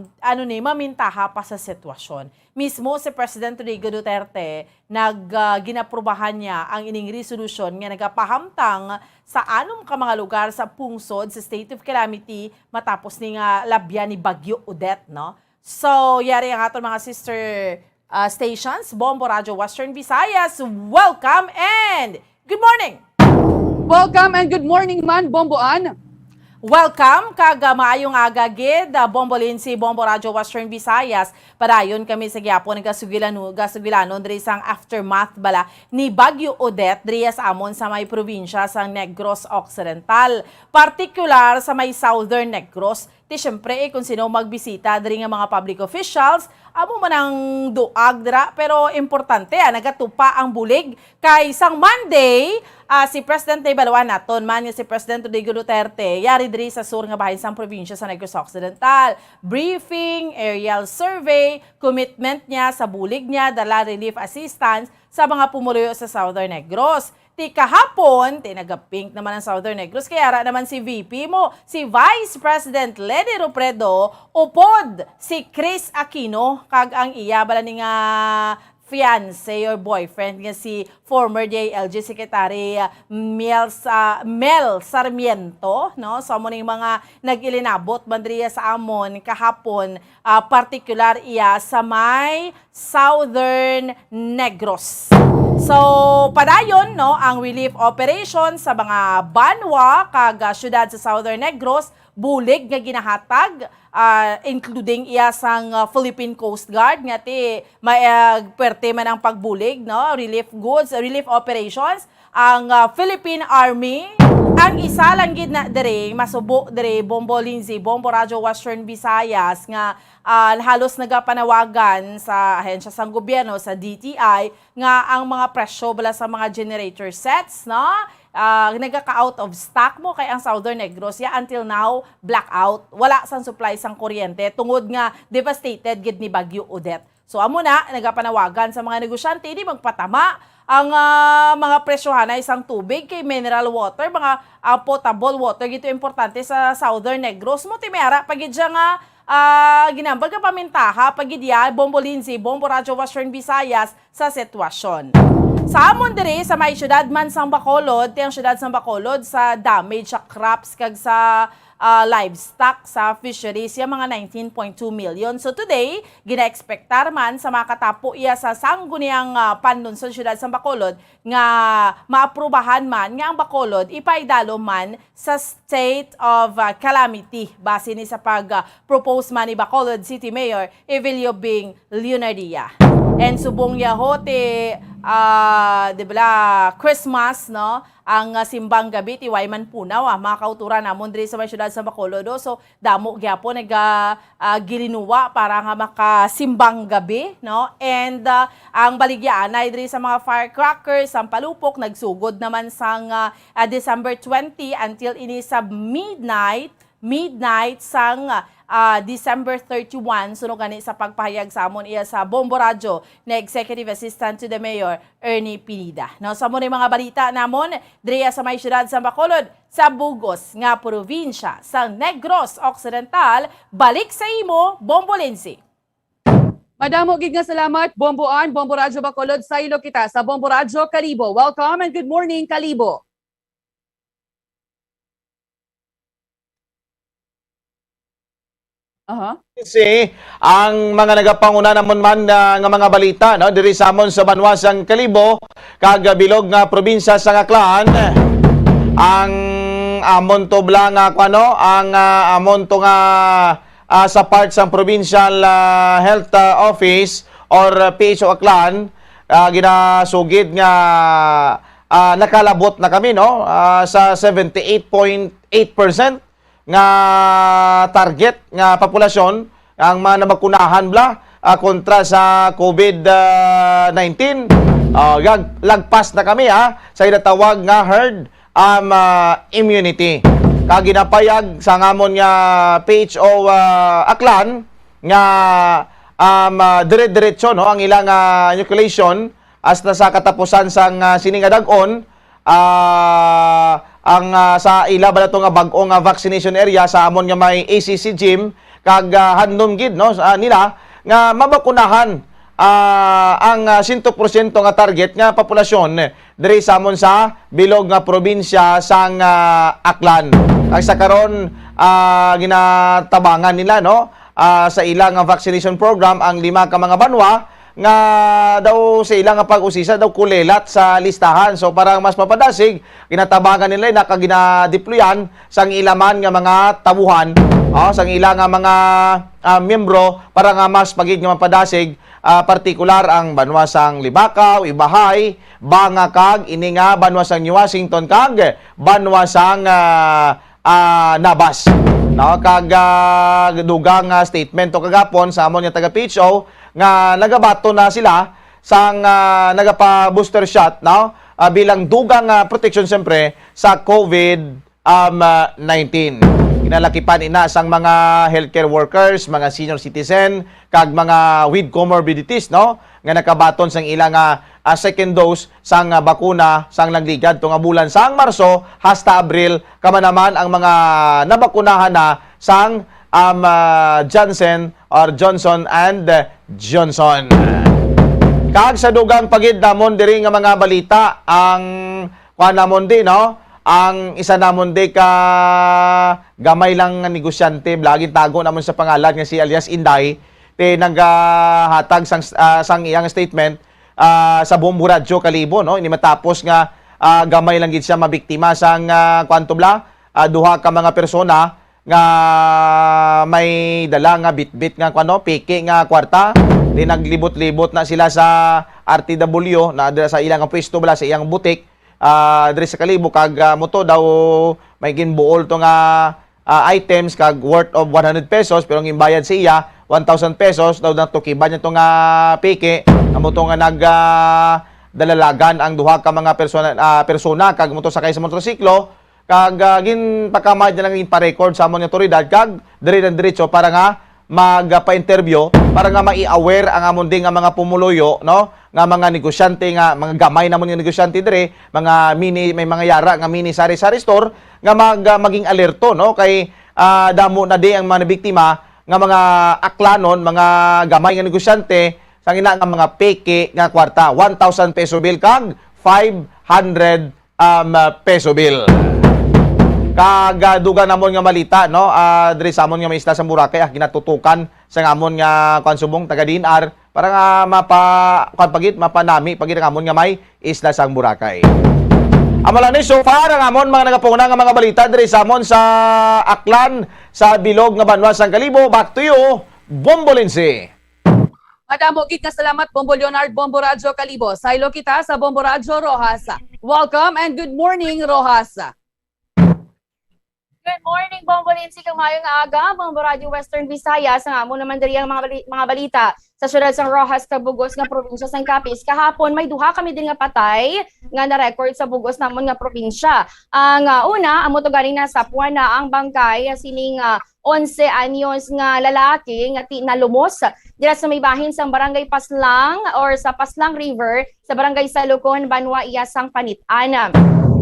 ano ni, mamintaha pa sa sitwasyon. Mismo si President Rodrigo Duterte nag, ah, ginaprubahan niya ang ining resolusyon nga nagapahamtang sa anom ka mga lugar sa pungsod sa state of calamity matapos ni nga labyan ni Bagyo Odette, no? So, yari ang aton mga sister, ah, stations, Bombo Radyo Western Visayas. Welcome and good morning! Welcome and good morning man, Bombo Ann. Welcome kag, ah, maayong aga gid, ah, Bombo Lindsay, Bombo Radyo Western Visayas. Padayon kami sa gihapon nga gasugilano-, gasugilanon diri sang aftermath bala ni Bagyo Odette diri sa amon sa may probinsya sa Negros Occidental, partikular sa may Southern Negros. Ti siyempre, eh, kung sino magbisita diri nga mga public officials, amo man ang duag dira, pero importante, ah, nagatupa ang bulig kay sang Monday, ah, si President, nahibaluan naton man nga si President Rodrigo Duterte yari diri sa sur nga bahin sang probinsya sa Negros Occidental. Briefing, aerial survey, commitment niya sa bulig niya dala relief assistance sa mga pumuluyo sa Southern Negros. Ti kahapon, ti naga-pink naman ang Southern Negros, kay ara naman si V P mo, si Vice President Leni Robredo, upod si Chris Aquino, kag ang iya bala ni nga fiancé or boyfriend nga si former D I L G Secretary, ah, Miel Sa-, Mel Sarmiento, no? So, amo ning mga nag-ilinabot man diriya sa amon kahapon, ah, partikular iya sa may Southern Negros. So, padayon, no, ang relief operation sa mga banwa kag, ah, syudad sa Southern Negros, bulig nga ginahatag, ah, including iya sang, ah, Philippine Coast Guard nga ti may, ah, pwerte man ang pagbulig, no, relief goods, relief operations, ang, ah, Philippine Army. Ang isa lang gid na diri, masubo diri, Bombo Lindsay, Bombo Radyo Western Visayas, nga, ah, halos nagapanawagan sa ahensya sang gobyerno, sa D T I, nga ang mga presyo bala sa mga generator sets, no, ah, nagaka-out of stock mo, kay ang Southern Negros, ya, until now, blackout. Wala sang supply sang kuryente tungod nga devastated gid ni Bagyo Odette. So, amo na, nagapanawagan sa mga negosyante, di magpatama ang, ah, mga presyohanay sang tubig, kay mineral water, mga, ah, potable water, gito importante sa Southern Negros. Mo, ti may ara pa gid siya nga, ah, ginambag nga pamintaha pa gid ya, Bombo Lindsay, Bombo Radyo Western Visayas, sa sitwasyon. Sa amon diri, sa may syudad man sang Bacolod, ti ang syudad sang Bacolod sa damage sa crops kag sa, ah, livestock sa fisheries, ya mga nineteen point two million. So today, ginaekspektar man sa makatapo iya sa sangguniang, ah, panlungsod siyudad sa Bacolod nga maaprubahan man nga ang Bacolod ipaidalom man sa state of, ah, calamity base ni sa pag, ah, propose man ni Bacolod City Mayor Evelio Bing Leonardia. And subong yaho ti, ah, di bala, Christmas, no? Ang, ah, simbang gabi ti way man punaw, ah, mga kauturan namon diri sa may siyudad sa Bacolod, no? So, damo gyapon naga, ah, gilinuwa para nga makasimbang gabi, no? And, ah, ang baligyaanay diri sa mga firecrackers, ang palupok, nagsugod naman sang, ah, ah, December twenty until ini sa midnight, midnight sang, ah, December thirty-one, suno gani sa pagpahayag sa amon iya sa Bombo Radyo ni Executive Assistant to the Mayor, Ernie Pineda. No, sa amo ni mga balita namon, diriya sa may siyudad sa Bacolod, sa bugos nga probinsya sa Negros Occidental, balik sa imo, Bombo Lindsay. Madamo gid nga salamat, Bombo Ann, Bombo Radyo Bacolod, saylo kita sa Bombo Radyo Kalibo. Welcome and good morning, Kalibo. Aha. Si ang mga nagapanguna namon man, ah, nga mga balita, no, diri sa amon sa banwa sang Kalibo kag bilog nga probinsya sang Aklan, ang amon to bala nga kuno, ang, ah, amon to nga, ah, sa part sang Provincial, ah, Health, ah, Office or, ah, P H O Aklan, ah, ginasugid nga, ah, nakalabot na kami, no, ah, sa seventy-eight point eight percent nga target nga populasyon ang mga nabakunahan bala, ah, kontra sa COVID, ah, nineteen. Ah, gag-, lagpas na kami, ha, sa ginatawag nga herd, um, ah, immunity. Kag ginapayag sa ngamon nga P H O, ah, Aklan nga, um, ah, dire-diretso, no, ang ilang, ah, inoculation hasta sa katapusan sang, ah, sini nga dag-on, ah, ang, ah, sa ila bala to nga bag-o nga vaccination area sa amon nga may A C C gym, kag, ah, handom gid, no, sa nila nga mabakunahan, ah, ang, ah, sento porsyento nga target nga populasyon diri sa amon sa bilog nga probinsya sang, ah, Aklan. Kag sa karon, ah, ginatabangan nila, no, ah, sa ila nga vaccination program ang lima ka mga banwa nga daw sa ila nga pag-usisa daw kulelat sa listahan. So, para mas mapadasig, ginatabangan nila na kag ginadeployan sang ila man nga mga tawuhan, oh, sang ila nga mga, ah, miyembro para nga mas pagid nga mapadasig, ah, partikular ang banwa sang Libacao, Ibahay, Banga kag ini nga banwa sang New Washington kag banwa sang, ah, ah, Nabas, no? Kag, ah, dugang nga statement to kagapon sa amon nga taga P H O nga nagabaton na sila sang, ah, nagapa-booster shot, no? Ah, bilang dugang nga proteksyon, siyempre, sa COVID, um, ah, nineteen. Ginalakipan ina sang mga healthcare workers, mga senior citizen, kag mga with comorbidities, no, nga nakabaton sang ila nga, ah, second dose sang, ah, bakuna sang nagligad to nga bulan sang Marso hasta Abril, kama naman ang mga nabakunahan na sang, um, ah, Janssen or Johnson and Johnson. Kag sa dugang pagid namon diri nga mga balita, ang kuan namon di, no? Ang isa namon di ka gamay lang nga negosyante, bala, gintago namon sa pangalan nga si alias Inday, ti nagahatag sang, ah, sang iyang statement, ah, sa Bombo Radyo Kalibo, no? Ini matapos nga, ah, gamay lang gid siya mabiktima sang, ah, kuan to bala, ah, duha ka mga persona nga may dala nga bitbit nga kuan, no, peke nga kwarta. Di naglibot-libot na sila sa R T W, na dira sa ilang pwesto bala, sa iyang butik, ah, diri sa Kalibo, kag, ah, mo to daw may ginbuol to nga, ah, items kag worth of one hundred pesos, pero ang ginbayad sa iya, one thousand pesos, daw natukiban niya to nga peke, amo to nga nag, ah, dalalagan ang duha ka mga persona, ah, persona, kag mo to sakay sa motorsiklo, kag, ah, ginpakamay na lang, ginpa-record sa amon nga awtoridad, kag dire na diretso para nga magpa-interview, para nga mai-aware ang amon din nga mga pumuluyo, no, nga mga negosyante, nga mga gamay namon nga negosyante dire, mga mini, may mga yara nga mini sari-sari store, nga mag, ah, maging alerto, no, kay, ah, damo na di ang mga nabiktima nga mga aklanon, mga gamay nga negosyante, sa ina nga mga peke nga kwarta, one thousand peso bill kag five hundred, um, uh, peso bill. Kag, ah, dugang namon nga balita, no? Ah, diri sa amon nga may isla sa Boracay, ah, ginatutukan sa amon nga, kuwan, subong taga D N R para nga mapa-, kuwan pa gid, mapanami pa gid ang amon nga may isla sang Boracay. Amo lang ni so far ang amon mga nagapanguna nga mga balita diri sa amon sa Aklan, sa bilog nga banwa sang Kalibo. Back to you, Bombo Lindsay. Madamo gid nga salamat, Bombo Leonard, Bombo Radyo Kalibo. Saylo kita sa Bombo Radyo Roxas. Welcome and good morning, Roxas. Good morning, Bombo Lindsay, kag maayong aga, Bombo Radyo Western Visayas. Ang amo naman diri ang mga bali-, mga balita sa siyudad sang Roxas, kag bug-os nga probinsya sang Capiz. Kahapon, may duha kami din nga patay nga na-record sa bug-os namon nga probinsya. Ang, ah, una, amo to gani, nasapwan na ang bangkay sining, ah, onse anyos nga lalaki nga ti-, nalumos dira sa may bahin sang Barangay Paslang or sa Paslang River sa Barangay Salukon, banwa iya sang Panit-an.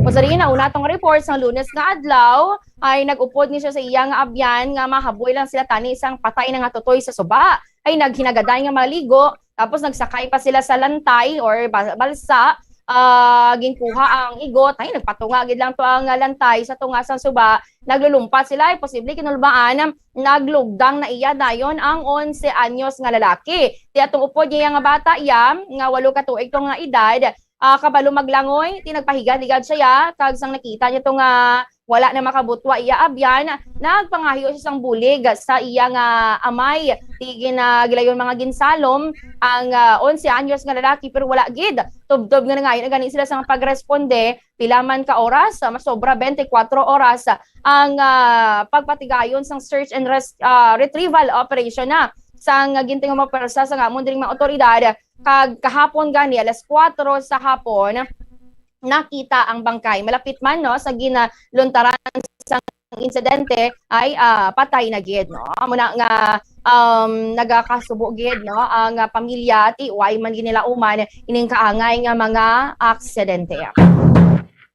Usa rin, nauna tong report sang Lunes nga adlaw, ay nag-upod ni siya sa iya nga abyan nga mahaboy lang sila tani sang patay na nga tutoy sa suba. Ay naghinagaday nga maligo, tapos nagsakay pa sila sa lantay or ba-, balsa. Ah, ginkuha ang igot, ay nagpatunga gid lang to ang, ah, lantay sa tunga sang suba. Naglulumpat sila, ay posible kinulbaan naglugdang na iya dayon ang onse anyos nga lalaki. Ti atong upod niya nga bata iya, nga walo ka tuig to nga edad, ah, kabalo maglangoy, ti nagpahigad-higad siya, kag sang nakita niya to nga wala na makabutwa iya abyan, nagpangahyo siya sang bulig sa iya nga amay. Ti gin-, ah, gilayon mga ginsalom ang, ah, onse anyos nga lalaki, pero wala gid. Tubtob nga nangayo na gani sila sang pagresponde, pila man ka oras, ah, masobra twenty-four oras, ah, ang, ah, pagpatigayon sang search and res-, ah, retrieval operation na sang gintingog nga pwersa sang amon diring mga otoridad. Kag kahapon gani, alas kuwatro sa hapon, nakita ang bangkay. Malapit man, no, sa ginaluntaran sang insidente ay, ah, patay na gid, no? Amo na nga, um, nagakasubo gid, no, ang, ah, pamilya, ti way man ginilauman ining kaangay nga mga aksidente.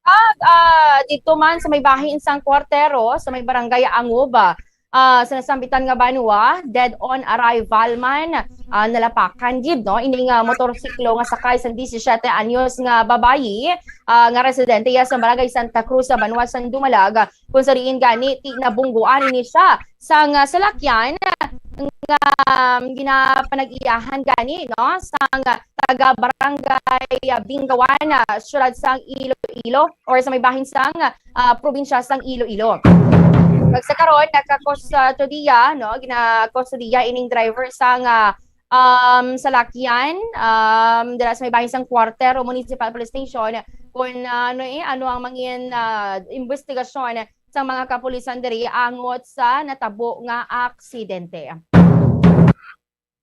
Kag, ah, dito man sa may bahin sang Kuwartero, sa may barangay Angob, ah, sa nasambitan nga banwa, dead on arrival man, ah, nalapakan gid, no, ining, ah, motorsiklo nga sakay sang disisiete anyos nga babayi, ah, nga residente iya sa barangay Santa Cruz sa banwa sang Dumalag, kung sa diin gani ti nabungguan ini siya sang, ah, salakyan nga, um, ginapanag-iyahan gani, no, sang taga barangay, ah, Bingawan, ah, siyudad sang Iloilo or sa may bahin sang, ah, probinsya sang Iloilo. Kag sa karon, nagkakustodiya, no, ginakustodiya ining driver sang, ah, um, salakyan, um, dira sa may bahin sang Kuwartero Municipal Police Station, kung, ah, ano, eh, ano ang mangin, ah, imbestigasyon sa mga kapulisan diri angot sa natabo nga aksidente.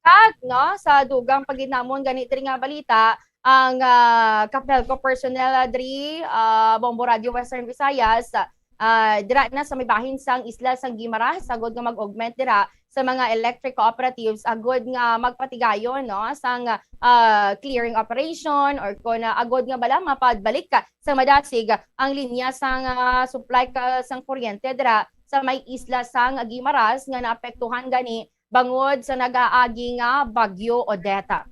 Kag, no, sa dugang pa gid namon gani diri nga balita, ang, ah, Capelco personnel, ah, diri, ah, Bombo Radio Western Visayas, ah, dira na sa may bahin sang isla sang Guimaras, agod nga mag-augment dira sa mga electric cooperatives, agod nga magpatigayon, no, sang, ah, clearing operation, or kon, ah, agod nga bala mapadbalik ka sa madasig ang linya sang, ah, supply ka sang kuryente dira sa may isla sang Guimaras nga naapektuhan gani bangod sa nag-aagi nga Bagyo Odette.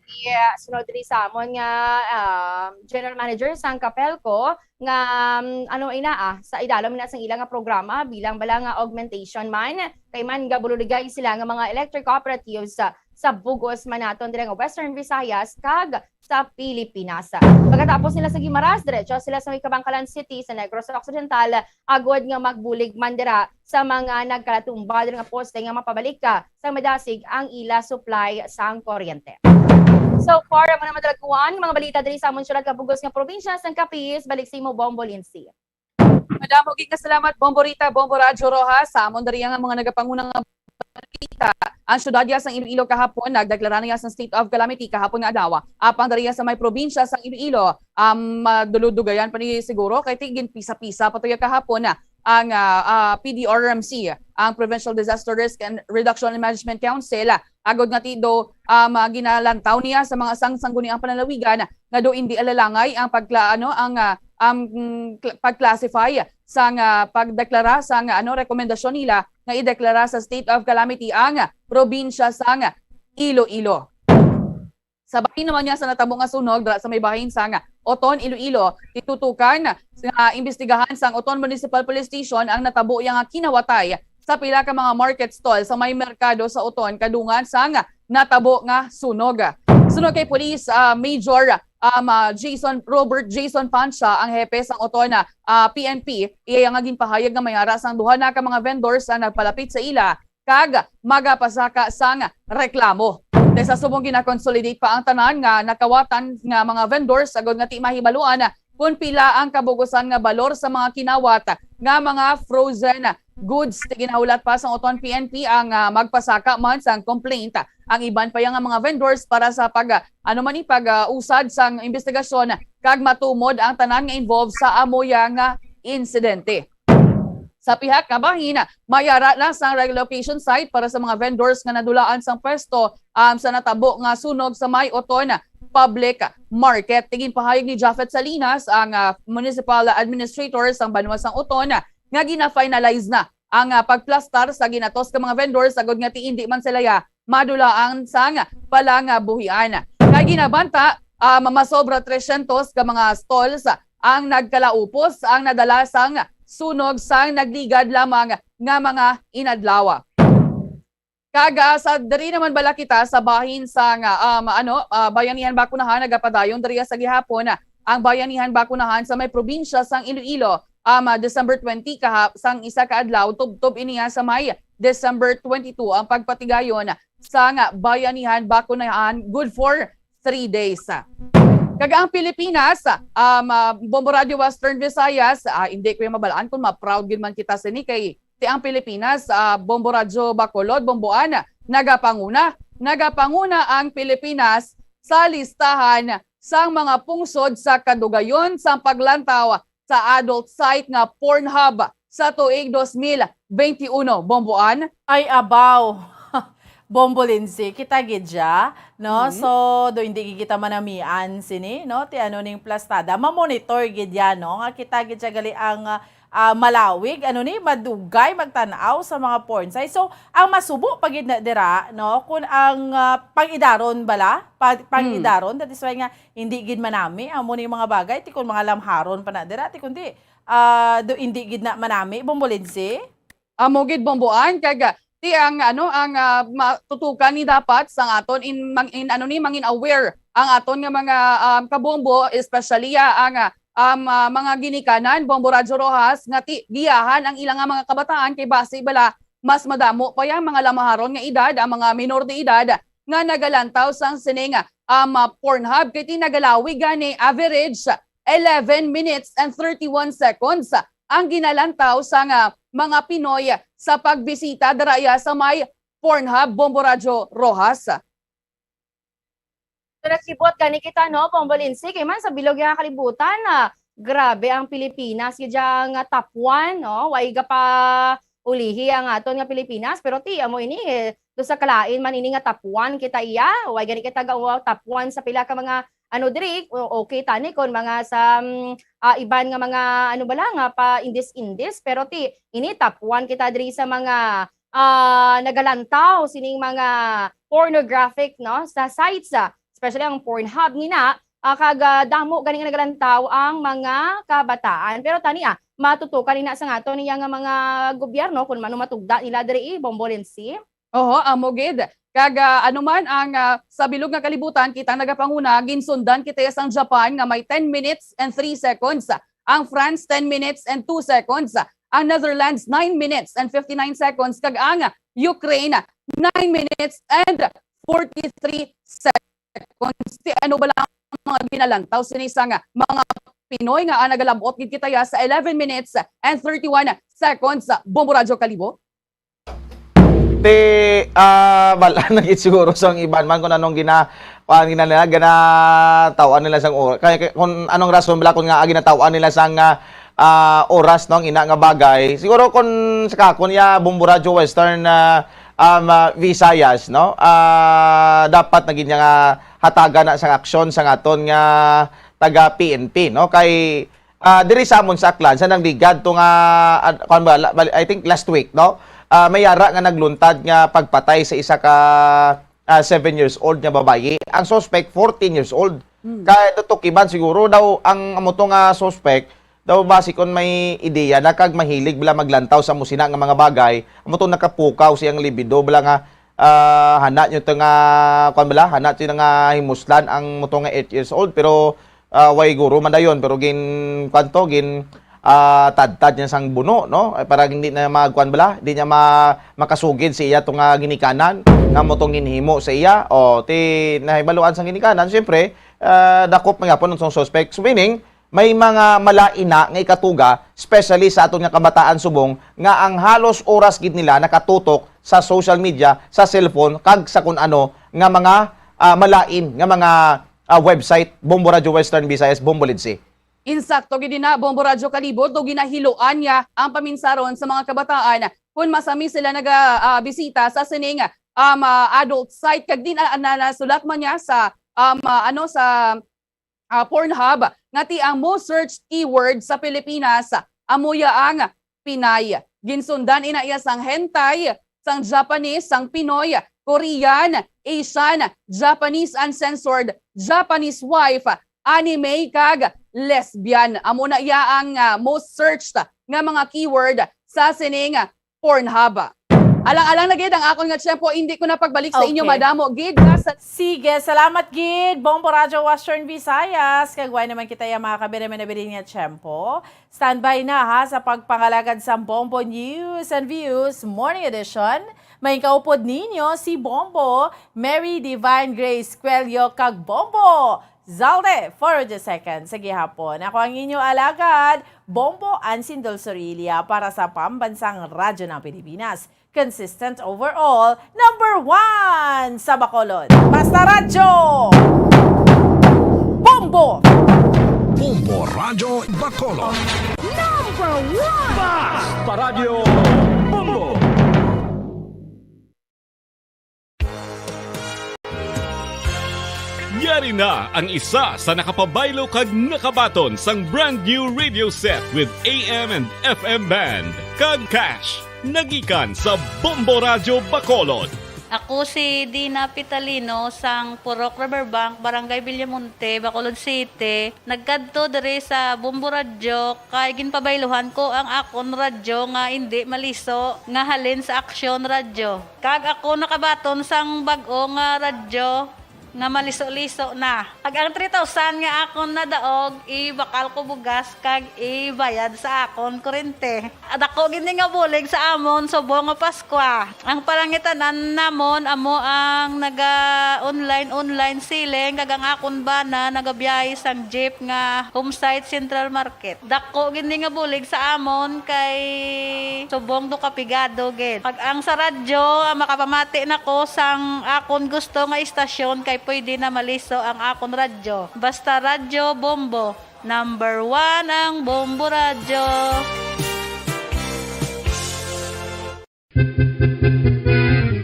Yeah, sunod diri sa amon nga, um, general manager sang Capelco nga, um, ano ina, ah, sa idalom ina sang ila nga programa bilang bala nga augmentation man, kay man gabuligay sila nga mga electric cooperatives sa, sa bug-os man naton diri nga Western Visayas kag sa Pilipinas. Pagkatapos nila sa Guimaras, diretso sila sa may Kabankalan City sa Negros Occidental, agod nga magbulig man dira sa mga nagkalatumba dira nga poste nga mapabalik ka sa madasig ang ila supply sang kuryente. So far, ang mga madalaguan, mga balita diri sa amon siyudad kag bug-os nga probinsya sang Capiz. Balik sa imo, Bombo Lindsay. Madamo gid nga salamat, Bombo Rita, Bombo Radyo Roxas, sa amon diri nga mga nagapanguna nga balita. Ang siyudad ya sang Iloilo kahapon nagdeklara niya sang state of calamity kahapon nga adlaw. Apang diri sa may probinsya sang Iloilo, um, maduludugayan pa ni siguro kay ti ginpisa-pisa pa to ya kahapon na ang, ah, ah, P D R M C, ang Provincial Disaster Risk and Reduction and Management Council, agod nga ti do, um, ah, ginalantaw niya sa mga sang sangguniang panlalawigan nga do indi alalangay ang pagkla-, ano, ang, ah, ang, mm, kl-, pag-classify sang, ah, pagdeklara sang, ah, ano, rekomendasyon nila nga ideklara sa state of calamity ang probinsya sang Iloilo. Sa bahin naman niya sa natabo nga sunog dira sa may bahin sang Oton, Iloilo. Titutukan nga imbestigahan sang Oton Municipal Police Station ang natabo iya nga kinawatay sa pila ka mga market stall sa may merkado sa Oton kadungan sang natabo nga sunog. Sunod kay Police ah, Major um, ah, Jason Robert Jason Pancha, ang hepe sang Oton ah, P N P, iya nga ginpahayag nga may ara sang duha na ka mga vendors ang nagpalapit sa ila kag magapasaka sang reklamo. Sa subong, gina-consolidate pa ang tanan nga nakawatan nga mga vendors agod nga ti mahibaluan kon pila ang kabugusan nga balor sa mga kinawat nga mga frozen goods. Ti ginahulat pa sang Oton P N P ang ah, magpasaka man sang complaint ang iban pa iya nga mga vendors para sa pag ah, ano man ni pag-usad sang investigasyon kag matumod ang tanan nga involved sa amo iya nga insidente. Sa pihak nga bahin, may ara na sang relocation site para sa mga vendors nga nadulaan sang pwesto um, sa natabo nga sunog sa may Oton Public Market. Ti ginpahayag ni Japhet Salinas, ang ah, municipal administrator sang banwa sang Oton, nga gina-finalize na ang ah, pagplastar sa ginatos ka mga vendors agod nga ti indi man sila ya madulaan sang palangabuhian. Kay ginabanta, ah, masobra trescientos ka mga stalls ang nagkalaupos ang nadala sang sunog sang nagligad lamang nga mga inadlaw. Kag ah, sa diri naman bala kita sa bahin sang ah, um, ano, ah, Bayanihan Bacunahan, nagapadayon diri sa gihapon ang Bayanihan Bacunahan sa may probinsya sang Iloilo, um, ah, December twenty kaha sang isa ka adlaw, tubtob ini ah, sa may December twenty-two ang pagpatigayon sang Bayanihan Bacunahan, good for three days. Kag ang Pilipinas, um, ah, Bombo Radio Western Visayas, ah, hindi ko yung mabalaan kung ma-proud gid man kita sini kay ti ang Pilipinas, ah, Bombo Radyo Bacolod, Bomboan, nagapanguna. Nagapanguna ang Pilipinas sa listahan sang mga pungsod sa kadugayon sang paglantaw sa adult site nga Pornhub sa tuig dos mil benti uno, Bomboan. Ay, abaw. Bombo Lindsay, kita gid siya, no? Mhm. So, do hindi gid kita manamian sini, no? Ti ano ning plastada, ma-monitor gid ya, no? Nga kita gid siya gali ang ah, malawig, ano ni, madugay magtan-aw sa mga porn site. So, ang masubo pa gid na dira, no, kun ang ah, pang-idaron bala, pa, pang-idaron, that is why nga hindi gid manami amo ni mga bagay, ti kun mga lamharon pa na dira, ti kundi ah, do hindi gid na manami, Bombo Lindsay? Amo gid, Bomboan, kag ah, ti ang ano, ang ah, matutukan ni dapat sang aton in, mang, in ano ni, mangin aware ang aton nga mga um, kabombo, especially ah, ang ah, um, ah, mga ginikanan, Bombo Radyo Rojas, nga ti giyahan ang ilang nga mga kabataan kay basi bala mas madamo pa yang mga lamaharon nga edad, ang mga minor de edad nga nagalantaw sang sining um, ah, Pornhub, kay ti nagalawig gani average eleven minutes and thirty-one seconds ang ginalantaw sang ah, mga Pinoy sa pagbisita dira iya sa may Pornhub, Bombo Radyo Rojas. So, nagsibot gani kita, no, Bombo Lindsay, kay man sa bilog nga kalibutan, ah, grabe ang Pilipinas, gid siya nga top one, no, way gapaulihi ang aton nga Pilipinas, pero ti, amo ini, eh, do sa kalain man ini nga top one kita iya, way gani kita ga top one sa pila ka mga, ano, diri, o-, okay tani kon mga sa, mm, ah, iban nga mga, ano bala, nga pa indis-indis, pero ti, ini top one kita diri sa mga ah, nagalantaw sining mga pornographic, no, sa sites, ah, especially ang Pornhub nina, ah, kag ah, damo gani nga nagalantaw ang mga kabataan. Pero tani, ah, matutukan nina sa aton iya nga mga gobyerno kung ano matugda nila diri, eh, Bombo Lindsay. Oho, amo gid. Kag ah, ano man ang ah, sa bilog nga kalibutan, kita nagapanguna, ginsundan kita sang Japan nga may ten minutes and three seconds, ang France ten minutes and two seconds, ang Netherlands nine minutes and fifty-nine seconds, kag ang Ukraine nine minutes and forty-three seconds. Ti ano bala ang mga ginalantaw sini sang mga Pinoy nga ah, nagalabot gid kita ya sa eleven minutes and thirty-one seconds, Bombo Radyo Kalibo? Ti, ah, bala na gid siguro sang iban man kung anong gina-, kuan, gina-, nila, ginataw-an nila sang or-, kay, kay, kung anong rason bala kung nga ginataw-an nila sang, ah, ah, oras, no, ang ina nga bagay. Siguro kung sa kakon ya, Bombo Radyo Western, ah, um, ah, Visayas, no, ah, dapat na gid niya nga hatagan na sang aksyon sang aton nga taga P N P, no, kay ah, diri sa amon sa Aklan, sa nangligad to nga, ah, kuwan ba, la-, bali, I think last week, no? Ah, may yara nga nagluntad nga pagpatay sa isa ka, ah, seven years old nga babayi. Ang suspect, fourteen years old. Mm. Kay tutukiban siguro daw ang amo to nga suspect, daw basi kon may ideya na kag mahilig bala maglantaw sa amo sina nga mga bagay, amo to nakapukaw siyang libido bala nga, ah, hana nyo to nga, kuwan bala, hana nyo nga himuslan ang amo to nga eight years old, pero, ah, way guro man dayon, pero gin, kuwan to, gin, ah, tadtad niya sang buno, no? Ay, para hindi na magkuwan bala, hindi niya ma-, makasugid sa iya to nga ginikanan, nga amo tong ginhimo sa iya. O, ti, nahibaluan sang ginikanan, siyempre, ah, dakop man gyapon ang suspect. So, meaning, may mga malain na nga ikatuga, especially sa aton nga kabataan subong, nga ang halos oras gid nila nakatutok sa social media, sa cellphone, kag sa kun ano nga mga, ah, malain nga mga, ah, website. Bombo Radyo Western Visayas, Bombo Lidsi. Insakto gid na, Bombo Radyo Kalibot, o ginahiluan niya ang paminsaron sa mga kabataan kun masami sila naga, ah, bisita sa sining, um, ah, adult site. Kag din, ah, na, nasulat man niya sa, um, ah, ano, sa, ah, Pornhub nga ti ang most searched keyword sa Pilipinas amo ya ang Pinay. Ginsundan ina iya sang hentai, sang Japanese, sang Pinoy, Korean, Asian, Japanese uncensored, Japanese wife, anime, kag lesbian. Amo na iya ang, ah, most searched nga mga keyword sa sining Pornhub. Alang-alang na gid ang akon nga tiyempo, hindi ko na pagbalik sa inyo, Okay. madamo gid nga sa Sige, salamat gid, Bombo Radyo Western Visayas. Kag way naman kita ya mga kabiri-manabirin nga tiyempo. Standby na ha sa pagpangalagad sang Bombo News and Views Morning Edition. May kaupod ninyo si Bombo, Mary Divine Grace Cuello, kag Bombo Zalde for the second sa gihapon. Ako ang inyo alagad, Bombo Ansindol Sorilia para sa Pambansang Radyo ng Pilipinas. Consistent overall, number one sa Bacolod. Basta Radyo! Bombo! Bombo Radyo Bacolod. Number one! Basta Radyo Bombo! Yari na ang isa sa nakapabaylo kag nakabaton sang brand new radio set with A M and F M band kag cash. Nagikan sa Bombo Radyo Bacolod. Ako si Dina Pitalino sang Purok Riverbank, Barangay Villamonte, Bacolod City. Nagkadto diri sa Bombo Radyo kay ginpabayluhan ko ang akon radyo nga indi maliso nga halin sa Aksyon Radyo. Kag ako nakabaton sang bag-o nga radyo nga maliso-liso na. Kag ang three thousand nga akon nadaog, ibakal ko bugas kag ibayad sa akon kurente. Dako gid ni nga bulig sa amon subong nga Paskwa. Ang palangitan-an namon amo ang naga-online, online selling, kag ang akon bana nagabiyahe sang jeep nga home site Central Market. Dako gid ni nga bulig sa amon kay subong do kapigado gid. Pag ang sa radyo, ang makapamati nako sang akon gusto nga istasyon kay pwede na maliso ang akon radyo. Basta Radyo Bombo, number one ang Bombo Radyo.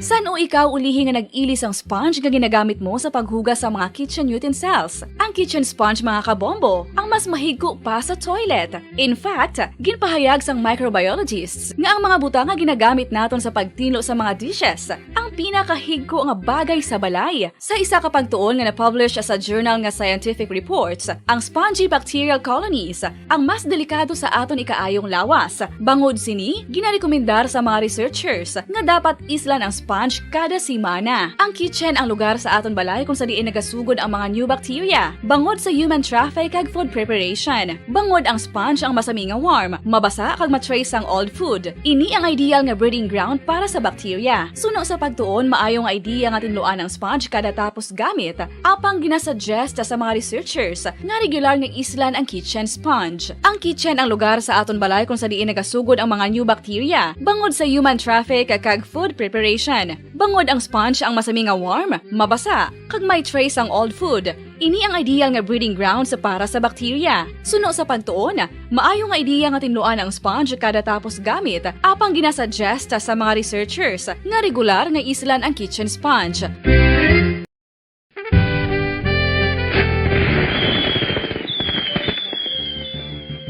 San-o ikaw ulihi nga nag-ili sang sponge nga ginagamit mo sa paghugas sa mga kitchen utensils? Ang kitchen sponge, mga kabombo, ang mas mahigko pa sa toilet. In fact, ginpahayag sang microbiologists nga ang mga butang nga ginagamit naton sa pagtinlo sa mga dishes ang pinakahigko nga bagay sa balay. Sa isa ka pagtuon nga na-publish sa journal nga Scientific Reports, ang spongy bacterial colonies ang mas delikado sa aton ikaayong lawas. Bangod sini, ginarekomendar sa mga researchers nga dapat islan ang sponge kada semana. Ang kitchen ang lugar sa aton balay kung sa diin nagasugod ang mga new bacteria, bangod sa human traffic kag food preparation. Bangod ang sponge ang masami nga warm, mabasa kag ma-trace ang old food. Ini ang ideal nga breeding ground para sa bacteria. Suno sa pagtuon, maayo nga idea nga tinluan ang sponge kada tapos gamit. Apang ginasuggest sa mga researchers nga regular nga islan ang kitchen sponge. Ang kitchen ang lugar sa aton balay kung sa diin nagasugod ang mga new bacteria, bangod sa human traffic kag food preparation. Bangod ang sponge ang masami nga warm, mabasa, kag may trace ang old food. Ini ang ideal nga breeding grounds para sa bacteria. Suno sa pagtuon, maayo nga idea nga tinluan ang sponge kada tapos gamit, apang ginasuggest sa mga researchers nga regular nga islan ang kitchen sponge.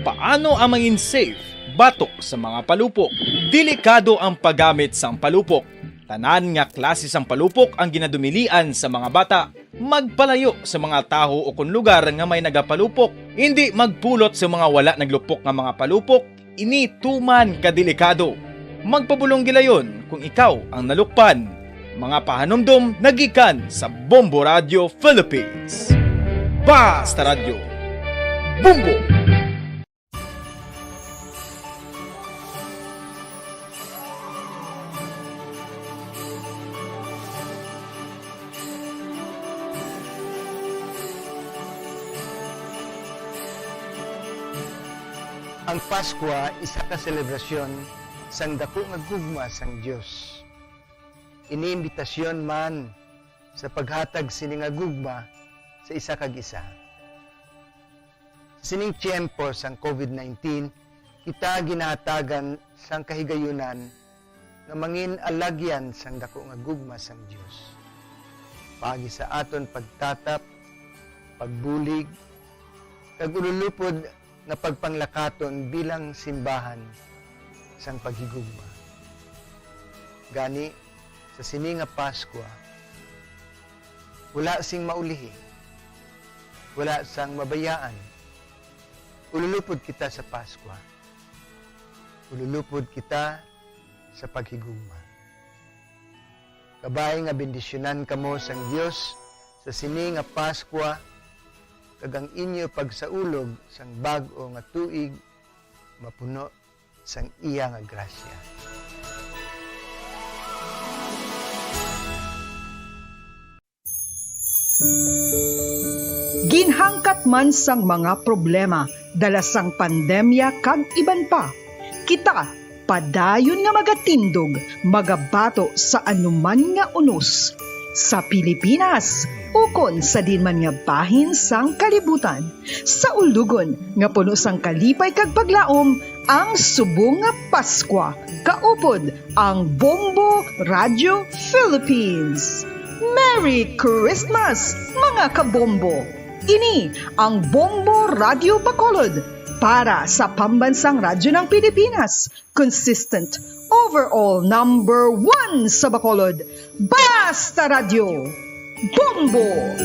Paano ang mangin safe batok sa mga palupok? Delikado ang paggamit sang palupok. Tanan nga klase sang palupok ang ginadumilian sa mga bata. Magpalayo sa mga tawo o kon lugar nga may nagapalupok. Hindi magpulot sa mga wala naglupok nga mga palupok. Ini tuman ka delikado. Magpabulong gilayon kung ikaw ang nalukpan. Mga pahanumdom nagikan sa Bombo Radio Philippines. Basta Radyo, Bombo! Ang Paskwa isa ka selebrasyon sang daku nga gugma sang Dios. Ini imbitasyon man sa paghatag sini nga gugma sa isa kag isa. Sa sining tiyempo sang covid nineteen, kita ginahatagan sang kahigayunan nga mangin alagyan sang daku nga gugma sang Dios. Paagi sa aton pagtatap, pagbulig, kag ululupod nga pagpanglakaton bilang simbahan sang paghigugma. Gani, sa sini nga Paskwa, wala sing maulihi, wala sang mabayaan. Ululupod kita sa Paskwa. Ululupod kita sa paghigugma. Kabay nga bendisyonan kamo sang Dios sa sini nga Paskwa, kag ang inyo pagsaulog sang bag-o nga tuig mapuno sang iya nga grasya. Ginhangkat man sang mga problema dala sang pandemya kag iban pa, kita padayon nga magatindog, magabato sa anuman nga unos sa Pilipinas ukon sa diin man nga bahin sang kalibutan, sa ulugon nga puno sang kalipay kag paglaom ang subong nga Paskwa. Kaupod ang Bombo Radio Philippines. Merry Christmas, mga kabombo! Ini ang Bombo Radio Bacolod para sa Pambansang Radyo ng Pilipinas, consistent, overall number one sa Bacolod. Basta Radyo, Bombo!